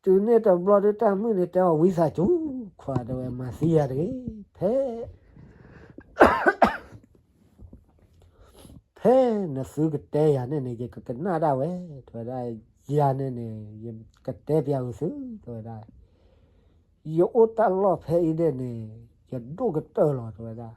တုၤန့ၣ်တဘျီဒုး တၢ်မုၣ်န့ၣ်တဲအီၤ ဝံသးစူၤခွါ တဲဝဲ, မၤသံယၤတဂ့ၤ, ဖဲ ဖဲနသုကတဲယၤန့ၣ်န့ၣ် ယကကနၣ်ဒၣ်ဝဲ, တဲဝဲဒၣ်, ယၤန့ၣ်န့ၣ် ယကတဲပျးအုးသု, တဲဝဲဒၣ်, ယအိၣ်တၢ်လီၢ်ဖဲအံၤန့ၣ်န့ၣ် ယဒိၣ်ကတၢၢ်လီၤ တဲဝဲဒၣ်.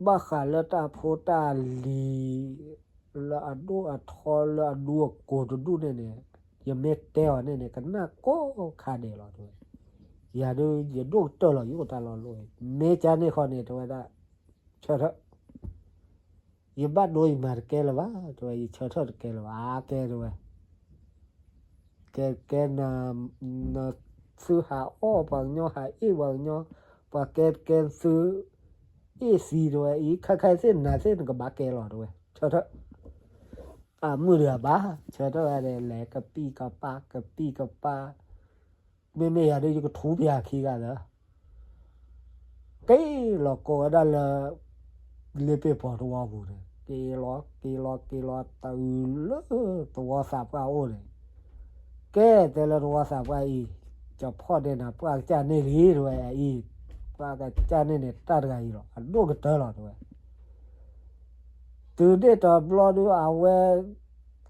ဘၣ်ဃးလၢတၢ်ဖိတၢ်လံၤ လၢအဒိၣ်အထီလၢအဒူအကိာ်တဒူၣ်န့ၣ်န့ၣ် ယမ့ၢ်တဲအီၤန့ၣ်န့ၣ် ကနၣ်ကိးခါဒဲးလီၤ တဲဝဲ. ယၤဒုးယဒိၣ်ကတၢၢ်လီၤ ယအိၣ်တၢ်လီၢ်လီၤ, မ့ၢ်ကန့ၣ်ဃီန့ၣ် တဲဝဲဒၣ်, ဆၢထၢၣ် ယဘၣ်ဒိယမၤတကဲလၢၤဘၣ် တဲဝဲ, ယဆၢထၢၣ်တကဲလၢၤဘၣ် ကဲ တဲဝဲ. ကဲ ကဲ နသုဟးအီၣ်ပှၤကညီ ဟးအ့ၣ်ပှၤကညီ, ပှၤကဲကဲသု အ့ၣ်သံ တဲဝဲ, အံၤ ခဲခါသ့ၣ်နၤသ့ၣ်နကဘၣ်ကဲလီၤ တဲဝဲ, ဆၢထၢၣ်. အမုၢ်တဂၤဘၣ် ဆၢထၢၣ်ဝဲဒီး လဲၤကပံၢ်ကပၢ် ကပံၢ်ကပၢ်, မ့မ့ၢ်ယၤဒုး ယကထူပယၤခံဂၤလၢ က့ၤလီၤကိးဝဲဒၣ်လၢ လ့ပ့ၢ်ပိာ်သဝီပူၤန့ၣ် က့ၤလီၤ က့ၤလီၤ က့ၤလီၤ တုၤလၢသဝီသးပှၢ်အိၣ်န့ၣ်, ကဲတဲလၢသဝီသးပှၢ်အံၤ, ကဖီၣ်ဒဲနၤ ပှၢ်ကစၢ်န့ၣ်လံ တဲဝဲ, အံၤ ပှၢ်ကစၢ်န့ၣ်န့ၣ် တၢ်တဂၤအံၤလီၤ အဒိၣ်ကတၢၢ်လီၤ တဲဝဲ. တုၤန့ၣ်တဘျီဒုး အဝဲ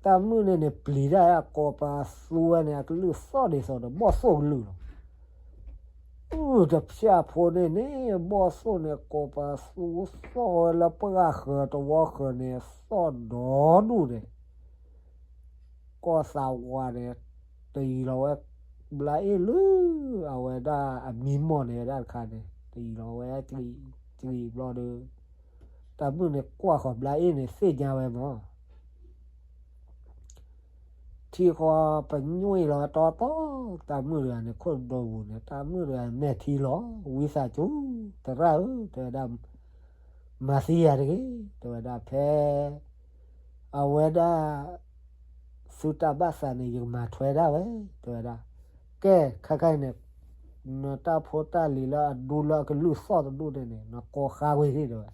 တၢ်မုၣ်န့ၣ်န့ၣ် ပျံၤတၢ်အကိးပသူဝဲန့ၣ် အကလုၢ်သီၣ်ဒ်သိးဒီး ဘီၣ်သိၣ်ကလုၢ်လီၤ. အုၣ် တဖၠၣ်ဖိန့ၣ်န့ၣ် ဘီၣ်သိၣ်န့ၣ် ကိးပသူသီၣ်ဝဲလၢပှၢ်ဃၢၤတဝီဃၢၤန့ၣ် သီၣ်ဒီဒူၣ်န့ၣ် ကီၢ်သးဝးန့ၣ် တယံၤလီၤဝဲ ဘျါအ့ၣ်လၢ အဝဲဒၣ်အမံမီၢ်န့ၣ်ဝဲဒၣ်တခါန့ၣ် တယံၤလီၤဝဲ ကရံးဘျီဒီး တၢ်မုၣ်န့ၣ်ကွၢ်ဃီၤဘျါအ့ၣ်န့ၣ် သ့ၣ်ညါဝဲမး ထံဃီပညွံလီၤတီတီ, တၢ်မုၣ်တဂၤန့ၣ် ခိၣ်ဒိပူၤန့ၣ် တၢ်မုၣ်တဂၤမဲာ်ထံလီၤ, ဝံသးစူၤ သရၣ်ဧၢ တဲဝဲဒၣ်, မၤသံယၤတဂ့ၤ တဲဝဲဒၣ်, ဖဲ အဝဲဒၣ် သုတၢ်ဘၣ်သးန့ၣ် ယကမၤထွဲဒၣ်ဝဲ တဲဝဲဒၣ်, ကဲ ခဲခါအံၤန့ၣ် နတၢ်ဖိတၢ်လံၤလၢအဒူလၢအကလုၢ်သီၣ်တဒူၣ်န့ၣ်န့ၣ် နကိးဃါဝဲသ့ၣ် တဲဝဲ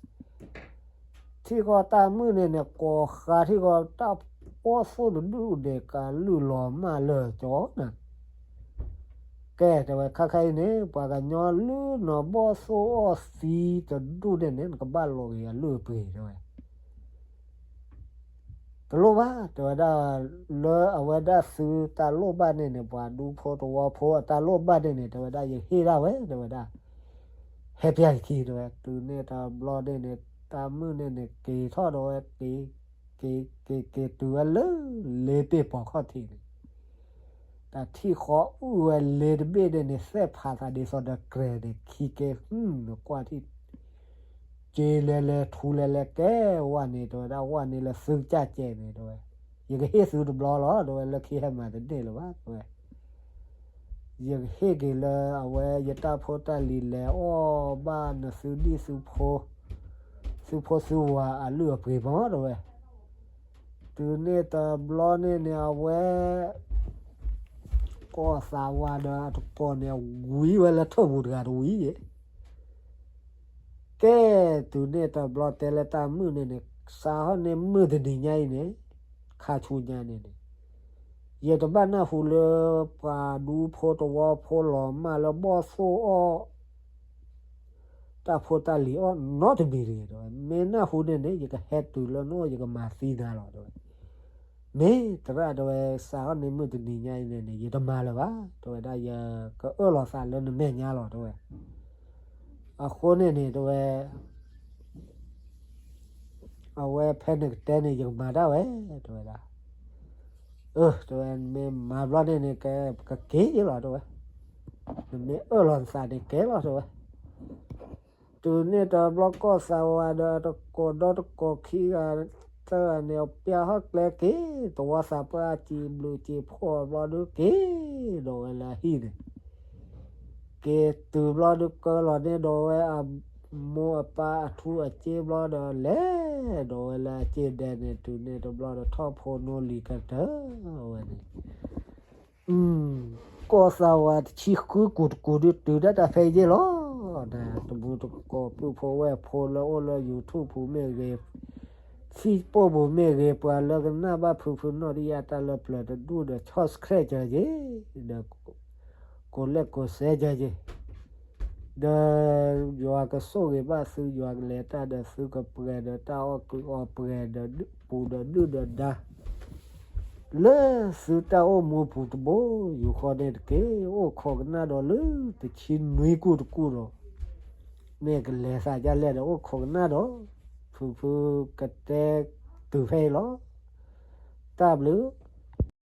ထံဃီတၢ်မုၣ်န့ၣ်န့ၣ် ကိးဃါထံဃီ တၢ်ဘီၣ်သိၣ်တဒူၣ်န့ၣ် ကလုၢ်လီၤမၢ်လၢာ်ကၠီနၤ, ကဲ တဲဝဲ ခဲခါအံၤန့ၣ် ပှၤကညီလုၢ်နီၢ်ဘီၣ်သိၣ်အီၣ်သံတဒူၣ်န့ၣ်န့ၣ် နကဘၣ်လိးက့ၤအလုၢ်အပှ့ၤ တဲဝဲ တလိၣ်ဘၣ် တဲဝဲဒၣ်, လၢအဝဲဒၣ်သုတၢ်လိၣ်ဘၣ်န့ၣ်န့ၣ် ပှၤဒူဖိတဝီဖိအတၢ်လိၣ်ဘၣ်န့ၣ်န့ၣ် တဲဝဲဒၣ် ယဟ့ၣ်ဒၣ်ဝဲ တဲဝဲဒၣ်, ဟဲပျၢ်ယခံ တဲဝဲ, တုၤန့ၣ်တဘျီန့ၣ်န့ၣ် တၢ်မုၣ်န့ၣ်န့ၣ် က့ၤထီၣ်ဒီးဝဲ က့ၤ က့ၤ က့ၤ က့ၤတုၤဝဲလၢ လ့ပ့ၢ်ပိာ်ခီၣ်ထံးန့ၣ် တၢ်ထံၣ်ဃီအုၣ်ဝဲလ့တဘ့ၣ်န့ၣ်န့ၣ် သဲၣ်ဖးသးဒ်သိးဒီးကြဲၤန့ၣ် ခံကဲ နကွၢ်ထံၣ် က့ၤလဲၤလဲၤထူလဲၤလဲၤကဲဝဲန့ၣ် တဲဝဲဒၣ် ဝဲန့ၣ်လၢသုကစၢ်ကဲန့ၣ် တဲဝဲ, ယကဟ့ၣ်သုတဘျီလီၤ တဲဝဲ, လၢခံဟဲမၤတန့ၢ်လၢၤဘၣ် တဲဝဲ, ယကဟ့ၣ်က့ၤလၢအဝဲယတၢ်ဖိတၢ်လံၤလဲၤအီၣ်ဘၣ်နသုဒံၣ်သုဖိ သုဖိသုဝၤအလုၢ်အပှ့ၤမး တဲဝဲ တုၤန့ၣ်တဘျီန့ၣ်န့ၣ် အဝဲ ကီၢ်သးဝးဒီးအတကိးန့ၣ် ဝံၤဝဲလၢထၢၣ်ပူၤတဂၤတဝံၤ ကဲ တုၤန့ၣ်တဘျီတဲလၢတၢ်မုၣ်န့ၣ်န့ၣ် စးထီၣ်န့ၣ်မုၢ်တနံၤညါအံၤန့ၣ် ခါဆူညါန့ၣ်န့ၣ် ယတဘၣ်နၢ်ဟူလၢ ပှၤဒူဖိတဝီဖိလီၤမၢ်လၢဘီၣ်သိၣ်အီၣ် တၢ်ဖိတၢ်လံၤအီၣ်နီတမံၤတဂ့ၤ တဲဝဲ, မ့ၢ်နၢ်ဟူန့ၣ်န့ၣ် ယကဟဲတုၤလၢနအိၣ် ယကမၤသံနၤလီၤ တဲဝဲ, မ့ၢ်သရၣ် တဲဝဲ စးထီၣ်န့ၣ်မုၢ်တနံၤညါအံၤန့ၣ်န့ၣ် ယတမၤလၢၤဘၣ် တဲဝဲဒၣ်, ယကအၢၣ်လီၤသးလၢနမဲာ်ညါလီၤ တဲဝဲ, အဃိန့ၣ်န့ၣ် တဲဝဲ အဝဲဖဲနကတဲန့ၣ် ယကမၤတၢ်ဝဲ, တဲဝဲဒၣ်. အၢ တဲဝဲ, နမ့ၢ်မၤဘျီန့ၣ်န့ၣ် ကက့ၤလီၤ တဲဝဲ, နမ့ၢ်အၢၣ်လီၤနသးန့ၣ်ကဲလီၤ တဲဝဲ. တုၤန့ၣ်တဘျီကီၢ်သးဝးဒီးတကိးဒီတကိးခံဂၤသၢဂၤန့ၣ် ပျၢ်ဟီၣ်ကျဲက့ၤ သဝီသးပှၢ်စံးဘျုးစံးဖှိၣ်ဘျီဒုးက့ၤ ဒီးဝဲလၢအဟံၣ်န့ၣ် က့ၤတုၤဘျီဒုးကၢလီၤန့ၢ်ဒီးဝဲအမိၢ်အပၢ်အထူအစ့ဘျီဒီး လဲၤဒီးဝဲလၢအစ့ဒဲန့ၣ် တုၤန့ၣ်တဘျီဒီးထီၣ်ဖိနီၢ်လံၤကတၢၢ်ဝဲန့ၣ် ကီၢ်သးဝးတဆံဃုကူာ်တကူာ်ဒုးတုၤဒၣ်တၢ်ဖဲအံၤလီၤ. တမူတကိးပုၢ်ဖိဝဲၢ်ဖိလၢအိၣ်လၢ YouTube ပူၤမ့ၢ်ဂ့ၤ, Facebook ပူၤမ့ၢ်ဂ့ၤ, ပှၤလၢကနၣ်ဘၣ်ဖုဖုနီၢ်တယၢ်တၢ်လၢပျၢၤတဒူၣ်ဒီး subscribe ကၢၤက့ၤ, ဒီး ကိးလဲၣ်ကိးစဲကၢၤက့ၤ ဒီးယွၤကဆိၣ်ဂ့ၤဘၣ်သု ယွၤကလဲၤတၢ်ဒီးသု ကပှဲၤဒီးတၢ်အီၣ်ကုးအီပှဲၤဒီးပူၤဒီးဒုၣ်ဒီးဒါ လၢသုတၢ်အိၣ်မူပူၤတဘိယူၢ်ဃီန့ၣ်တက့ၢ်. အိၣ်ခိးကနၣ်ဒီးလၢတဆံနွံကူာ်တကူာ်ဒီး မ့ၢ်ကလဲၤသးဒ်လဲၣ်ဒီးအိၣ်ခိးကနၣ်ဒီး ဖုဖုကတဲတုၤဖဲအံၤလီၤ. တၢ်ဘျုး